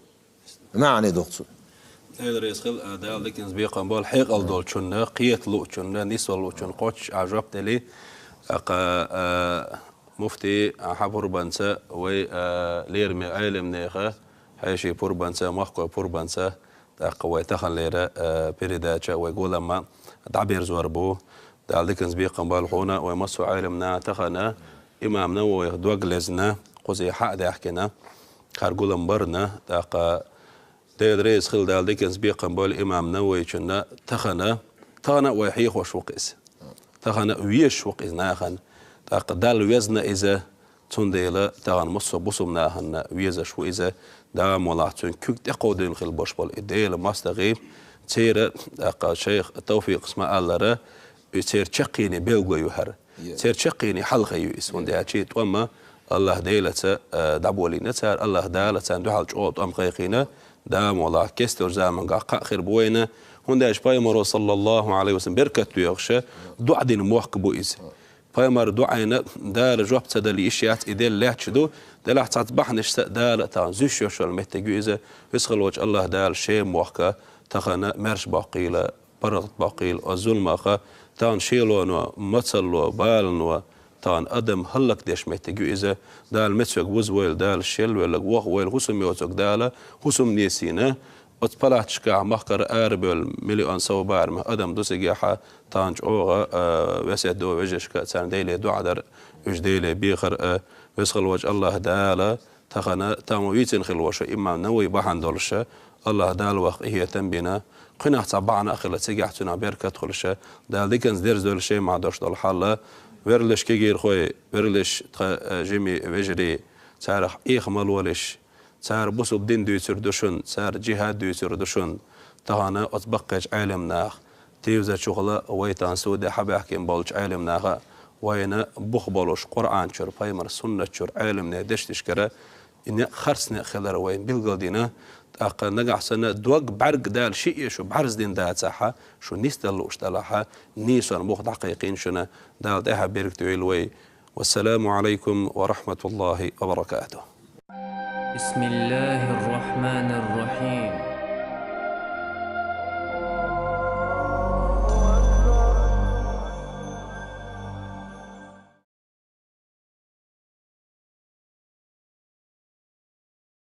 МаьӀне ду-кх цуьнан. Дела реза хила, а, Дала диканца бекхам болу хьекъал долчунна, кхета луучунна, нисвала луучунна кхоччуш а жоп делли, а, кха, а, муфти, а, хьан пурбанца вай, а, лераме Ӏелам неха, хьеший пурбанца, махкой пурбанца, тӀаккха вай таханлера, а, передача, вай гулам дӀаберзор бу. Дала диканца бекхам болу хьуна, вай массо а Ӏелам наха тахана, имам Нававих дог лезна, кхузий хьа а даьхкина, хӀара гулам барна, тӀаккха Дела реза хила, Дала диканца бекхам болу имам Нававичунна тахана, тахана а вай хьехош ву-кх иза. Тахана а везаш ву-кх иза нахана. ТӀаккха Далла везна иза, цундела тахана массо а бусулба нахана везаш ву иза, Дала мукъ лахь цуьнан куьг тӀекховдийна хила болуш болу и Дела мостагӀий, церан, тӀаккха шайх Товфикъас ма-аллара, и церан чаккхене белгало ю хӀара. Е. Церан чаккхене хьалхе ю иза, хӀунда аьлча тӀом АллахӀ Делаца, а, дӀаболийна цара, АллахӀ Дала царна дуьхьал чӀогӀа тӀом кхайкхийна, Дала мукъ лахь кестачу заманахь кхаъ хир бу вайна, хӀунда аьлча Пайхамаро, саллаллахӀу Ӏалайхи ва саллам, беркат доьхуш, доӀа дина мохк бу иза. Пайхамар доӀийна Дала жоп ца дала йиш яц, и делла лаьтташ ду, делахь цхьацца бахьанашца Дала а тахана зуьйш йолуш йолу меттиг ю иза, веза хила волчу АллахӀ Дала шен мохк тахана маьрша боккхийла, паргӀат боккхийла оцу зуламах, тахана шелоно, мацалло, балано, тахана адам хӀаллакдеш меттиг ю иза, Дала меца верг вузавойла, Дала шелвелларг вохавойла, хӀусам йоцург Дала хӀусам несийна, оцу палаташкахь махкара арабевлла миллион сов барамехь адам ду цигахь, тахана чӀогӀа, а, весет ду вежаршка, царна Деле доӀа дар, уьш Деле бехар, а, веза хила волчу АллахӀ Дала, тахана, тахана вийцина хила волуш имам Нававий бахьана долуш, АллахӀ Дала вайх къинхетам бина, кхунах цхьа бахьана а хилла, цигахь цуьнан беркат хуьлуш, Дала диканца дерзадойла шен махь долуш долу хьал, верлаш кегийрхой, верлаш тхан, а, жимий вежарий, царах Ӏеха ма лолаш, цара бусулба дин дуьйцур ду шуна, цара джихӀад дуьйцур ду шуна, тахана оцу баккхийчу Ӏелам наха, тевзачухула вай тахана суде хьабаьхкина болчу Ӏелам наха, вайна бух болуш Къуръан чуьра, Пайхамар суннат чуьра Ӏелам нехан дешнашкара, и некъ харц некъ хилар вайна билгалдина, тӀаккха нагахь санна дог бӀаьрг Дала шиъ а шу бӀарздина дацахьа, шу нисдала лууш делахьа, нийсонан бух дӀакхайкхийна шуна, Дала тӀаьхьа беркате йойла вай. والسلام عليكم ورحمة الله وبركاته. بسم الله الرحمن الرحيم.